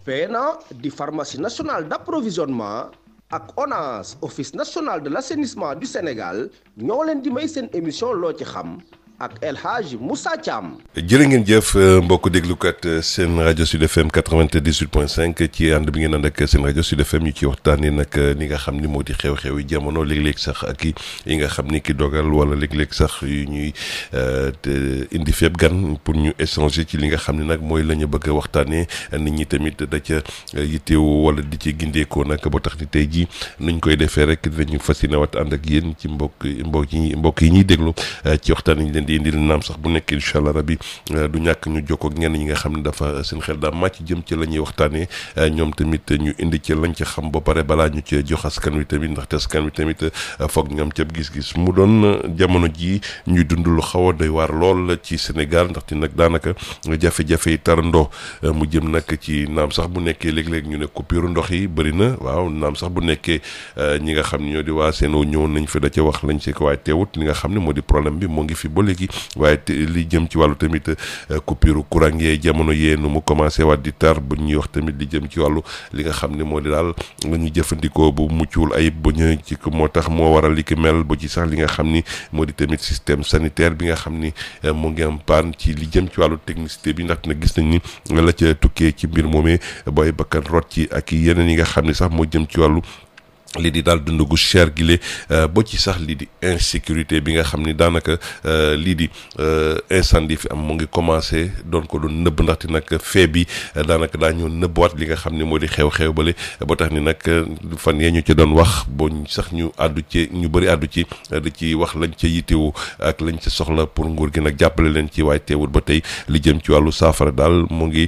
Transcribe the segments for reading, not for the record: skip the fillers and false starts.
PNA di pharmacie nationale d'approvisionnement ak ONAS office national de l'assainissement du Sénégal ñoo leen di may seen émission loo ci xam ak El Hadji Moussa Thiam. jërë ngeen jëf mbokk déglukat seen rajo Sud FM 98.5 ci ànd bi ngeen ànd ak seen rajo Sud FM ñu ci waxtaanee nag ni nga xam ni moo di xew-xew yi jamono léeg-léeg sax ak yi nga xam ni ki dogal wala léeg-léeg sax yu ñuy indi fépp gan pour ñu échanger ci li nga xam ne nag mooy la ñu bëgg a waxtaanee nit ñi tamit da ca yitteewu wala di ci gindeekoo nag ba tax ni tey jii nuñ koy defee rek dinañu fas yéene waat ànd ak yéen ci mbokk yi ñuy déglu ci waxtaan yi di indil naam sax bu nekk incha allah rabi du ñàkk ñu jokkoo ak ñenn ñi nga xam ne dafa seen xel daa màcc jëm ci la ñuy waxtaanee ñoom tamit ñu indi ci lañ ci xam ba pare balaa ñu ci jox askan wi tamit ndaxte askan wi tamit foog ñu am ca gis-gis mu doon jamono ji ñuy dund lu xaw a doy waar lool ci Sénégal ndaxte nag daanaka jafe-jafe yi tarandoo mu jëm nag ci naam sax bu nekkee léeg-léeg ñu ne coupure ndox yi bëri na waaw naam sax bu nekkee ñi nga xam ne ñoo di waa Sen'Eau ñëw nañ fi da ca wax lañ ci ko waaye teewut li nga xam ne moo di problème bi moo ngi fi ba léegi waaye li jëm ci wàllu tamit coupure courant yee jamono yee nu mu commencé waat di tar ba ñuy wax tamit li jëm ci wàllu li nga xam ne moo di daal la ñu jëfandikoo bu muccul ayib ba ñu ci moo tax moo waral li ki mel ba ci sax li nga xam ni moo di tamit système sanitaire bi nga xam ni mu ngi am paan ci li jëm ci wàllu technicité bi ndax nag gis nañ ni la ca tukkee ci mbir moomee booy bakkan rot ci ak yeneen yi nga xam ne sax moo jëm ci wàllu lii di daal dund gu cher gi le ba ci sax lii di insécurité bi nga xam ni daanaka lii di incendie fi am mu ngi commencé doon nëbb ndaxte nag fee bi daanaka daa ñëw nëbbwaat li nga xam ni moo di xew-xew bale ba tax ni nag fan yee ñu ci doon wax boo sax ñu àddu ci ñu bëri àddu ci di ci wax lañ ca yitewu ak lañ ca soxla pour nguur gi nag jàppale leen ci waaye teewul ba tey li jëm ci wàllu saafara daal mu ngi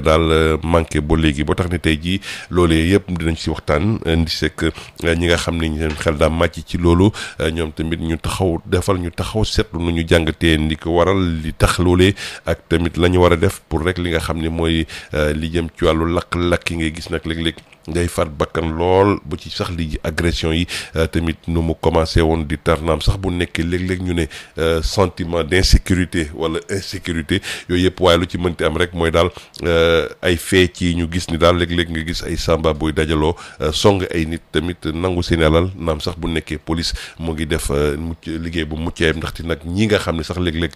daal manqué ba léegi ba tax ni tey jii loolee yëpp dinañ si waxtaan indi sekk ñi nga xam ne ñu xel daa màcc ci loolu ñoom tamit ñu taxaw seetlu nu ñu jàngatee li ko waral li tax loolee ak tamit la ñu war a def pour rek li nga xam ne mooy li jëm ci wàllu lakk yi ngay gis nag léeg-léeg ngay faat bakkan lool bu ci sax li agression yi tamit nu mu commencé woon di tarnaam sax bu nekkee léeg-léeg ñu ne sentiment d'insécurité wala insécurité yooyu yëpp waaye lu ci mënti am rek mooy daal ay fee ci ñu gis ni daal léeg-léeg nga gis ay samba buy dajaloo song ay nit tamit nangu seen alal naam sax bu nekkee police mu ngi def liggéey bu muccee ndaxte nag ñi nga xam ne sax léeg-léeg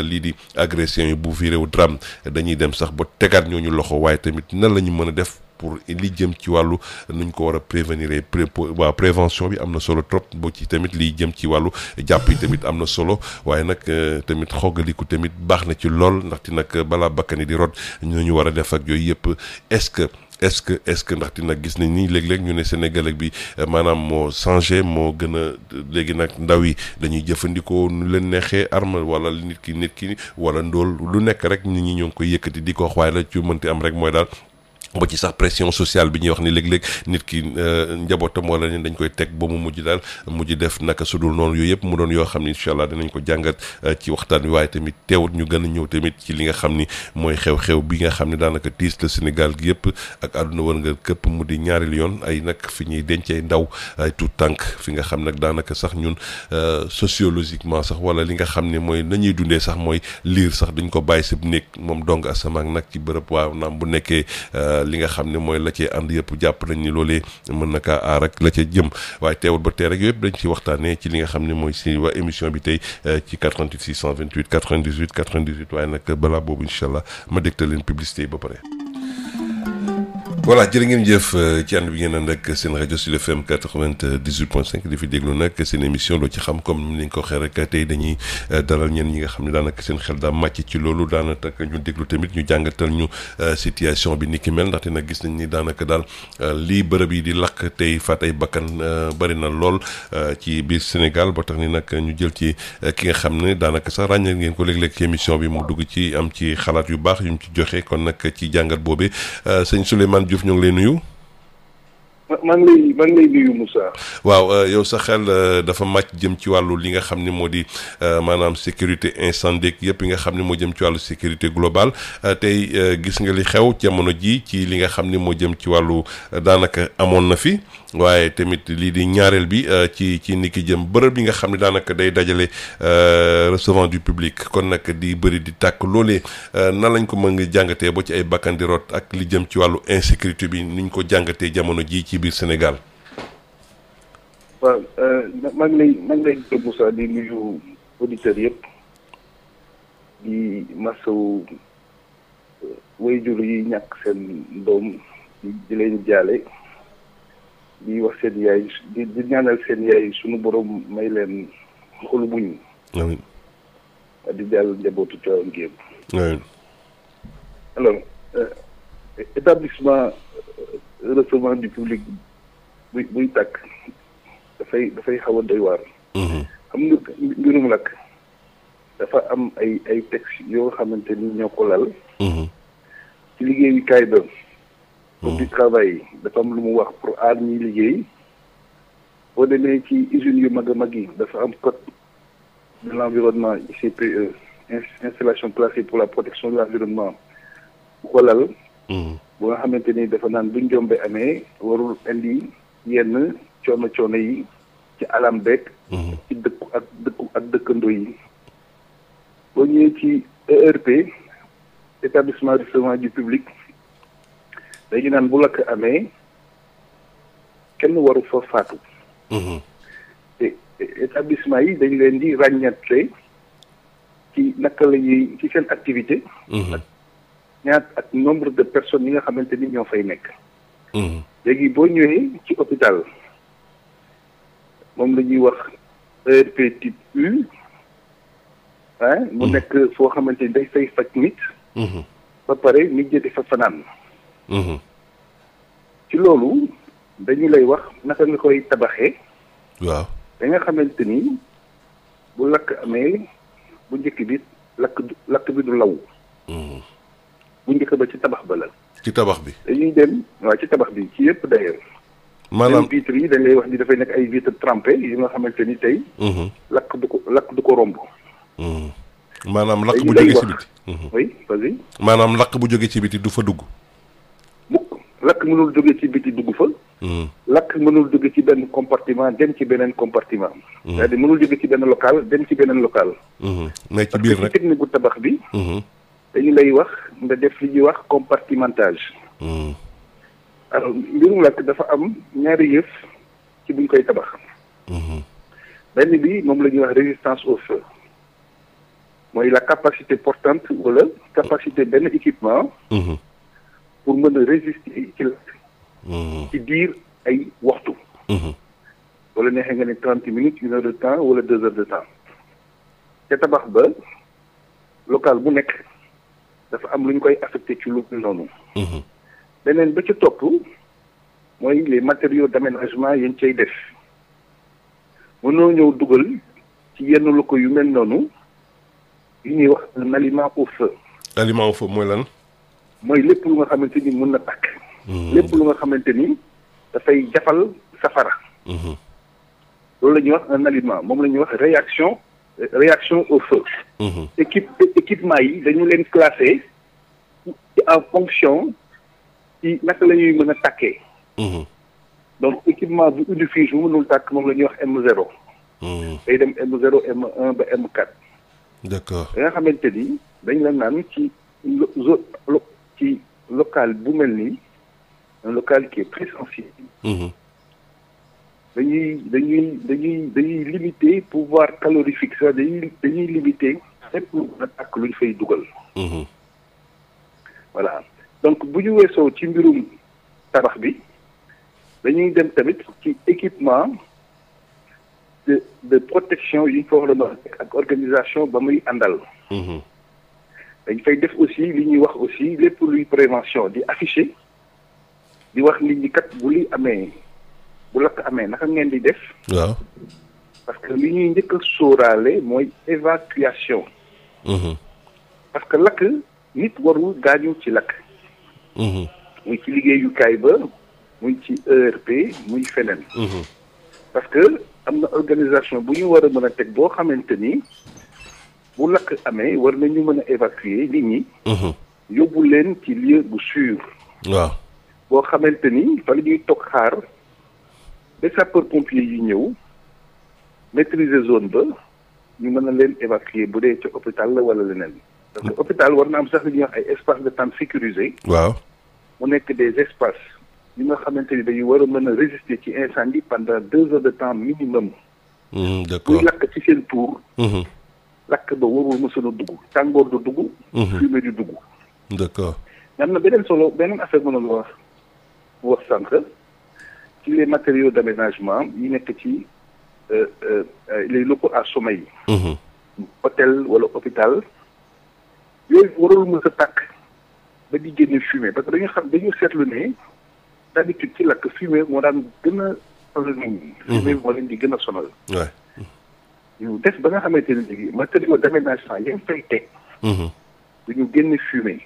lii di agression yi bu viré wu drame dañuy dem sax ba tegaat ñooñu loxo waaye tamit nan la ñu mën a def pour li jëm ci wàllu nuñ ko war a prévenir waa prévention bi am na solo trop boo ci tamit liy jëm ci wàllu jàpp yi tamit am na solo waaye nag tamit xoogaliku tamit baax na ci lool ndaxte nag balaa bakkani di rot ñu war a def ak yooyu yëpp est-ce que ndaxte nag gis nañ ni léeg-léeg ñu ne Sénégal bi maanaam moo changé moo gën a léegi nag ndaw yi dañuy jëfandikoo nu leen neexee arme wala nit ki wala ndóol lu nekk rek nit ñi ñoo ngi koy yëkkati di ko wax waaye la ci mënti am rek mooy daal ba ci sax pression sociale bi ñuy wax ni léeg-léeg nit ki njabootam wala ne dañ koy teg ba mu mujj def naka su dul noonu yooyu yëpp mu doon yoo xam ni incha allah dinañ ko jàngat ci waxtaan wi waaye tamit teewut ñu gën a ñëw tamit ci li nga xam ni mooy xew-xew bi nga xam ne daanaka tiis la Sénégal gi yëpp ak àdduna wër nga këpp mu di ñaari yoon ay nag fi ñuy denc ay ndaw ay tout tànk fi nga xam nag daanaka sax ñun sociologiquement sax wala li nga xam ne mooy nañuy dundee sax mooy liir sax duñ ko bàyyi sa néeg moom dong asamaak nag ci bërëb waaw naam bu nekkee li nga xam ne mooy la cee ànd yëpp jàpp nañ ni loolee mën na kaa aar ak la ca jëm waaye teewul ba tey rek yooyu yëpp dañ ci waxtaanee ci li nga xam ne mooy si waa émission bi tey ci 88 628 98 98 waaye nag balaa boobu incha allah ma dégtal leen publicité yi ba pare. voilà jërë ngeen jëf ci ànd bi ngeen ànd ak seen rajo Sud FM 98.5 di fi déglu nag seen émission loo ci xam comme ni nga ko waxee rek tey dañuy dalal ñenn ñi nga xam ne daanaka seen xel daa màcc ci loolu daanaka ñu déglu tamit ñu jàngatal ñu situation bi ni ki mel ndaxte nag gis nañ ni daanaka daal lii bërëb yi di lakk tey faat ay bakkan bari na lool ci biir Sénégal ba tax ni nag ñu jël ci ki nga xam ne daanaka sax ràññee ngeen ko léeg-léeg ci émission bi mu dugg ci am ci xalaat yu baax yu mu ci joxe kon nag ci jàngat boobee sëñ Souleymane Diouf ñoo ngi lay nuyu. maa ngi lay nuyu Moussa. waaw yow sa xel dafa màcc jëm ci wàllu li nga xam ni moo di maanaam sécurité incendie yëpp yi nga xam ni moo jëm ci wàllu sécurité globale tey gis nga li xew jamono ji ci li nga xam ni moo jëm ci wàllu daanaka amoon na fi waaye tamit lii di ñaareel bi ci ni ki jëm bërëb bi nga xam ne daanaka day dajale recevant du public kon nag di bëri di tàkk loolee nan lañ ko mën nga jàngatee ba ci ay bakkan di rot ak li jëm ci wàllu insécurité bi niñ ko jàngatee jamono ji ci biir Sénégal. waaw maa ngi lay gërëm Moussa di nuyu auditeurs yëpp di masawu waajur yi ñàkk seen doom di leen jaale di wax seen yaay di ñaanal seen yaay sunu borom may leen xolu muñ. amiin. di jàll njabootu Tivaouane gi yëpp. amiin. alors établissement recevant du public buy tàkk dafay xaw a doy waar. xam nga mbirum lakk dafa am ay textes yoo xamante ni ñoo ko lal. ci liggéeyukaay ba. code du travail dafa am lu mu wax pour aar ñuy liggéey boo demee ci usines yu mag a mag yi dafa am code de l'environnement ICPE installation classée pour la protection de l'environnement bu ko lal. bu nga xamante ni dafa naan bu njombe amee warul indi yenn coono yi ci alam beeg. ci ak dëkkandoo yi. boo ñëwee ci ERP établissement recevant du public dañu naan bu lakk amee kenn waru fa faatu. te établissement yi dañ leen di ràññatle ci naka la ñuy ci seen activité. ak nombre de personnes yi nga xamante ni ñoo fay nekk. léegi boo ñëwee ci hôpital moom la ñuy wax ERP type U mu nekk foo xamante ni day fay faj nit. ba pare nit ñi di fa fanaan. ci loolu dañu lay wax naka nga koy tabaxee. waaw da nga xamante ni bu lakk amee bu njëkk bi lakk bi du law. bu njëkk ba ci tabax ba la. ci tabax bi. dañuy dem waaw ci tabax bi ci yëpp d'ailleurs. maanaam vitres yi dañ lay wax ni dafay nekk ay vitres trempées yi nga xamante ni tey. lakk du ko romb. maanaam lakk bu jógee ci biti. oui vas-y. maanaam lakk bu jógee ci biti du fa dugg. mukk lakk mënul jóge ci biti dugg fa. lakk mënul jóge ci benn compartiment dem ci beneen compartiment. c'est-à-dire mënul jóge ci benn local dem ci beneen local. mais ci biir rek parce que ci technique gu tabax bi. dañu lay wax nga def li ñuy wax compartimentage. alors mbirum lakk dafa am ñaari yëf ci buñ koy tabax. benn bi moom la ñuy wax résistance au feu. mooy la capacité portante wala capacité benn équipement. pour mën a résister ci lakk. ci diir ay waxtu. wala neexee nga ne 30 minutes 1 heure de temps wala 2 heures de temps. te tabax ba local bu nekk dafa am lu ñu koy affecté ci lu noonu. beneen ba ca topp mooy les matériaux d'aménagement yañ cay def. mënoo ñëw dugal ci yenn locaux yu mel noonu yu ñuy wax un aliment au feu. aliment au feu mooy lan. mooy lépp lu nga xamante ni mën na tàkk. lépp lu nga xamante ni dafay jafal safara. loolu la ñuy wax un aliment moom la ñuy wax réaction au feu. équipement yi dañu leen classé ci en fonction ci naka la ñuy mën a tàkkee. donc équipement bu unifié bu mënul tàkk moom la ñuy wax M0. day dem M0 M1 ba M4. d'accord da nga xamante ni dañ la naan ci ci local bu mel nii un local qui est très sensible. dañuy limiter pouvoir calorifique ça dañuy limiter lépp lu mën a tàkk lu ñu fay dugal. voilà donc bu ñu weesoo ci mbirum tabax bi dañuy dem tamit ci équipement de protection yi ñu fa war a ak organisation ba muy àndal. dañ fay def aussi li ñuy wax aussi lépp luy prévention di afficher di wax nit ñi kat bu li amee bu lakk amee naka ngeen di def. waaw parce que li ñuy njëkk a sóoraale mooy évacuation. parce que lakk nit warul gaañu ci lakk. muy ci liggéeyukaay ba muy ci ERP muy feneen. parce que am na organisation bu ñu war a mën a teg boo xamante ni bu lakk amee war nañu mën a évacuer nit ñi. yóbbu leen ci lieu bu sûr. waaw boo xamante ni fa la ñuy toog xaar ba sapeur pompier yi ñëw maîtriser zone ba ñu mën a leen évacuer bu dee ci hôpital la wala leneen. parce que hôpital war na am sax li ñuy wax ay espace de temps sécurisé. waaw mu nekk des espaces yi nga xamante ni dañu war a mën a résister ci incendie pendant 2 heures de temps minimum. d'accord buy lakk ci seen tour. lakk ba warul mësoon a dugg tàngoor du dugg. fumée du dugg. d'accord. am na beneen affaire mënoon wax sànq ci les matériaux d'aménagement yi nekk ci les locaux à sommeil. hôtel wala hôpital yooyu warul mës a tàkk ba di génne fumée parce que dañu seetlu ne d'habitude ci lakk fumée moo daan gën a sonal nit ñi. fumée moo leen di gën a sonal. ñu def ba nga xamante ne léegi matériaux d'aménagement yéen fay teg. duñu génne fumée.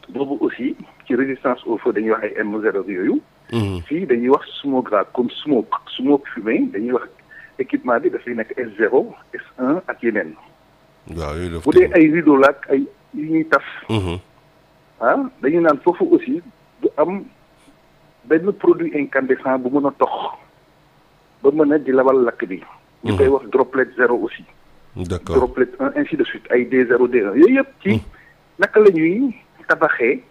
boobu aussi ci résistance au feu dañuy wax ay M0 yooyu. fii dañuy wax smoggraphe comme smoke fumée dañuy wax équipement bi dafay nekk S0 S1 ak yeneen. waaw yooyu bu dee ay rideau la ak ay yu ñuy taf. dañu naan foofu aussi du am benn produit incandescent bu mën a tox ba mën a di lawal lakk bi. ñu koy wax droplet 0 aussi. d'accord droplet 1 ainsi de suite ay D0 D1 yooyu yëpp ci naka la ñuy tabaxee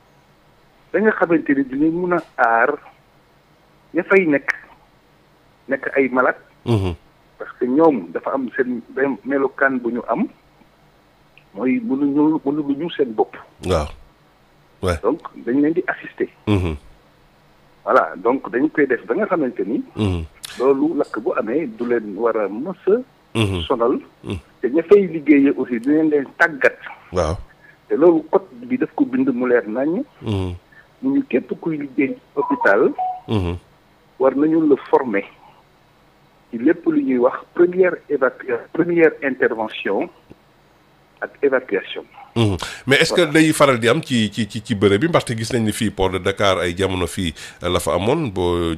da nga xamante ni dinañ mun a aar ña fay nekk ay malade. parce que ñoom dafa am seen melokaan bu ñu am mooy mënuñu seen bopp. waaw. donc dañ leen di assister. voilà donc dañu koy def ba nga xamante ni. loolu lakk bu amee du leen war a mës a sonal. te ña fay liggéeyee aussi dinañ leen tàggat. waaw. te loolu code bi daf ko bind mu leer naññ. ñu képp kuy liggéey hôpital. war nañu la former ci lépp lu ñuy wax première intervention ak évacuation. mais est-ce que day faral di am ci bërëb bi ndaxte gis nañ ni fii port de Dakar ay jamono fii la fa amoon boo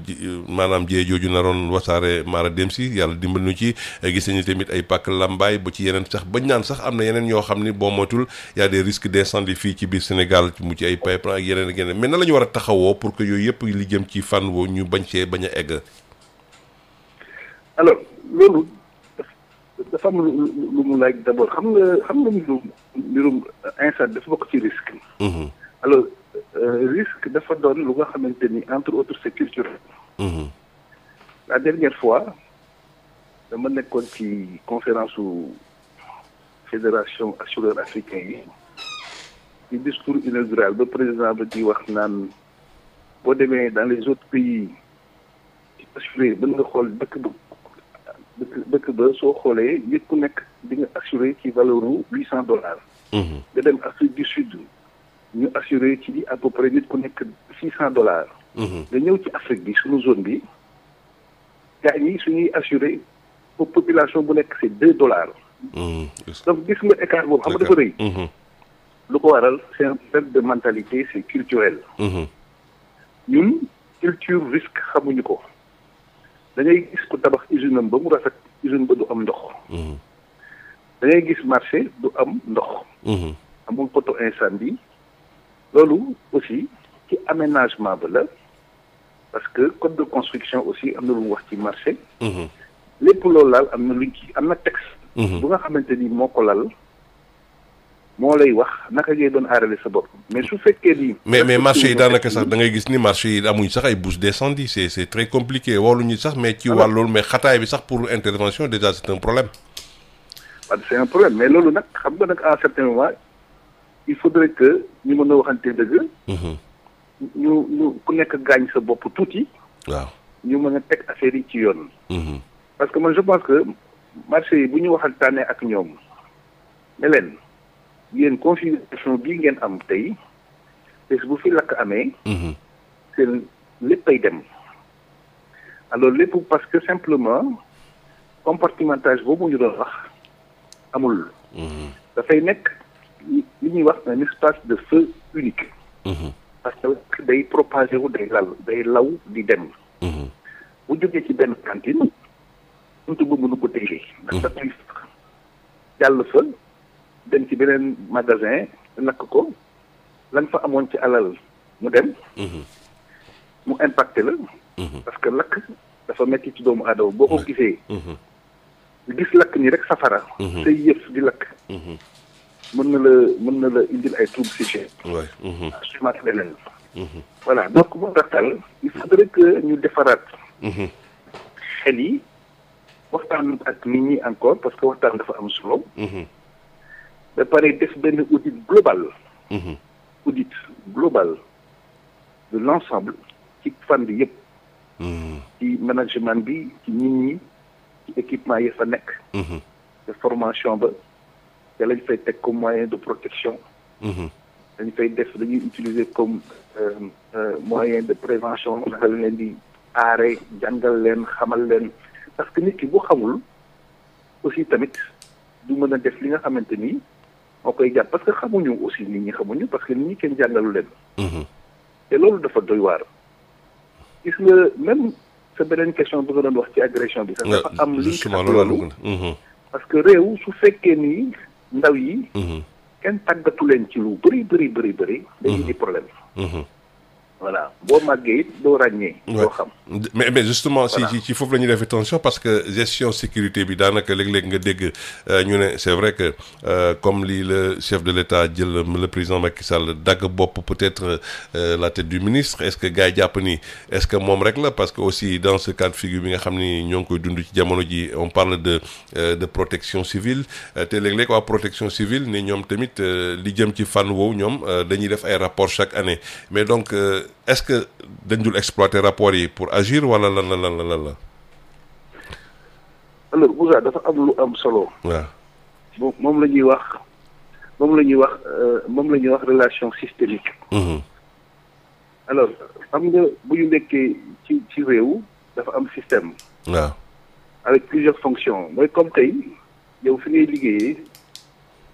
maanaam jiyee jooju naroon wasaare maara dem si yàlla dimbal ñu ci gis nañu tamit ay pàkk lambaay ba ci yeneen sax bañ naan sax am na yeneen yoo xam ni boo moytul y a des risques d'incendie fii ci biir Sénégal mu ci ay pipe ak yeneen ak yeneen mais nan la ñu war a taxawoo pour que yooyu yëpp li jëm ci fànn woo ñu bañ a egg. alors loolu dafa am lu mu laaj d'abord xam nga mbirum incendie dafa bokk ci risque. alors risque dafa doon lu nga xamante ni entre autres c'est culturel. la dernière fois dama nekkoon ci conférence su fédération assureur africain yi ci discours inaugural ba président ba di wax naan boo demee dans les autres pays ci assuré ba nga xool dëkk ba soo xoolee nit ku nekk di nga assuré ci valeur $800. nga dem Afrique du Sud ñu assuré ci à peu près nit ku nekk $600. nga ñëw ci Afrique bi suñu zone bi gars ñi suñuy assuré pour population bu nekk c'est $2. donc gis nga écart boobu xam nga dafa rëy. lu ko waral c'est un problème de mentalité c'est culturel. ñun culture risque xamuñu ko. da ngay gis ku tabax usine am ba mu rafet usine ba du am ndox. da ngay gis marché du am ndox. amul poto incendie. loolu aussi ci aménagement ba la parce que code de construction aussi am na lu mu wax ci marché. lépp loolu laal am na luñ ci am na texte. bu nga xamante ni moo ko lal moo lay wax naka ngay doon aarale sa bopp mais su fekkee ni. mais marché yi daanaka sax da ngay gis ni marché yi amuñ sax ay bouches d'incendie c'est très compliqué waruñu sax mais ci wàll loolu mais xataay bi sax pour intervention déjà c'est un problème. waaw c'est un problème mais loolu nag xam nga nag à un certain moment il faudrait que ñu mën a waxante dëgg. ñu ku nekk gaañ sa bopp tuuti. waaw ñu mën a teg affaire yi ci yoon. parce que man je pense que marché yi bu ñu waxtaanee ak ñoom ne leen. yéen configuration bii ngeen am tey bés bu fi lakk amee. seen léppay dem. alors lépp parce que simplement compartimentage boobu ñu doon wax amul. dafay nekk li ñuy wax un espace de feu unique. parce que day propagé wu day law di dem. bu jógee ci benn cantine buntu ba mënu ko téye ndax dafay jàll fa dem ci beneen magasin lakk ko lan fa amoon ci alal mu dem. mu impacté la. parce que lakk dafa metti ci doomu aadama boo ko gisee. gis lakk ni rek safara. say yëf di lakk. mën na la indil ay troubles psychiques. waay. assurément leneen. voilà donc moo tax daal il faudrait que ñu defaraat. xel yi waxtaan ak nit ñi encore parce que waxtaan dafa am solo. ba pare def benn audit global. audit global de l'ensemble ci fànn yëpp. ci management bi ci nit ñi ci équipement yi fa nekk. de formation ba te lañ fay teg comme moyen de protection. dañ fay dañuy utiliser comme moyen de prévention naka la leen di aare jàngal leen xamal leen parce que nit ki boo xamul aussi tamit du mën a def li nga xamante ni moo koy jàpp parce que xamuñu aussi nit ñi xamuñu parce que nit ñi kenn jàngalu leen. te loolu dafa doy waar. gis nga même sa beneen question bi nga doon wax ci agression bi. sax dafa am link ak loolu parce que réew su fekkee ni ndaw yi. kenn tàggatu leen ci lu bëri. dañuy di problème. voilà boo màggee it doo ràññee. doo xam mais justement ci foofu la ñuy def attention parce que gestion sécurité bi daanaka léeg-léeg nga dégg ñu ne c'est vrai que comme lii le chef de l'État jël le président Macky Sall dagg bopp peut-être la tête du ministre est-ce que gars yi jàpp ni est-ce que moom rek la parce que aussi dans ce cas de figure bi nga xam ni ñoo ngi koy dund ci jamono ji on parle de protection civile te léeg-léeg waa protection civile ne ñoom tamit li jëm ci fànn woowu ñoom dañuy def ay rapports chaque année mais donc est-ce que dañ dul exploiter rapport yi pour agir wala lan la. alors Moussa dafa am lu am solo. waaw moom la ñuy wax relation systémique. alors xam nga bu ñu nekkee ci réew dafa am système. waaw avec plusieurs fonctions mooy comme tey yow fi ngay liggéeyee.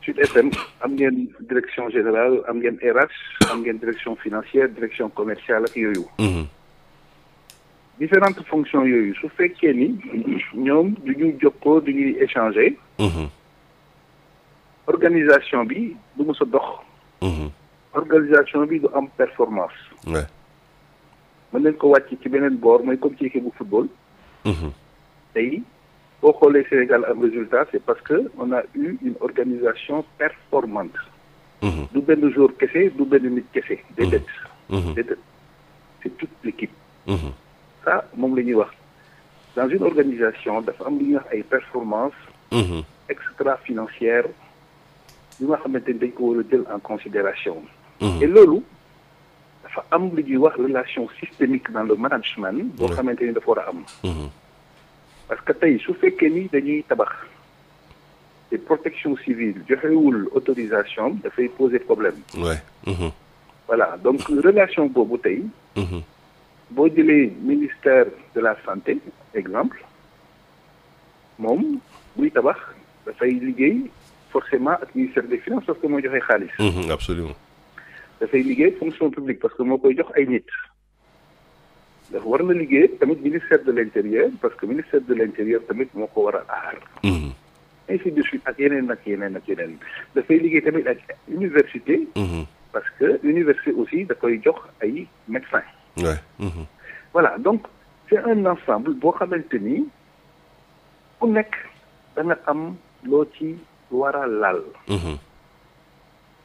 Sud FM am ngeen direction générale am ngeen RH am ngeen direction financière direction commerciale ak yooyu. différentes fonctions yooyu su fekkee ni ñoom du ñu jokkoo du ñuy échanger. organisation bi du mës a dox. organisation bi du am performance. mën nañ ko wàcc ci beneen boor mooy comme ci équipe bu football. tey. boo xoolee Sénégal am résultat c'est parce que on a eu une organisation performante. du benn jour kese du benn nit kese. déedéet. c'est toute l'équipe. ça moom la ñuy wax dans une organisation dafa am lu ñuy wax ay performances. extra financières yu nga xamante ni dañ ko war a jël en considération. et loolu dafa am lu ñuy wax relation systémique dans le management. boo xamante ni dafa war a am. parce que tey su fekkee ni dañuy tabax te protection civile joxewul autorisation dafay poser problème. voilà donc relation boobu tey. boo jëlee ministère de la santé exemple moom buy tabax dafay liggéey forcément ak ministère des finances parce que moo joxe xaalis. absolument. dafay liggéey fonction publique parce que moo koy jox ay nit. dafa war na liggéey tamit ministère de l'intérieur parce que ministère de l'intérieur tamit moo ko war a aar. ainsi de suite ak yeneen. dafay liggéey tamit ak université. parce que université aussi da koy jox ay médecins. voilà donc c'est un ensemble boo xamante ni ku nekk da nga am loo ci war a laal.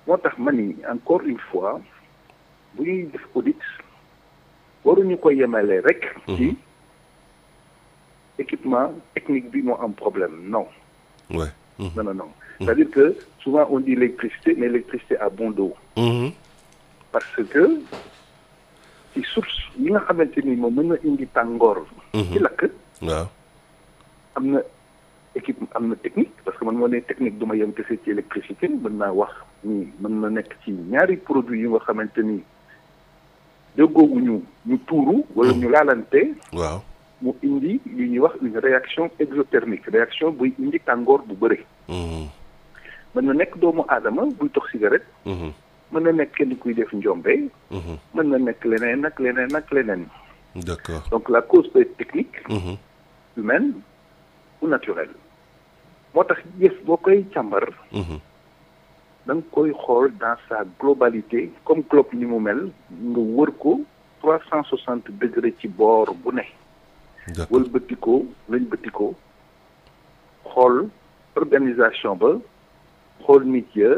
moo tax ma ni encore une fois bu ñuy def audit. waruñu ko yemale rek. ci équipement technique bi moo am problème non. non. c'est-à-dire que souvent on dit l'électricité mais l'électricité à bon dos. parce que ci source yi nga xamante ni moom mën na indi tàngoor. ci lakk. waaw am na équipe am na technique parce que man moo ne technique du ma yem kese ci électricité mën naa wax ni mën na nekk ci ñaari produits yu nga xamante ni. déggoogu ñu tuuru wala ñu laalante. waaw mu indi li ñuy wax une réaction exothermique réaction buy indi tàngoor bu bëri. mën na nekk doomu aadama buy tox cigarette. mën na nekk kenn kuy def njombe. mën na nekk leneen ak leneen ak leneen. D'accord. Donc la cause peut être technique, humaine ou naturelle. moo tax yëf boo koy càmbar. da nga koy xool dans sa globalité comme globe ni mu mel nga wër ko 360 degré ci boor bu ne. wëlbati ko lañ bëti ko xool organisation ba xool nit ya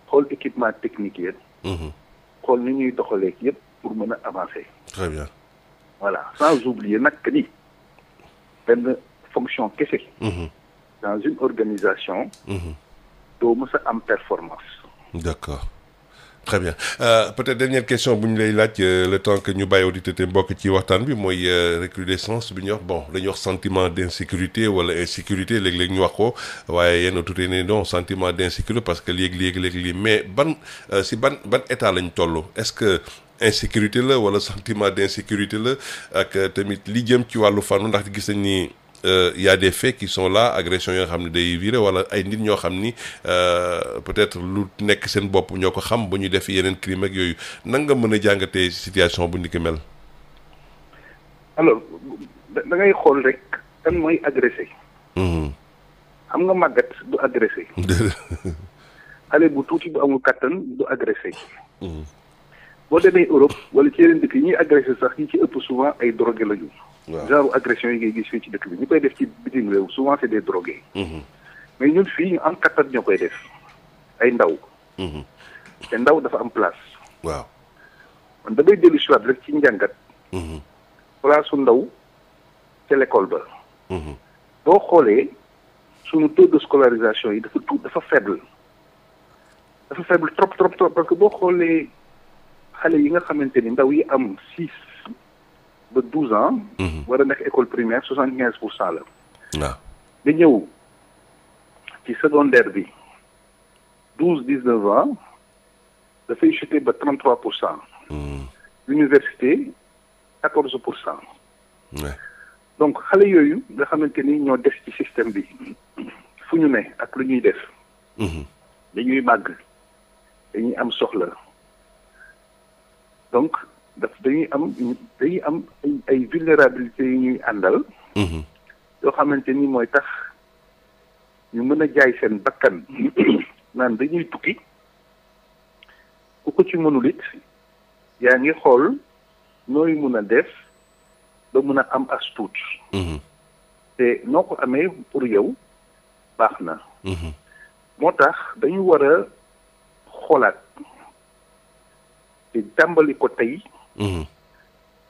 xool équipement technique ya. xool ni ñuy doxalee yëpp pour mën a avancer. Très bien. Voilà, sans oublier nag que ni benn fonction kese. Dans une organisation. doo mës a am performance. D'accord. Très bien peut-être dernière question bu ñu lay laaj le temps que ñu bàyyi auditeurs te mbokk ci waxtaan bi mooy recrudescence bi ñuy wax bon dañuy wax sentiment d'insécurité wala insécurité léeg-léeg ñu wax ko waaye yenn autorité ne non sentiment d'insécurité parce que léegi mais ban si ban état lañ toll est-ce que insécurité la wala sentiment d'insécurité la ak tamit li jëm ci wàllu fànn ndax gis nañ ni y a des faits qui sont là agression yoo xam ne day viré wala ay nit ñoo xam ni peut-être lu nekk seen bopp ñoo ko xam ba ñu def yeneen crime ak yooyu nan nga mën a jàngatee situation bu ni ko mel. alors da ngay xool rek kan mooy agressé. xam nga màggat du agressé. xale bu tuuti bu amul kattan du agressé. boo demee Europe wala ci yeneen dëkk yi ñuy agressé sax ñi ci ëpp souvent ay drogué la ñu. genre agression yi ngay gis fii ci dëkk bi ñu koy def ci bitim réew souvent c'est des drogués. mais ñun fii ñu am kattan ñoo koy def ay ndaw. te ndaw dafa am place. waaw man damay dellu si waat rek ci njàngat. place su ndaw ca l'école ba. boo xoolee suñu taux de scolarisation yi dafa faible. dafa faible trop parce que boo xoolee xale yi nga xamante ni ndaw yi am 6 ba 12 ans. war a nekk école primaire 75% la. waaw nga ñëw ci secondaire bi 12-19 ans dafay chuter ba 33%. Université 14%. donc xale yooyu nga xamante ni ñoo des ci système bi fu ñu ne ak lu ñuy def. dañuy màgg dañuy am soxla donc dañuy am ay vulnérabilités yu ñuy àndal. yoo xamante ni mooy tax ñu mën a jaay seen bakkan naan dañuy tukki ku ko ci mënul it yaa ngi xool nooy mun a def ba mun a am as tuut. te noo ko amee pour yow baax na. moo tax dañu war a xoolaat te tàmbali ko tey.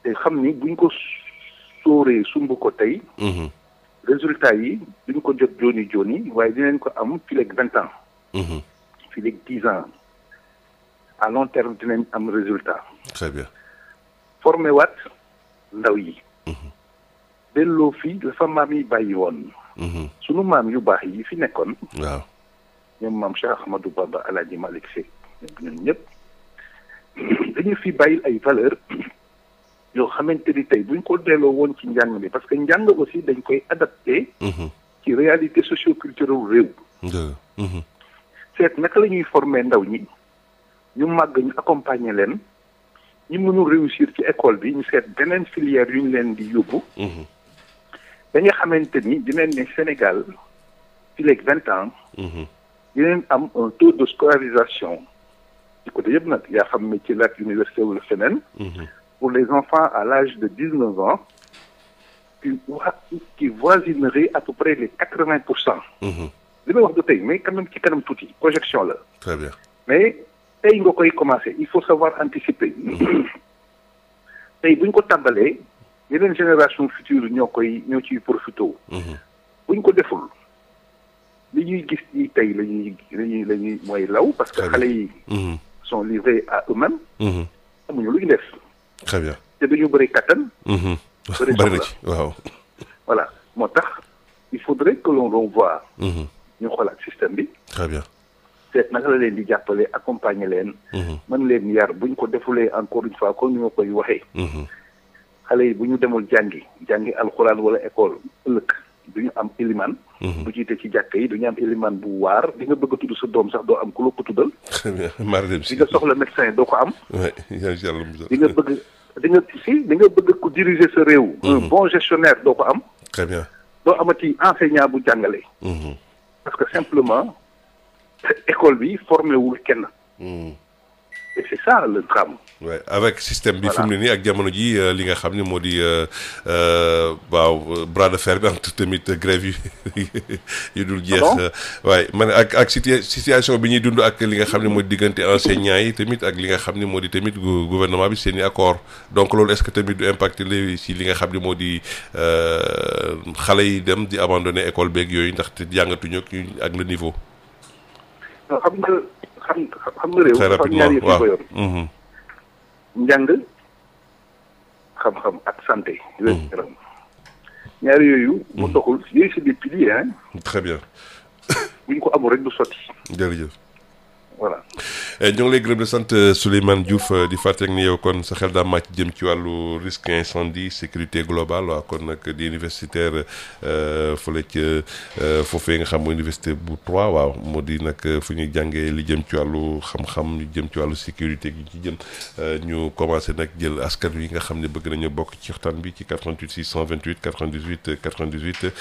te xam ni buñ ko sóoree sumb ko tey. résultat yi duñ ko jot jooni waaye dinañ ko am fii léegi 20 ans. fii léegi 10 ans à long terme dinañ am résultat. très bien. formé waat ndaw yi. delloo fii dafa maam yi bàyyi woon. sunu maam yu baax yi fi nekkoon. waaw ñoom maam Cheikh Ahmadou Bamba El Hadji Malick Sy ñun ñëpp dañu fi bàyyil ay valeur yoo xamante ni tey buñ ko delloo woon ci njàng mi parce que njàng aussi dañ koy adapté. ci réalité socio-culturelle réew. seet naka la ñuy former ndaw ñi ñu màgg ñu accompagner leen ñu mënul réussir ci école bi ñu seet beneen filière yu ñu leen di yóbbu. ba nga xamante ni dinañ ne Sénégal fii léegi 20 ans. dinañ am un taux de scolarisation ci côté yëpp nag yaa xam métier la ak université wala feneen. pour les enfants à l'âge de 19 ans qui voisinerait à peu près les 80%. li may wax du tey mais quand même ci kanam tuuti projection la. très bien. mais tey nga koy commencer il faut savoir anticiper. tey bu ñu ko tàmbalee yeneen génération future ñoo ciy profité. bu ñu ko deful li ñuy gis ni tey la ñuy mooy law parce que xale yi. sont livrés à eux-mêmes. amuñu lu ñu def. très bien. te dañu bëri kattan. bëri na ci waaw. voilà moo tax il faudrait que l'on revoie. ñu xoolaat système bi. très bien. seet naka la leen di jàppale accompagner leen. mën leen yar buñ ko defulee encore une fois comme ni ma koy waxee. xale yi bu ñu demul jàngi alxuraan wala école ëllëg du ñu am ilimaan bu jiite ci jàkka yi du ñu am ilimaan bu waar di nga bëgg a tudd sa doom sax doo am ku la ko tuddal di nga soxla médecin doo ko am di nga bëgg di nga bëgg ku diriger sa réew un bon gestionnaire doo ko am très bien doo amati enseignant bu jàngale parce que simplement école bi formé wul kenn et c'est ça le drame. Ouais, avec système bi fi mu ne nii ak jamono ji li nga xam ne moo di waaw bras de fer bi am tamit grève yu dul jeex. waaye man ak situation bi ñuy dund ak li nga xam ne moo di diggante enseignants yi tamit ak li nga xam ne moo di tamit gouvernement bi seen i accord donc loolu est-ce que tamit du impacté si li nga xam ne moo di xale yi dem di abandonner école beeg yooyu ndaxte jàngatuñu ak le niveau. xam nga réew dafa ñaar yëf yi ko yor njàng xam-xam ak santé wér-gu-yaram ñaar yooyu mu doxul yooyu c'est des piliers hein très bien bu ñu ko amul rek du sotti jërëjëf voilà ñoo ngi lay gërëm di sant Souleymane Diouf di fàttali ni yow kon sa xel daa màcc jëm ci wàllu risque incendie sécurité globale waaw kon nag di universitaire fële ca foofee nga xam mooy université bu 3 waaw moo di nag fu ñuy jàngee li jëm ci wàllu xam-xam li jëm ci wàllu sécurité gi ci jëm ñu commencé nag jël askan wi nga xam ne bëgg nañu bokk ci waxtaan bi ci 88 628 98 98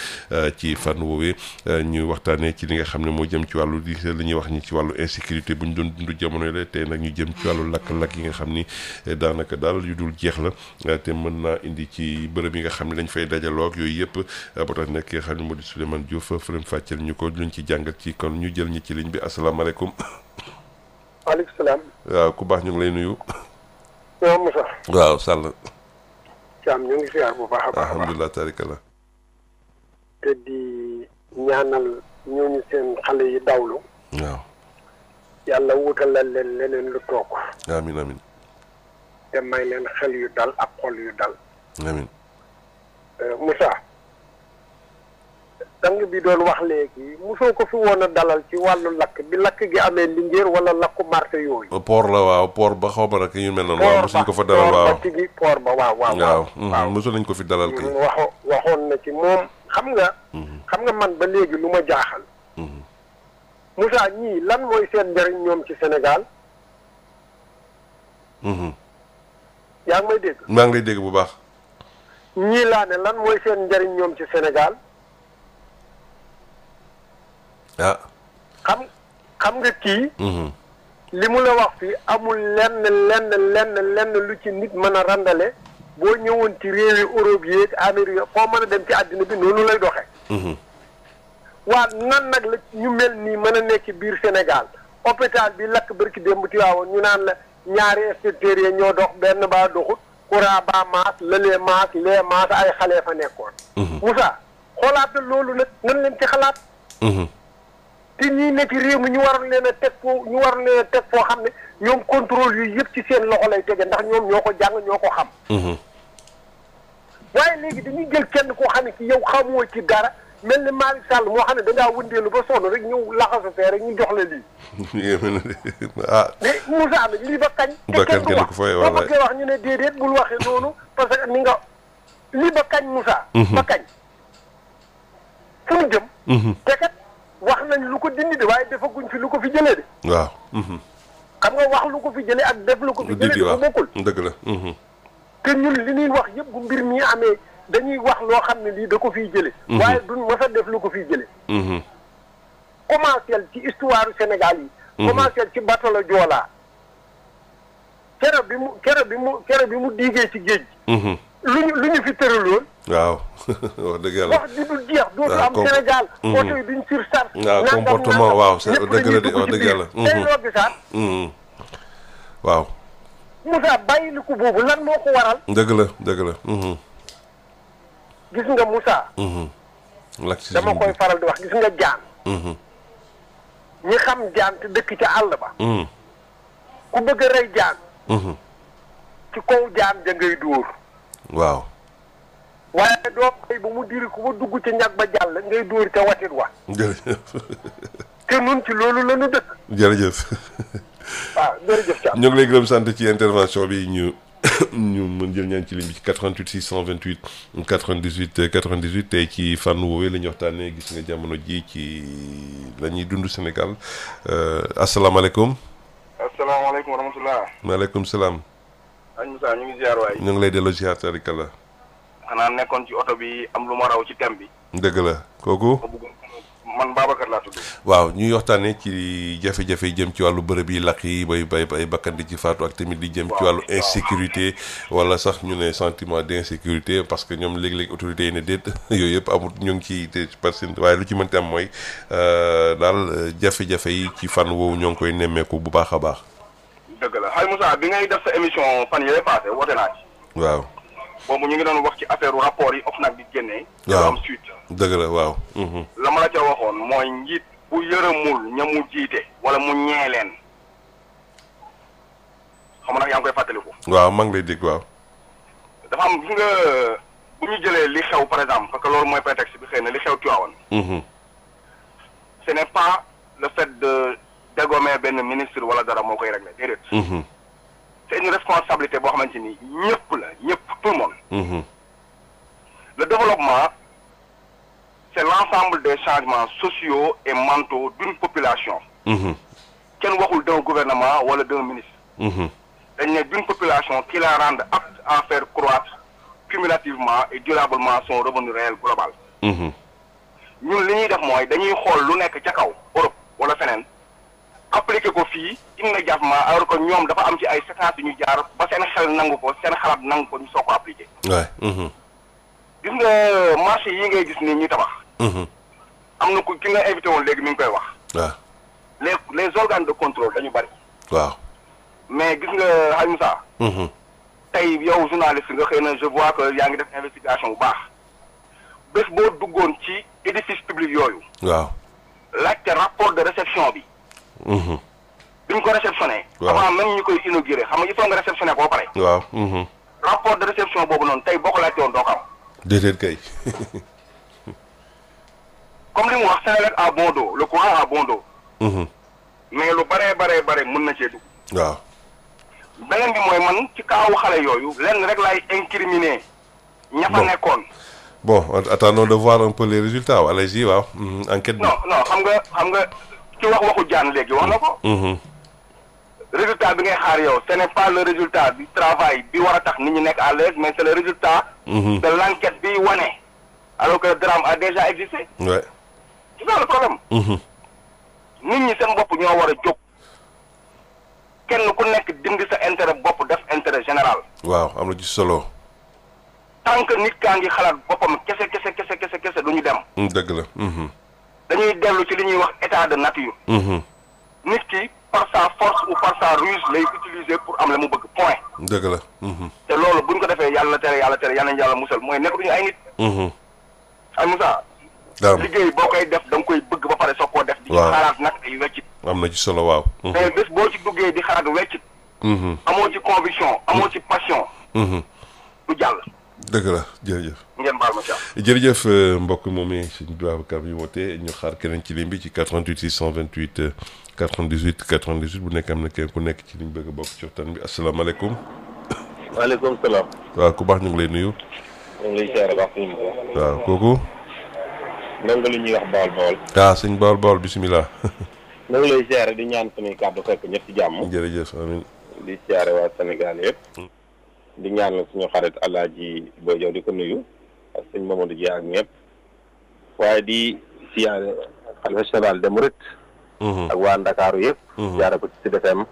ci fànn woowee ñu waxtaanee ci li nga xam ne moo jëm ci wàllu li ñuy wax ñi ci wàllu insécurité bu ñu doon dund jamono la tey nag ñu jëm ci wàllu lakk-lakk yi nga xam ni daanaka daal yu dul jeex la te mën naa indi ci bërëb yi nga xam ne dañ fay dajaloo ak yooyu yëpp ba tax nag ki nga xam ne moo di Souleymane Diouf faram fàcceel ñu ko luñ ci jàngat ci kon ñu jël ñi ci ligne bi asalaamaaleykum. waaleykum salaam. waaw ku baax ñu ngi lay nuyu. waaw Moussa. waaw Sall. Thiam ñu ngi ziar bu baax a baax. alhamdulilah tarikala. te di ñaanal ñooñu seen xale yi dawlu. waaw. yàlla wutalal leen leneen lu toog. amiin amiin. te may leen xel yu dal ak xol yu dal. amiin. Moussa. sang bi doon wax léegi mosoo ko fi woon a dalal ci wàllu lakk bi lakk gi amee Linguère wala lakku marché yooyu. port la waaw port ba xaw ma nag yu mel noonu. waaw mosuñ ko fa dalal waaw port ba ci port ba waaw. waaw mosu nañ ko fi dalal kay. waxoon na ci moom xam nga. xam nga man ba léegi lu ma jaaxal. Moussa ñii lan mooy seen njëriñ ñoom ci Sénégal. yaa ngi may dégg. maa ngi lay dégg bu baax. ñii laa ne lan mooy seen njëriñ ñoom ci Sénégal. ah. xam nga kii. li mu la wax fii amul lenn lu ci nit mën a randale boo ñëwoon ci réewi Europe yi ak Amérique foo mën a dem ci àddina bi noonu lay doxee. waa nan nag la ñu mel nii mën a nekk biir Sénégal hôpital bi lakk barki démb Tiwaawoon ñu naan la ñaari inspecteurs yi ñoo dox benn baa doxut courant baa maas lëlee maas lee maas ay xale fa nekkoon. Moussa xoolaatal loolu nag nan leen ci xalaat. te ñii ne ci réew mi ñu waroon leen a teg foo xam ne ñoom contrôle yu yëpp ci seen loxo lay tege ndax ñoom ñoo ko jàng ñoo ko xam. waaye léegi dañuy jël kenn koo xam ne ci yow xamoo ci dara. mel ni Malick Sall moo xam ne dangaa wëndeelu ba sonn rek ñëw laxasu fee rek ñu jox la lii. ah. mais Moussa nag lii ba kañ. ba kañ kenn ku fay boo bëggee wax ñu ne déedéet bul waxee noonu parce que ni nga lii ba kañ Moussa. ba kañ fu mu jëm. te kat wax nañ lu ko dindi de waaye defaguñ fi lu ko fi jëlee de. waaw. xam nga wax lu ko fi jëlee ak def lu ko fi jëlee dafa bokkul. dëgg la. te ñun li ñuy wax yëpp bu mbir mi amee. dañuy wax loo xam ne lii da ko fiy jële waaye duñ mës a def lu ko fiy jële commencé ci histoire Sénégal yi commencé ci bateau la Joola kero bi mu diigee ci géej gi lu ñu fi tëraloon waaw wax dëgg yàlla wax ji du jeex dootu am Sénégal oto yi duñ surcharge waaw comportement waaw dëgg la de wax dëgg yàlla tey loo gisaat waaw Moussa bàyyi li ko boobu lan moo ko waral dëgg la gis nga Moussa. dama koy faral di wax gis nga jaan. ñi xam jaan te dëkk ca àll ba. ku bëgg a rey jaan. ci kaw jaan ja ngay dóor. waaw. waaye doo koy ba mu diri ku ba dugg ci ñag ba jàll ngay dóor ca watit wa. jërëjëf. te nun ci loolu la ñu dëkk. jërëjëf. waaw jërëjëf Thiam. ñu ngi lay gërëm sant ci intervention bi ñu ñu mën jël ñaan ci ligne bi ci 88 628 98 98 tey ci fànn woowee la ñuy waxtaanee gis nga jamono ji ci la ñuy dund Sénégal asalaamaaleykum. asalaamaaleykum wa rahmatulah. maaleykum salaam. Añ Moussa ñu ngi ziar waay. ñu ngi lay delloo ziar tarikala. xanaa nekkoon ci oto bi am lu ma raw ci thème bi. dëgg la kooku. man Babacar laa tudd. waaw ñuy waxtaanee ci jafe-jafe yi jëm ci wàllu bërëb yi lakk yi bay bakkan di ci faatu ak tamit di jëm ci wàllu insécurité wala sax ñu ne sentiment d'insécurité parce que ñoom léeg-léeg autorités yi ne déet yooyu yëpp amul ñu ngi ciy te parce que waaye lu ci mënti am mooy daal jafe-jafe yi ci fànn woowu ñoo ngi koy nemmeeku bu baax a baax. dëgg la xay Moussa bi ngay def sa émission fan yële passé woote naa ci. waaw. boobu ñu ngi doon wax ci affaire rapport yi OFNAC di génnee. waaw am suite. dëgg la waaw. la ma la ca waxoon mooy njiit bu yërëmul ña mu jiite wala mu ñee leen xam nga nag yaa ngi koy fàttaliku. waaw maa ngi lay dégg waaw. dafa am gis nga bu ñu jëlee li xew par exemple parce que loolu mooy prétexte bi xëy na li xew Tivaouane. ce n'est pas le fait de dégommer benn ministre wala dara moo koy régler déedéet. c'est une responsabilité boo xamante ni ñëpp la ñëpp tout le monde. Le développement c'est l'ensemble des changements sociaux et mentaux d'une population. kenn waxul d'un gouvernement wala d'un ministre. dañ ne d'une population qui la rende apte à faire croître cumulativement et durablement son revenu réel global. ñun li ñuy def mooy dañuy xool lu nekk ca kaw Europe wala feneen appliquer ko fii immédiatement alors que ñoom dafa am ci ay séquences yu ñu jaar ba seen xel nangu ko seen xalaat nangu ko ñu soo ko appliquer. gis nga marché yi ngay gis nii ñuy tabax. am na ku ki nga invité woon léegi mi ngi koy wax. waaw les organes de contrôle dañu bari. waaw mais gis nga Hadj Moussa. tey yow journaliste nga xëy na je vois que yaa ngi def investigation bu baax bés boo duggoon ci édifice public yooyu. waaw laajte rapport de réception bi. duñ ko réceptionné. waaw avant même ñu koy inauguré xam nga il faut nga réceptionné ko ba pare. waaw. rapport de réception boobu noonu tey boo ko laajte woon doo ko am. déedéet kay. comme li mu wax Sénélec à bon dos le courant à bon dos. mais lu bare mën na cee dugg. waaw. beneen bi mooy man ci kaawu xale yooyu lenn rek laay incriminer. ña fa nekkoon. bon attendons de voir un peu les résultats allez-y waaw. enquête bi. non xam nga ci waxu jaan léegi wax na ko. résultat bi ngay xaar yow ce n'est pas le résultat du travail bi war a tax nit ñi nekk à l'aise mais c'est le résultat. de l'enquête bi wane. alors que le drame a déjà existé. ouais. c'est ça le problème. nit ñi seen bopp ñoo war a jóg. kenn ku nekk dindi sa intérêt bopp def intérêt général. waaw am na ci solo. tant que nit kaa ngi xalaat boppam kese du ñu dem. dëgg la. dañuy dellu ci li ñuy wax état de nature. nit ki par sa force ou par sa ruse lay utiliser pour am la mu bëgg point. dëgg la. te loolu buñ ko defee yàlla tere yàlla nañu yàlla musal mooy nekk duñu ay nit. ay Moussa. liggéey boo koy def da nga koy bëgg ba pare soo koo def. di xalaat nag ay weccit. am na ci solo waaw. mais bés boo ci duggee di xalaat weccit. amoo ci conviction amoo ci passion. du jàll. dëgg la jërëjëf. ngeen baal ma ci am. jërëjëf mbokk moom yi sëñ Babacar bi woote ñu xaar keneen ci ligne bi ci 88 628 98 98 bu nekk am na kenn ku nekk ci ligne bëgg a bokk ci waxtaan bi asalaamaaleykum. waaleykum salaam. waaw ku baax ñu ngi lay nuyu. ñu ngi lay siyaare baax suñu waaw kooku. ndongo li ñuy wax Bawol Bawol. sëñ Bawol bisimilah. ñu ngi lay siyaare di ñaan suñuy kàddu fekk ñëpp ci jàmm. jërëjëf amiin. di siyaare waa Sénégal yëpp. di ñaanal suñu xarit Alaaji Boy Diaw di ko nuyu ak sëñ Mamadou Dia ak ñëpp waaye di siyaare xalifa général des Mourides ak waa Ndakaaru yëpp siyaare ko ci Sud FM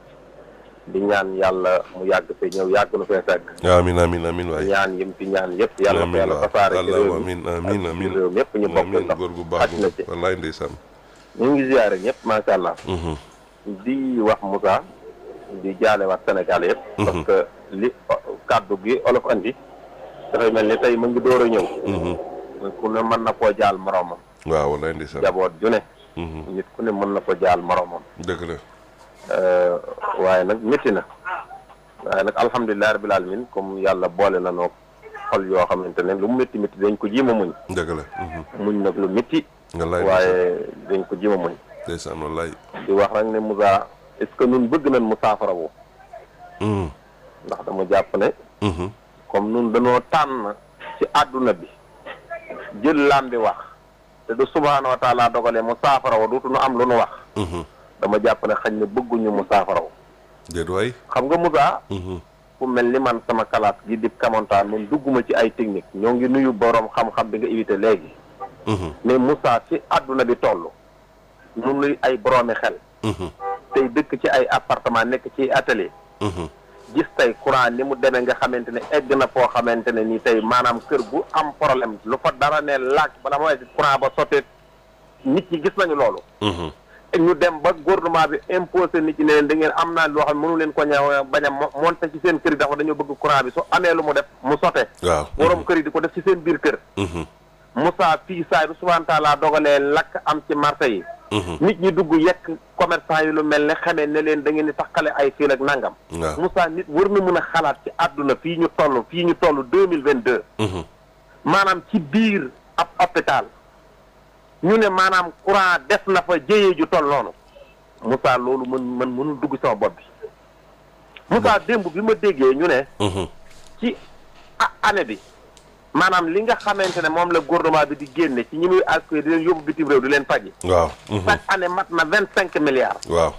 di ñaan yàlla mu yàgg fee ñëw yàgg na fee fekk amiin waay ñaan yim ci ñaan yëpp yàlla ko yàlla tasaare ci réew mi amiin réew mi yëpp ñu bokk ndax góor gu baax xaj na ci wallaay ndeysaan ñu ngi siyaare ñëpp macha allah di wax Moussa di jaale wax Sénégal yëpp parce que li kàddu gi olof andi dafay mel ni tey mu ngi door a ñëw ku ne mën na koo jaal moroomam waaw wallaay ndeysaan jaboot ju ne nit ku ne mën na ko jaal moroomam dëgg la waaye nag métti na waaye nag alhamdulilah rabbil alamin comme yàlla boole na noo xol yoo xamante ne lu mu métti dañ ko jiima muñ dëgg la muñ nag lu métti wallaay waaye dañ ko jiima muñ ndeysaan wallaay di wax rek ne Moussa est-ce que ñun bëgg nañ mu saafara woo ndax dama jàpp ne comme nun dañoo tànn ci àdduna bi jël lam bi wax te du subhaanahu wa taala dogalee mu saafaraw duutu nu am lu nu wax dama jàpp ne xañ ne bëgguñu mu saafaraw déet waay xam nga Moussa ku mel ni man sama kalaas gi di kamontaan mun dugguma ci ay technique ñoo ngi nuyu boroom xam-xam bi nga évité léegi mais Moussa ci àdduna bi toll nu nuy ay boroomi xel tey dëkk ci ay appartement nekk ci atelier gis tey courant ni mu demee nga xamante ne egg na foo xamante ne ni tey maanaam kër bu am problème lu fa dara ne laaj bala mooy courant ba sottee nit ñi gis nañu loolu ñu dem ba gouvernement bi imposé nit ñi ne leen da ngeen am naa loo xam ne mënu leen ko ñëw bañ a monter ci seen kër yi dafa dañoo bëgg courant bi su amee lu mu def mu sote borom kër yi di ko def ci seen biir kër Moussa fii saay bi subhaanahu wa taala dogalee lakk am ci marché yi nit ñi dugg yekk commerçant yi lu mel ne xamee ne leen da ngeen di taxale ay fil ak nangam Moussa nit war na mën a xalaat ci àdduna fii ñu toll 2022 maanaam ci biir ab hôpital ñu ne maanaam courant def na fa jëyee ju toll noonu Moussa loolu man mënul dugg sama bopp bi Moussa démb bi ma déggee ñu ne ci année bi maanaam li nga xamante ne moom la gouvernement bi di génne ci ñi muy accueillir di leen yóbbu bitim réew di leen faji waaw chaque année mat na 25 milliards waaw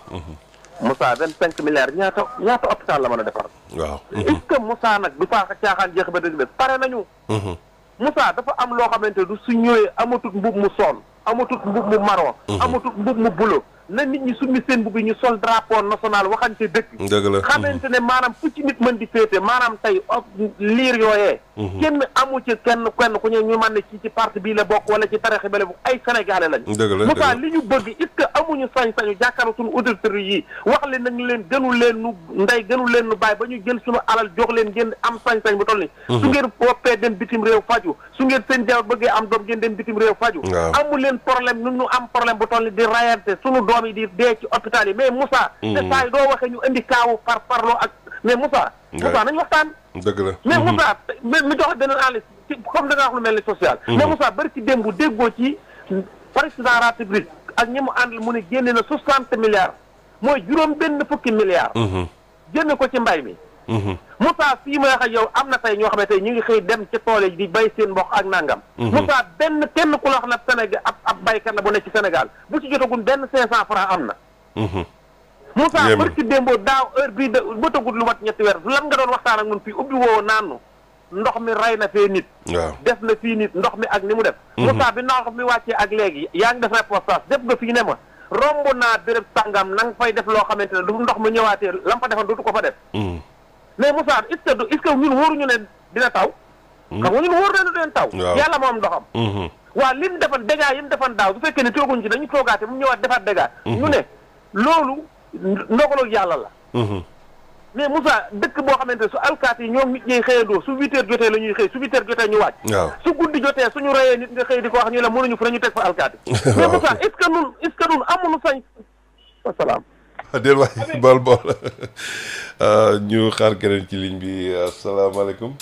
Moussa 25 milliards ñaata hôpital la mën a defar waaw est-ce que Moussa nag du faa caaxaan jeex ba dëgg dëgg pare nañu Moussa dafa am loo xamante du su ñëwee amatut mbub mu sonn amatut mbub mu marron amatut mbub mu bulo na nit ñi summi seen mbub yi ñu sol drapeau national waxante dëkk dëgg la xamante ne maanaam fu ci nit mën di féete maanaam tey liir yooyee kenn amu ci kenn ku ñu mën ne ci parti bii la bokk wala ci taraxi bale bu ay sénégalais lañ Moussa li ñu bëgg est-ce que amuñu sañ-sañu jàkkaarloo suñu auditeurs yi wax leen nañ leen gënu leen nu ndey gënu leen nu bàyyi ba ñu jël suñu alal jox leen ngeen am sañ-sañ bu toll ni su ngeen woppee dem bitim réew faju su ngeen seen jabar bëggee am doom ngeen dem bitim réew faju amu leen problème nun ñu am problème bu toll ni di rayante suñu doom yi di dee ci hôpital yi mais Moussa te saa yi doo waxee ñu indi kaawu par parloo ak mais Moussa nañ waxtaan dëgg la mais Moussa mi joxe beneen analyse comme da nga wax lu mel ni social mais Moussa bari ci démb déggoo ci président de la République ak ñi mu àndal mu ne génne na 60 milliards mooy juróom benn fukki milliards génne ko ci mbay mi Moussa fii may wax ak yow am na tey ñoo xam ne tey ñu ngi xëy dem ci tool yi di bay seen mboq ak nangam Moussa kenn ku la wax na Sénégal ab baykat la bu nekk ci Sénégal bu ci jotagun benn 500 francs am na Moussa bari ci démboo daaw heure bii de ba tagut lu mat ñetti weer lan nga doon waxtaan ak ñun fii ubbi woo naanu ndox mi rey na fee nit def na fii nit ndox mi ak ni mu def Moussa bi ndox mi wàccee ak léegi yaa ngi def reportage def nga fii ne ma romb naa béréb sàngam na nga fay def loo xamante ne du ndox mi ñëwaatee la nga fa defoon dootu ko fa def mais Moussa est-ce que ñun wóoruñu ne dina taw xam nga ñun wóor nañu leen taw yàlla moom ndoxam waaw li mu defan dégâts yi mu defan daaw su fekkee ne tooguñ ci dañu toogaate mu ñëwaat defaat dégâts ñu ne loolu ndogalu yàlla la mais Moussa dëkk boo xamante ne su alkaati yi ñoom nit ñuy xëyandoo su 8 heures jotee la ñuy xëy su 8 heures jotee ñu wàcc su guddi jotee suñu reyee nit nga xëy di ko wax ñu la mënuñu fa ñu teg fa alkaati mais Moussa est-ce que nun amuñu sañ wasalaam del waay bool ñu xaar keneen ci ligne bi asalaamaaleykum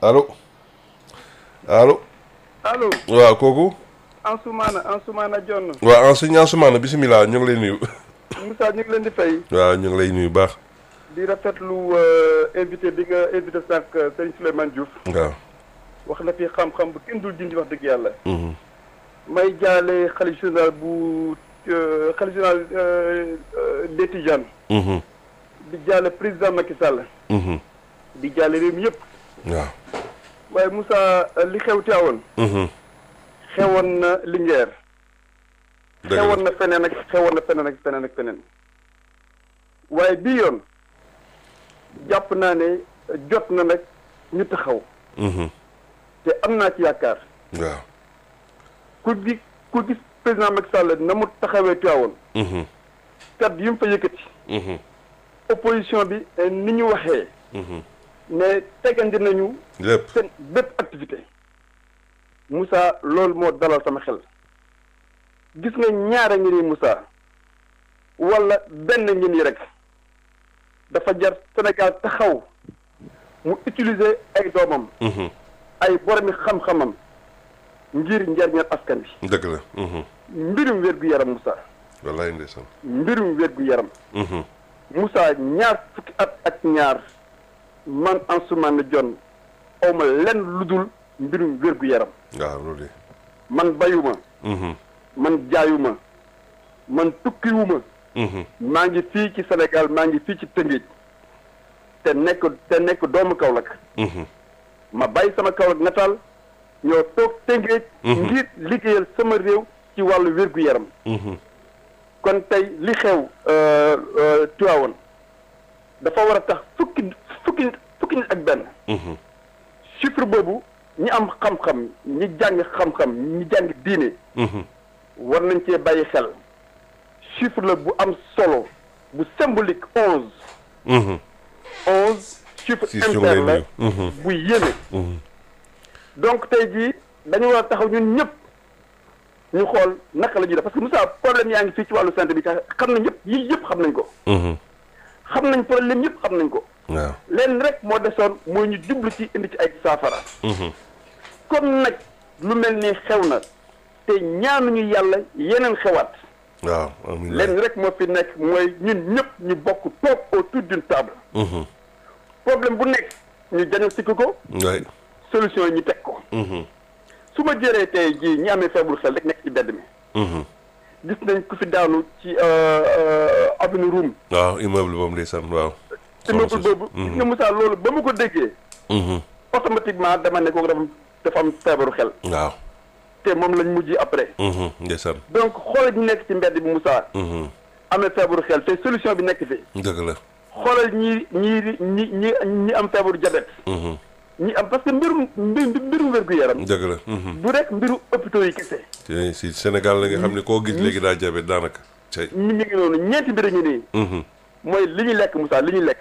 allo waaw kooku Ansoumana Dione waaw Ansoumana bisimilah ñu ngi lay nuyu Moussa ñu ngi leen di fay waaw ñu ngi lay nuyu baax di rafetlu invité bi nga invité sànq Serigne Souleymane Diouf waaw wax na fi xam-xam bu kenn dul dindi wax dëgg yàlla may jaale xalif général bu xalif général des Tidianes di jaale président Macky Sall di jaale réew mi yëpp waaw waaye Moussa li xew Tivaouane xewoon na Linguère xewoon na feneen ak feneen waaye bii yoon jàpp naa ne jot na nag ñu taxaw te am naa ci yaakaar waaw ku gis président Macky Sall na mu taxawee Tivaouane kat yi mu fa yëkkati opposition bi ni ñu waxee ne tegandi nañu lépp seen bépp activité Moussa loolu moo dalal sama xel gis nga ñaara ngi nii Moussa wala benn ngi nii rek dafa jar Sénégal taxaw mu utiliser ay doomam ay boromi xam-xamam ngir njariñal askan bi dëgg la mbirum wér-gu-yaram Moussa wallaay ndeysaan mbirum wér-gu-yaram Moussa ñaar fukki at ak ñaar man Ansoumana Dione awma lenn lu dul mbirum wér-gu-yaram. waaw loolu. man bayuma. man jaayuma. man tukkiwuma. maa ngi fii ci Sénégal maa ngi fii ci Tëngéej te nekk doomu Kaolack. ma bàyyi sama Kaolack nataal ñoo toog Tëngéej. ngir liggéeyal sama réew ci wàllu wér-gu-yaram. kon tey li xew Tivaouane dafa war a tax fukki nit ak benn. chiffre boobu ñi am xam-xam ñi jàng xam-xam ñi jàng diine. war nañ cee bàyyi xel. chiffre la bu am solo bu symbolique 11. 11 chiffre impair la bu yéeme. donc tey jii dañu war a taxaw ñun ñëpp ñu xool naka la ñuy def parce que Moussa problème yaa ngi fii ci wàllu santé bi xam nañ yëpp yii yëpp xam nañ ko. xam nañ problème yëpp xam nañ ko. waaw leen rek moo desoon mooy ñu jublu ci indi ci ay saafara. comme nag lu mel ni xew na te ñaanuñu yàlla yeneen xewaat. waaw leen rek moo fi nekk mooy ñun ñëpp ñu bokk toog autour d'une table. problème bu nekk ñu diagnostiqué ko. solution yi ñu teg ko. su ma jëree tey jii ñi amee feebaru xel rek nekk ci mbedd mi. gis nañ ku fi daanu ci avenue Roume. waaw immeuble boobu ndeysaan waaw. immeuble boobu. gis nga Moussa loolu ba mu ko déggee. automatiquement dama ne ko dafa am feebaru xel. waaw. te moom lañ mujj après. ndeysaan. donc xoolal ñu nekk ci mbedd bi Moussa. amee feebaru xel te solution bi nekk fi. dëgg la. xoolal ñi am feebaru diabète. ñi am parce que mbirum wér-gu-yaram. dëgg la. du rek mbiru hôpitaux yi kese. te si Sénégal la nga xam ne koo gis léegi daa diabète daanaka. ñu ngi noonu ñeenti mbir ñu nii. mooy li ñuy lekk Moussa li ñuy lekk.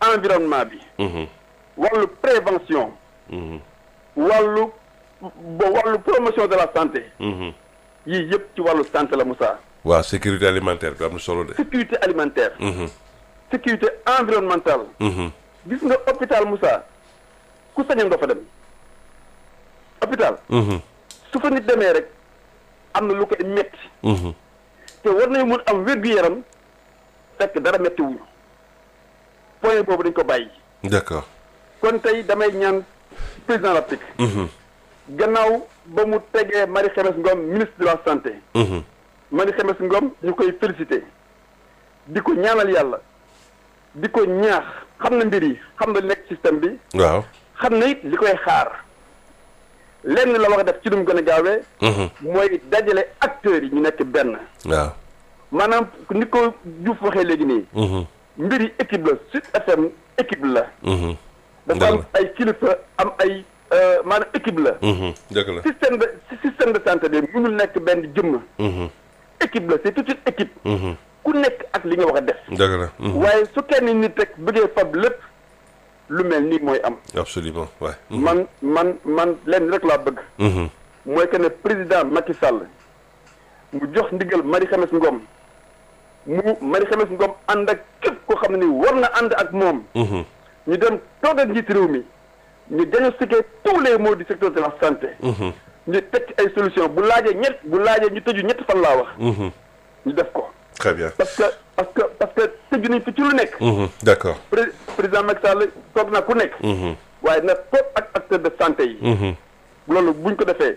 environnement bi. wàllu prévention. wàllu promotion de la santé. yii yëpp ci wàllu santé la Moussa. waaw sécurité alimentaire bi am na solo de. sécurité alimentaire. sécurité environnementale. gis nga hôpital Moussa ku sañoon nga fa dem hôpital. su fa nit demee rek am na lu koy metti. te war nañu mun am wér-gu-yaram fekk dara metti wuñu point boobu dañ ko bàyyi. d'accord. kon tey damay ñaan président de la République. gannaaw ba mu tegee Marie Khemesse Ngom ministre de la santé. Marie Khemesse Ngom ñu koy féliciter di ko ñaanal yàlla di ko ñaax xam na mbir yi xam na li nekk système bi. waaw xam na it li koy xaar lenn la wax a def ci lu mu gën a gaawee. mooy dajale acteurs yi ñu nekk benn. waaw maanaam ni ko Diouf waxee léegi nii. mbir yi équipe la Sud FM équipe la. dafa am ay kilifa am ay maanaam équipe la. dëgg la système de santé bi mënul nekk benn jëmm. équipe la c'est toute une équipe. ku nekk ak li nga wax a def. dëgg la. waaye su kenn nit rek bëggee fab lépp lu mel nii mooy am. absolument waay. man lenn rek laa bëgg. mooy que ne président Macky Sall mu jox ndigal Marie Khemesse Ngom Marie Khemesse Ngom ànd ak képp koo xam ne ni war na ànd ak moom. ñu dem toog ak njiit réew mi ñu diagnostiquer tous les maux du secteur de la santé. ñu teg ay solution bu laajee ñu tëju ñett fan laa wax. ñu def ko. très bien parce que tëju nañ fi ci lu nekk. d'accord. président Macky Sall toog na ku nekk. waaye nag toog ak acteur de santé yi. loolu buñ ko defee.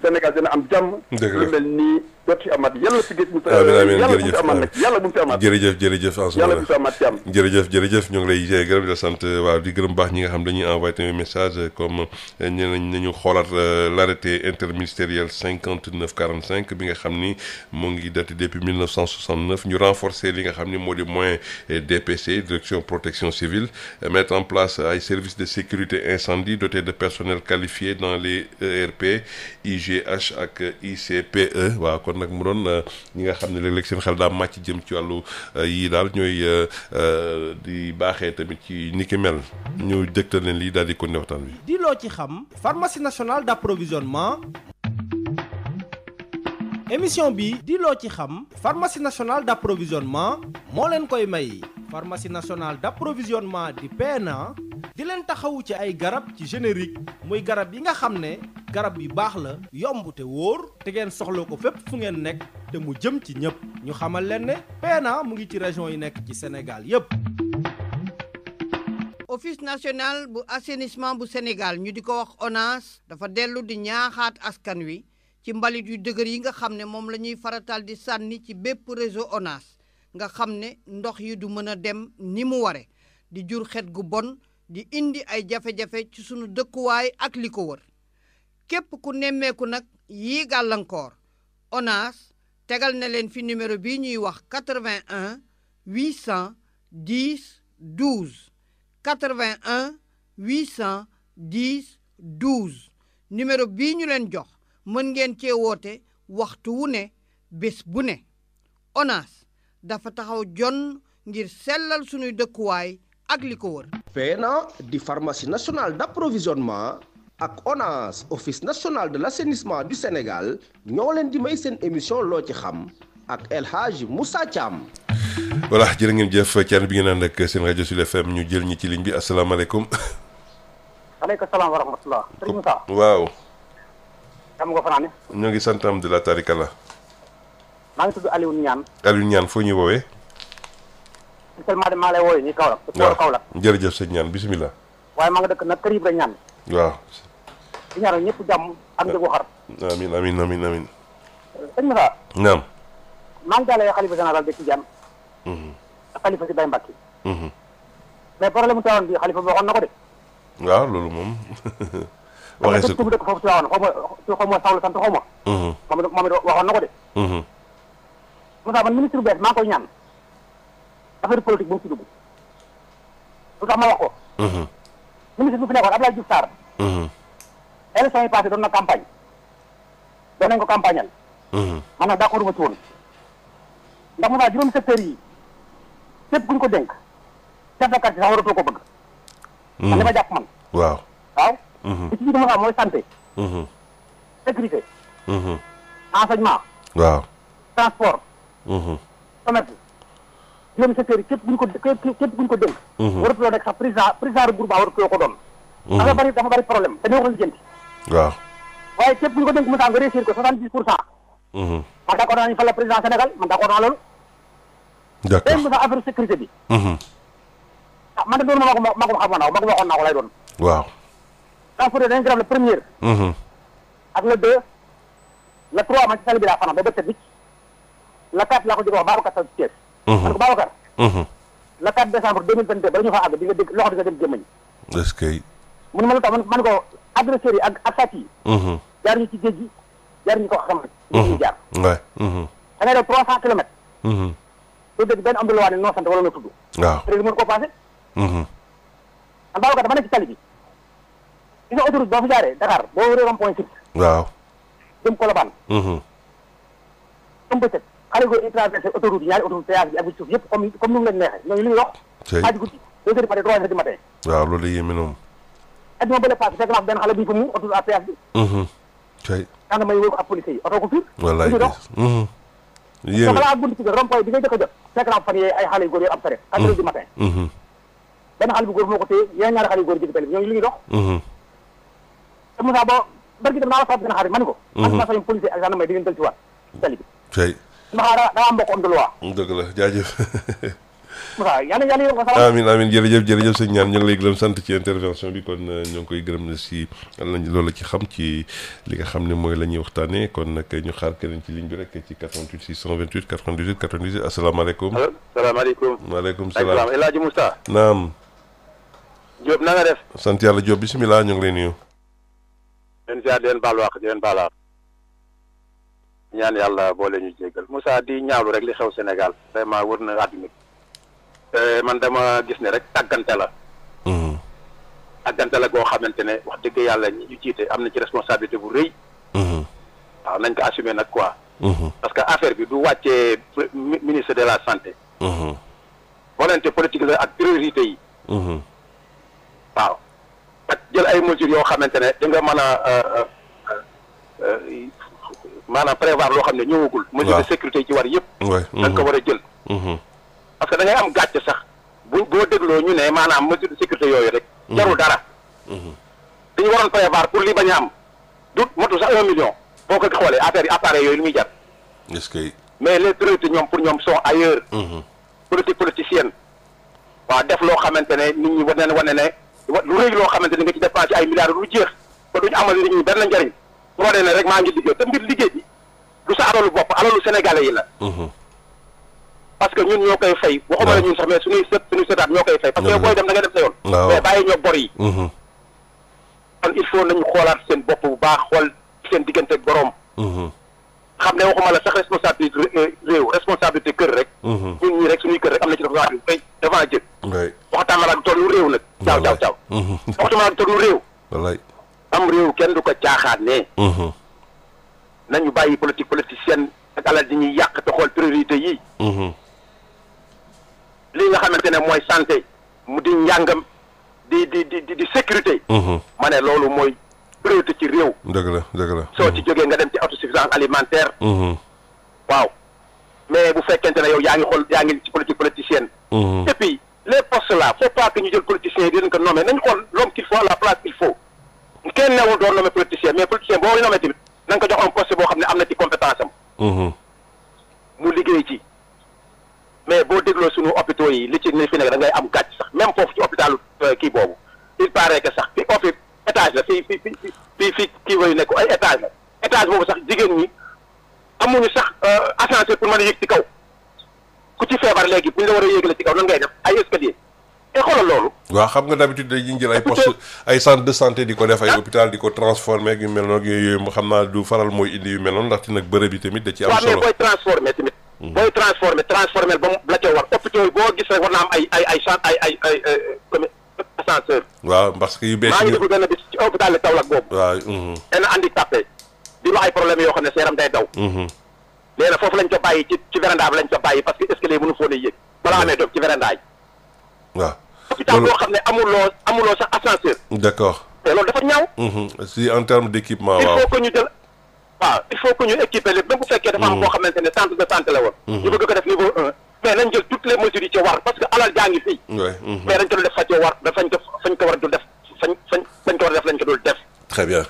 Sénégal dina am jàmm. dëgg la lu mel nii dootu amaat yàlla fi gis. amiin yàlla bu mu fi amaat nag yàlla bu mu fi amaat. jërëjëf yàlla bu mu fi amaat jàmm. jërëjëf ñu ngi lay gërëm di la sant waaw di gërëm baax ñi nga xam dañuy envoyé tamit message comme ñeneen nañu xoolaat l'arrêté interministériel 5945 bi nga xam ni mu ngi daté depuis 1969 ñu renforcer li nga xam ni moo di moyen DPC direction protection civile mettre en place ay services de sécurité incendie dotés de personnel qualifié dans les ERP IGH ak ICPE waaw kon nag mu doon ñi nga xam ne léeg-léeg seen xel daa màcc jëm ci wàllu yii daal ñooy di baaxee tamit ci ni ki mel ñu dëgtal leen lii daal di ko ne waxtaan bi. di loo ci xam pharmacie nationale d'approvisionnement émission bi di loo ci xam pharmacie nationale d'approvisionnement moo leen koy may pharmacie nationale d'approvisionnement di PNA di leen taxawu ci ay garab ci générique muy garab yi nga xam ne garab yi baax la yomb te wóor te ngeen soxla ko fépp fu ngeen nekk te mu jëm ci ñëpp ñu xamal leen ne PNA mu ngi ci région yi nekk ci Sénégal yépp. office national bu assainissement bu Sénégal ñu di ko wax ONAS dafa dellu di ñaaxaat askan wi ci mbalit yu dëgër yi nga xam ne moom la ñuy faratal di sànni ci bépp réseau ONAS nga xam ne ndox yi du mën a dem ni mu ware di jur xet gu bon di indi ay jafe-jafe ci sunu dëkkuwaay ak li ko wër képp ku nemmeeku nag yii gàllankoor ONAS tegal na leen fi numéro bii ñuy wax 81 810 12 81 810 12 numéro bii ñu leen jox mën ngeen cee woote waxtu wu ne bés bu ne ONAS dafa taxaw jonn ngir sellal sunuy dëkkuwaay ak li ko wër. PNA di pharmacie nationale d'approvisionnement ak ONAS office national de l'assainissement du Sénégal ñoo leen di may seen émission loo ci xam ak El Hadji Moussa Thiam. voilà jërë ngeen jëf Thierno bi ngeen ànd ak seen rajo Sud FM ñu jël ñi ci ligne bi asalaamaaleykum. aleykum salaam wa rahmatulah. sëñ Moussa. waaw. xam nga fanaan. ñoo ngi sant Alhamdulilah tarikala. maa ngi tudd Aliou Niane. Aliou Niane foo ñuy woowee. seulement de maa lay woowee nii Kaolack. waaw Kaolack. jërëjëf sëñ Niane bisimilah. waaye maa nga dëkk nag kër Ibra Niane. waaw. di ñaanal ñëpp jàmm ak njëgu xar. amiin amiin amiin amiin. sëñ Moussa. naam. maa ngi jàllee xalifa général de Tidiane. ak xalifa si Baye Mbacke. mais problème mu Tivaouane bi xalifa bi waxoon na ko de. waaw loolu moom. waxee su ko dëkk foofu Tivaouane xaw ma Sawlu sant xaw ma. moom it waxoon na ko de. Moussa man ministre bu bees maa ngi koy ñaan affaire politique bu mu ci dugg lu tax ma wax ko. ministre bu fi nekkoon Abdoulaye Diouf Sarr. élection yi passé doon na campagne doon nañ ko campagnal. man nag d'accord ma ci woon ndax Moussa juróomi secteurs yi képp ku ñu ko dénk chef de quartier sax waratoo ko bëgg. man li ma jàpp man. waaw. waaw. li ci jiitu Moussa mooy santé. sécurité. enseignement. waaw. transport. commerce. juróomi secteurs yi képp ku ñu ko dénk. waratoo nekk sax président groupe waratoo ko doon. dafa bari problème te neexul lijjanti. waaw. waaye képp ku ñu ko dénk Moussa nga réussir ko 70%. man d'accord naa ñu fal la président Sénégal man d'accord naa loolu. d'accord léegi Moussa affaire sécurité bi. man de doon ma ko waxoon naa ko lay doon. waaw. transporteur dañuy grève le premier. ak le 2 le 3 man ci tali bi laa fanaan ba bët bi le 4 laa ko jóge wax Babacar Sall Thiès. man ko Babacar. le 4 décembre 2022 bala ñu fa àgg di nga dégg loxo di nga dégg gémmañ. est-ce que. mun ma lu tax man ko agresseurs yi ak sàcc yi. jaar ñu ci géej gi jaar ñu ko xam ñu jaar. waay. da ngay def 300 kilomètres. doo dégg benn am lu waa ne noo sant wala noo tudd. waaw te mën koo passé. man Babacar dama nekk ci tali bi. gis nga autoroute boo fi jaaree Dakar boo wëree rond-point 6. waaw. jëm Colobane. comme bëccëg xale góor yi traversé autoroute yi ñaari autoroute péage bi ak bi suuf yëpp comme ni mu leen neexee ñooñu li ñuy wax. tey xaaju guddi 2 heures du matin 3 heures du matin. waaw loolu yéeme noonu. et ma bële passé fekk naa benn xale bu ñu fa mu autoroute à péage bi. tey. xam may woo ko ak policiers yi oto ko fiir. wallaay ñu dox. yéeme te balaa buntu ci rond-point bi ngay jëkk a jot fekk naa fan yee ay xale yu góor yu am saret 4 heures du matin. benn xale bu góor moo ko téye yeneen ñaari xale yu góor jëkk tali bi ñooñu li ñuy dox. te Moussa boo barki dem naa la fàttali benn xarit ma ni ko. ma sañoon policier ak gendarmerie di ngeen del ci waat ci tali bi. tey. ndax daa am mbokk homme de loi. dëgg la jaajëf. Moussa yàlla yokk ko salaam. amiin amiin jërëjëf sëñ ñaan ñu ngi lay gërëm sant ci intervention bi kon ñoo ngi koy gërëm na si loolu la ci xam ci li nga xam ne mooy la ñuy waxtaanee kon nag ñu xaar keneen ci ligne bi rek ci 88 628 98 98 asalaamaaleykum. allo salaamaaleykum. maaleykum salaam El Hadji Moussa. naam. Diop na nga def. sant yàlla Diop bisimilah ñu ngi lay nuyu. leen ziar di leen baal wax di leen baal wax ñaan yàlla boole ñu jéggal Moussa di ñaawlu rek li xew Sénégal vraiment wër na àdduna bi man dama gis ne rek tàggante la goo xamante ne wax dëgg yàlla ñi ñu jiite am na ci responsabilité bu rëy waaw nañ ko assumer nag quoi parce que affaire bi du wàccee ministre de la santé volonté politique la ak priorité yi waaw ak jël ay mesures yoo xamante ne da nga mën a maanaam prévoir loo xam ne ñëwagul. mesures de sécurité yi ci war yëpp. da nga ko war a jël. parce que da ngay am gàcce sax boo dégloo ñu ne maanaam mesure de sécurité yooyu rek. jarul dara. dañu waroon prévoir pour li bañ a am du motu sax 1 million boo ko xoolee affaire yi appareil yooyu li muy jar. est-ce que. mais les priorités ñoom pour ñoom sont ailleurs. politique politicienne. waaw def loo xamante ne nit ñi wane ne lu rëy loo xamante ne nga ci dépensé ay milliards lu jeex ba duñu amal nit ñi benn njariñ bu wane ne rek maa ngi liggéey te mbir liggéey bi du sa alalu bopp alalu sénégalais yi la. parce que ñun ñoo koy fay. waxuma la ñun sax mais suñuy sëtaat ñoo koy fay. parce que booy dem da nga dem sa yoon. mais bàyyi ñoo bor yi. kon il faut nañu xoolaat seen bopp bu baax xool seen diggante ak borom. xam ne waxuma la sax responsabilité réew responsabilité kër rek. ñun ñii rek suñuy kër rek am na ci responsabilité devant Dieu. waxtaan ma la toll lu réew nag. caaw waxtaan ma la toll lu réew. wallaay am réew kenn du ko caaxaanee. nañu bàyyi politique politicienne ak alal di ñuy yàq te xool priorité yi. lii nga xamante ne mooy santé mu di njàngam di sécurité. ma ne loolu mooy priorité ci réew. dëgg la. soo ci jógee nga dem ci autosuffisance alimentaire. waaw mais bu fekkente ne yow yaa ngi ci politique politicienne. et puis les postes là faut pas que ñu jël politiciens yi di leen ko nommer nañ xool l'homme qu'il faut à la place qu'il faut. kenn newul doon nommer politicien mais politicien boo nommer tamit na nga ko jox un poste boo xam ne am na ci compétence am. mu liggéey ci. mais boo dégloo suñu hôpitaux yi li fi nekk da ngay am gàcc sax même foofu ci hôpitalu kii boobu il paraît que sax fi étage la fii kii wayu nekk ay étage la étage boobu sax jigéen ñi amuñu sax ascenseur pour mën a yëg ci kaw ku ci feebar léegi buñ la war a yéegale ci kaw nan ngay def ay escalier te xoolal loolu. waaw xam nga d'habitude dañuy jël ay poste ay centre de santé di ko def ay hôpital di ko transformer ak yu mel noonu yooyu xam naa du faral mooy indi yu mel noonu ndaxte nag bërëb yi tamit da ci am solo. waaw mais booy transformer tamit. booy transformer ba mu la ca war hôpitaux yi boo gis rek war naa am ay comme ascenseur. waaw parce que yu bees maa ngi déglu benn bis ci hôpital de Kaolack boobu. waaw. benn handicapé di wax ay problème yoo xam ne seeram day daw. léegi nag foofu lañ ko bàyyi ci véranda bi lañ ko bàyyi parce que escalier mënu foo ne yéeg. balaa amee doom ci véranda yi. waaw. hôpital boo xam ne amuloo sax ascenseur. d'accord. te loolu dafa ñaaw. si en termes d'équipement. il waaw faut que ñu jël. waaw il faut que ñu équiper lépp même bu fekkee dafa am boo xamante ne centre de santé la woon. ñu bëgg ko def niveau 1. mais nañ jël toutes les mesures yi ci war parce que alal jaa ngi fii. mais dañ ko dul def fa ci war fañ ko war a dul def fañ ko war a def lañ ko dul def. très bien.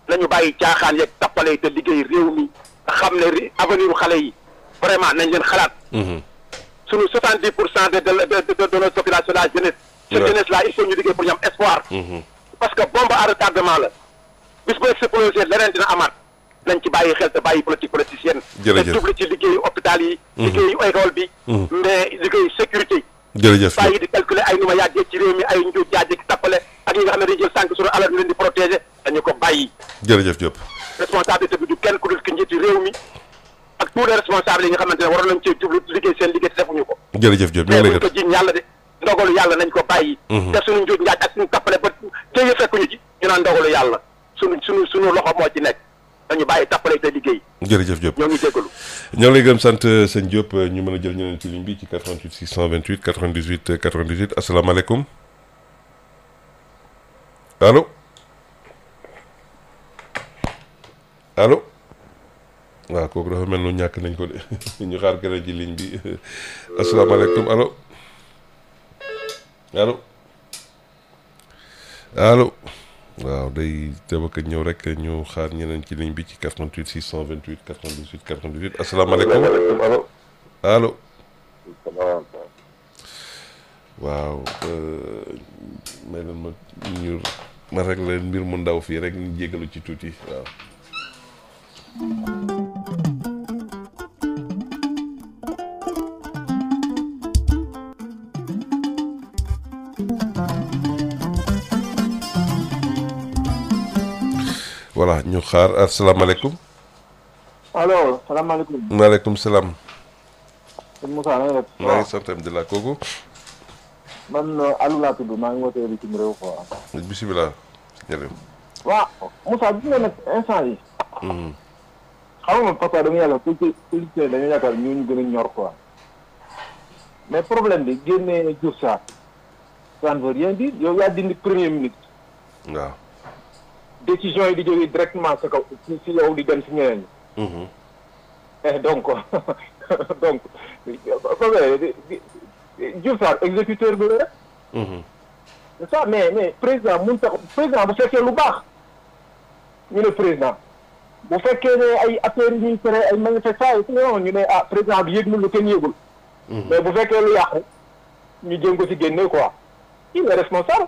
nañu bàyyi caaxaan yeeg tappale yi te liggéey réew mi te xam ne avenir u xale yi vraiment nañ leen xalaat. sunu 70% de notre population la jeunesse. cette jeunesse là il faut ñu liggéey pour ñu am espoir. parce que bombe à retardement la bis bu explosé leneen dina amaat. nañ ci bàyyi xel te bàyyi politique politicienne. jërëjëf te jublu ci liggéeyu hôpital yi. liggéeyu école bi. mais liggéeyu sécurité. jërëjëf bàyyi di calculer ay nu ma yàggee ci réew mi ay nju jaajëf tappale ak ñi nga xam ne dañuy jël sànq suñu alal ñu leen di protéger dañu ko bàyyi. jërëjëf Diop. responsabilité bi du kenn ku dul ki njiiti réew mi ak tous les responsables yi nga xamante ne waroon nañ cee jublu liggéey seen liggéey te defuñu ko. jërëjëf Diop ñu ngi lay mais buñ ko jiñ yàlla de ndogalu yàlla nañ ko bàyyi. def suñu njuuj njaaj ak suñu tappale ba téye fekkuñu ci ñu naan ndogalu yàlla suñu loxo moo ci nekk dañu bàyyi tappale te liggéey. jërëjëf Diop ñoo ngi jégalu. ñoo ngi lay gëm sant sëñ Diop ñu mën a jël ñeneen ci ligne bi ci 88 628 98 98 asalaamaaleykum allo allo waaw kooku dafa mel nu ñàkk nañ ko de ñu xaar keneen ci ligne bi asalaamaaleykum allo allo allo. waaw day tëbaka ñëw rek ñu xaar ñeneen ci ligne bi ci 88 628 98 98 asalaamaaleykum allo waaw may leen ma rek la mbir mu ndaw fii rek ñu jégalu ci tuuti waaw voilà ñu xaar asalaamaaleykum. allo salaamaaleykum. maaleykum salaam. sëñ Moussa na nga def. maa ngi sant alhamdulilah kooku. man Aliou laa tudd maa ngi wootee bitim réew quoi. bisimilah. jërëjëf. waaw Moussa gis nga nag instant yi. xam nga parce que dama yàlla politicien dañoo yaakaar ñu gën a ñor quoi. mais problème bi génnee Diouf Sarr. ça ne veut rien dire yow yaa dindi premier ministre. waaw. décision yi di jógee directement sa kaw si yow di dem si ñeneen ñi. donc Diouf Sarr exécuteur bi la rek. c'est ça mais président mun tax président bu fekkee lu baax ñu ne président bu fekkee ne ay affaires yi ñuy tere ay manifestations ñu ne président bi yëg na lu kenn yëgul. mais bu fekkee lu yàqu ñu jéem ko ci génne quoi il est responsable.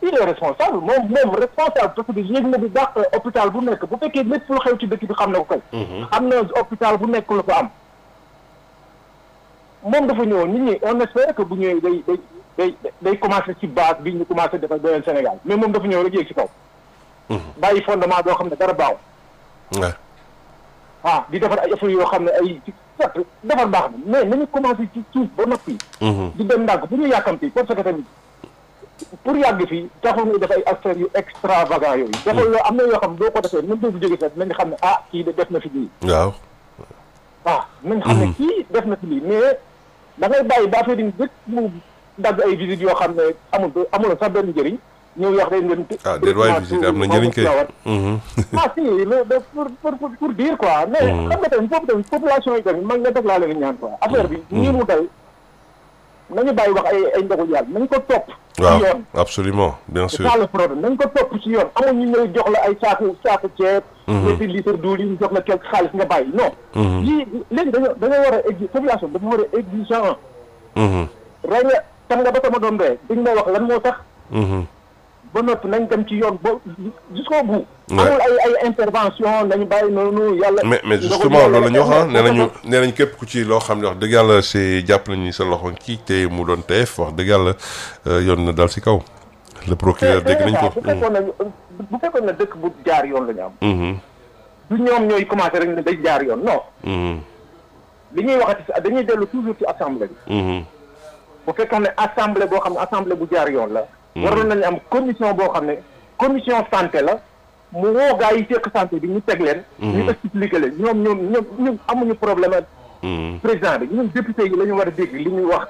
il est responsable moom responsable parce que yéeg na bu baax hôpital bu nekk bu fekkee lépp lu xew ci dëkk bi xam na ko kay. xam na hôpital bu nekk lu ko am. moom dafa ñëw nit ñi on espère que bu ñëwee day commencé ci base bi ñu commencé defar beneen Sénégal mais moom dafa ñëw rek yéeg ci kaw. bàyyi fondement boo xam ne dara baaw. di defar ay affaires yoo xam ne ay defar baax na mais nañu commencé ci suuf ba noppi. di dem ndànk bu ñu yàkkamti parce que tamit pour yàgg fii taxul nga def ay affaires yu extravagant yooyu. dafa yoo am na yoo xam ne boo ko defee même doo fi jógee sax nañu xam ne kii de def na fi lii. waaw. nañ xam ne kii def na fi lii mais da ngay bàyyi ba affaire yi dëkk mu dagg ay visites yoo xam ne amul sax benn njëriñ ñëw wax day ngeen. déet waay visite am na njëriñ kay. pour dire quoi. mais xam nga tamit foofu tamit population yi tamit man nga def laa leen ñaan quoi. affaire bi nii mu dal nañu bàyyi wax ay ndogu yàlla nañ ko topp. ci yoon absolument bien sûr. c'est ça le problème nañ ko topp ci yoon amul ñu ñëw jox la ay saaku ceeb. ñetti litre d'eau ñu jox la quelque xaalis nga bàyyi non. lii léegi dañoo war a population dafa war a exigeant. rey nga tam nga ba sama doom ree dañ may wax lan moo tax. ba noppi nañ dem ci yoon ba jusqu'au bout. amul ay intervention nañu bàyyi noonu yàlla. mais justement loolu la ñu wax nee nañ képp ku ci loo xam ne wax dëgg yàlla c'est jàpp nañu sa loxo kii te mu doon teef wax dëgg yàlla yoon na dal si kaw. le procureur dégg nañ ko. bu fekkoon ne dëkk bu jaar yoon la ñu am. du ñoom ñooy commencé rek ne day jaar yoon non. li ñuy waxati dañuy dellu toujours ci assemblée bi. bu fekkoon ne assemblée boo xam ne assemblée bu jaar yoon la. waroon nañu am commission boo xam ne commission santé la mu woo gaa yi fekk santé bi ñu teg leen. ñu expliqué leen ñoom amuñu problème ak président bi ñun député yi la ñu war a dégg li ñuy wax.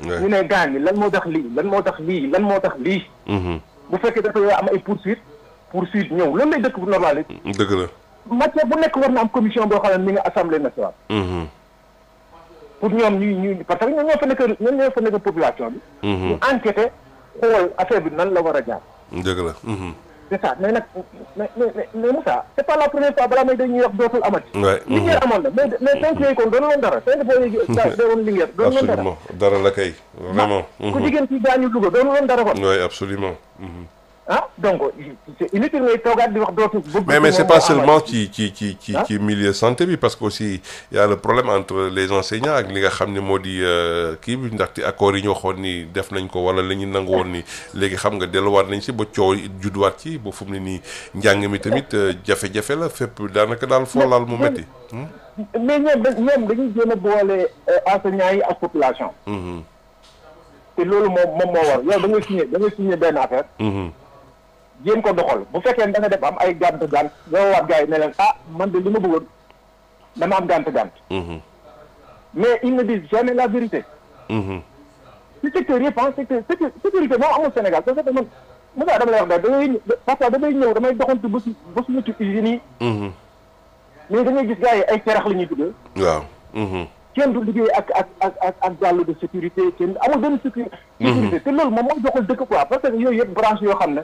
ñu ne gaañ lan moo tax lii lan moo tax lii lan moo tax lii. bu fekkee dafa am ay poursuite ñëw loolu lay dëkk bu normal yi. dëgg la. matière bu nekk war na am commission boo xam ne mi nga assemblée nationale. pour ñoom ñu parce que ñoo fa nekk population bi. ñu enquêté xool affaire bi nan la war a jaar. dëgg la. c'est ça mais nag mais Moussa c'est pas la première fois balaa may dañuy wax dootul amati. Linguère amoon na mais tey jii kon doon woon dara tey dafa doon Linguère doon woon dara. absolument dara la kay. vraiment. ku jigéen ci gaañu Louga doon woon dara kon. oui absolument. donc c'est inutile ngay toogaat di wax dootul. mais c'est pas seulement ci milieu santé bi parce que aussi y a le problème entre les enseignants ak li nga xam ne moo di kii bi ndaxte accords yi ñu waxoon ni def nañ ko wala la ñu nangu woon ni léegi xam nga delluwaat nañ si ba coow judduwaat ci ba fu mu ne nii njàng mi tamit jafe-jafe la fépp daanaka daal foo laal mu metti. mais ñoom dañuy jéem a boole enseignants yi ak population. te loolu moom moo war yow da ngay signé benn affaire. jéem ko doxal bu fekkee ne da nga def am ay gànt nga waat gars yi ne leen man de li ma bëggoon dama am gànt. mais ils ne disent jamais la vérité. ci secteur yëpp sécurité moom amul Sénégal parce que man Moussa dama lay wax daal parfois damay ñëw damay doxantu ba suñu usines yi. mais da ngay gis gars yi ay cerax la ñuy tuddee. waaw. kenn du liggéey ak gàllu de sécurité kenn amul benn sécurité te loolu moom mooy joxul dëkk quoi parce que yooyu yëpp branche yoo xam ne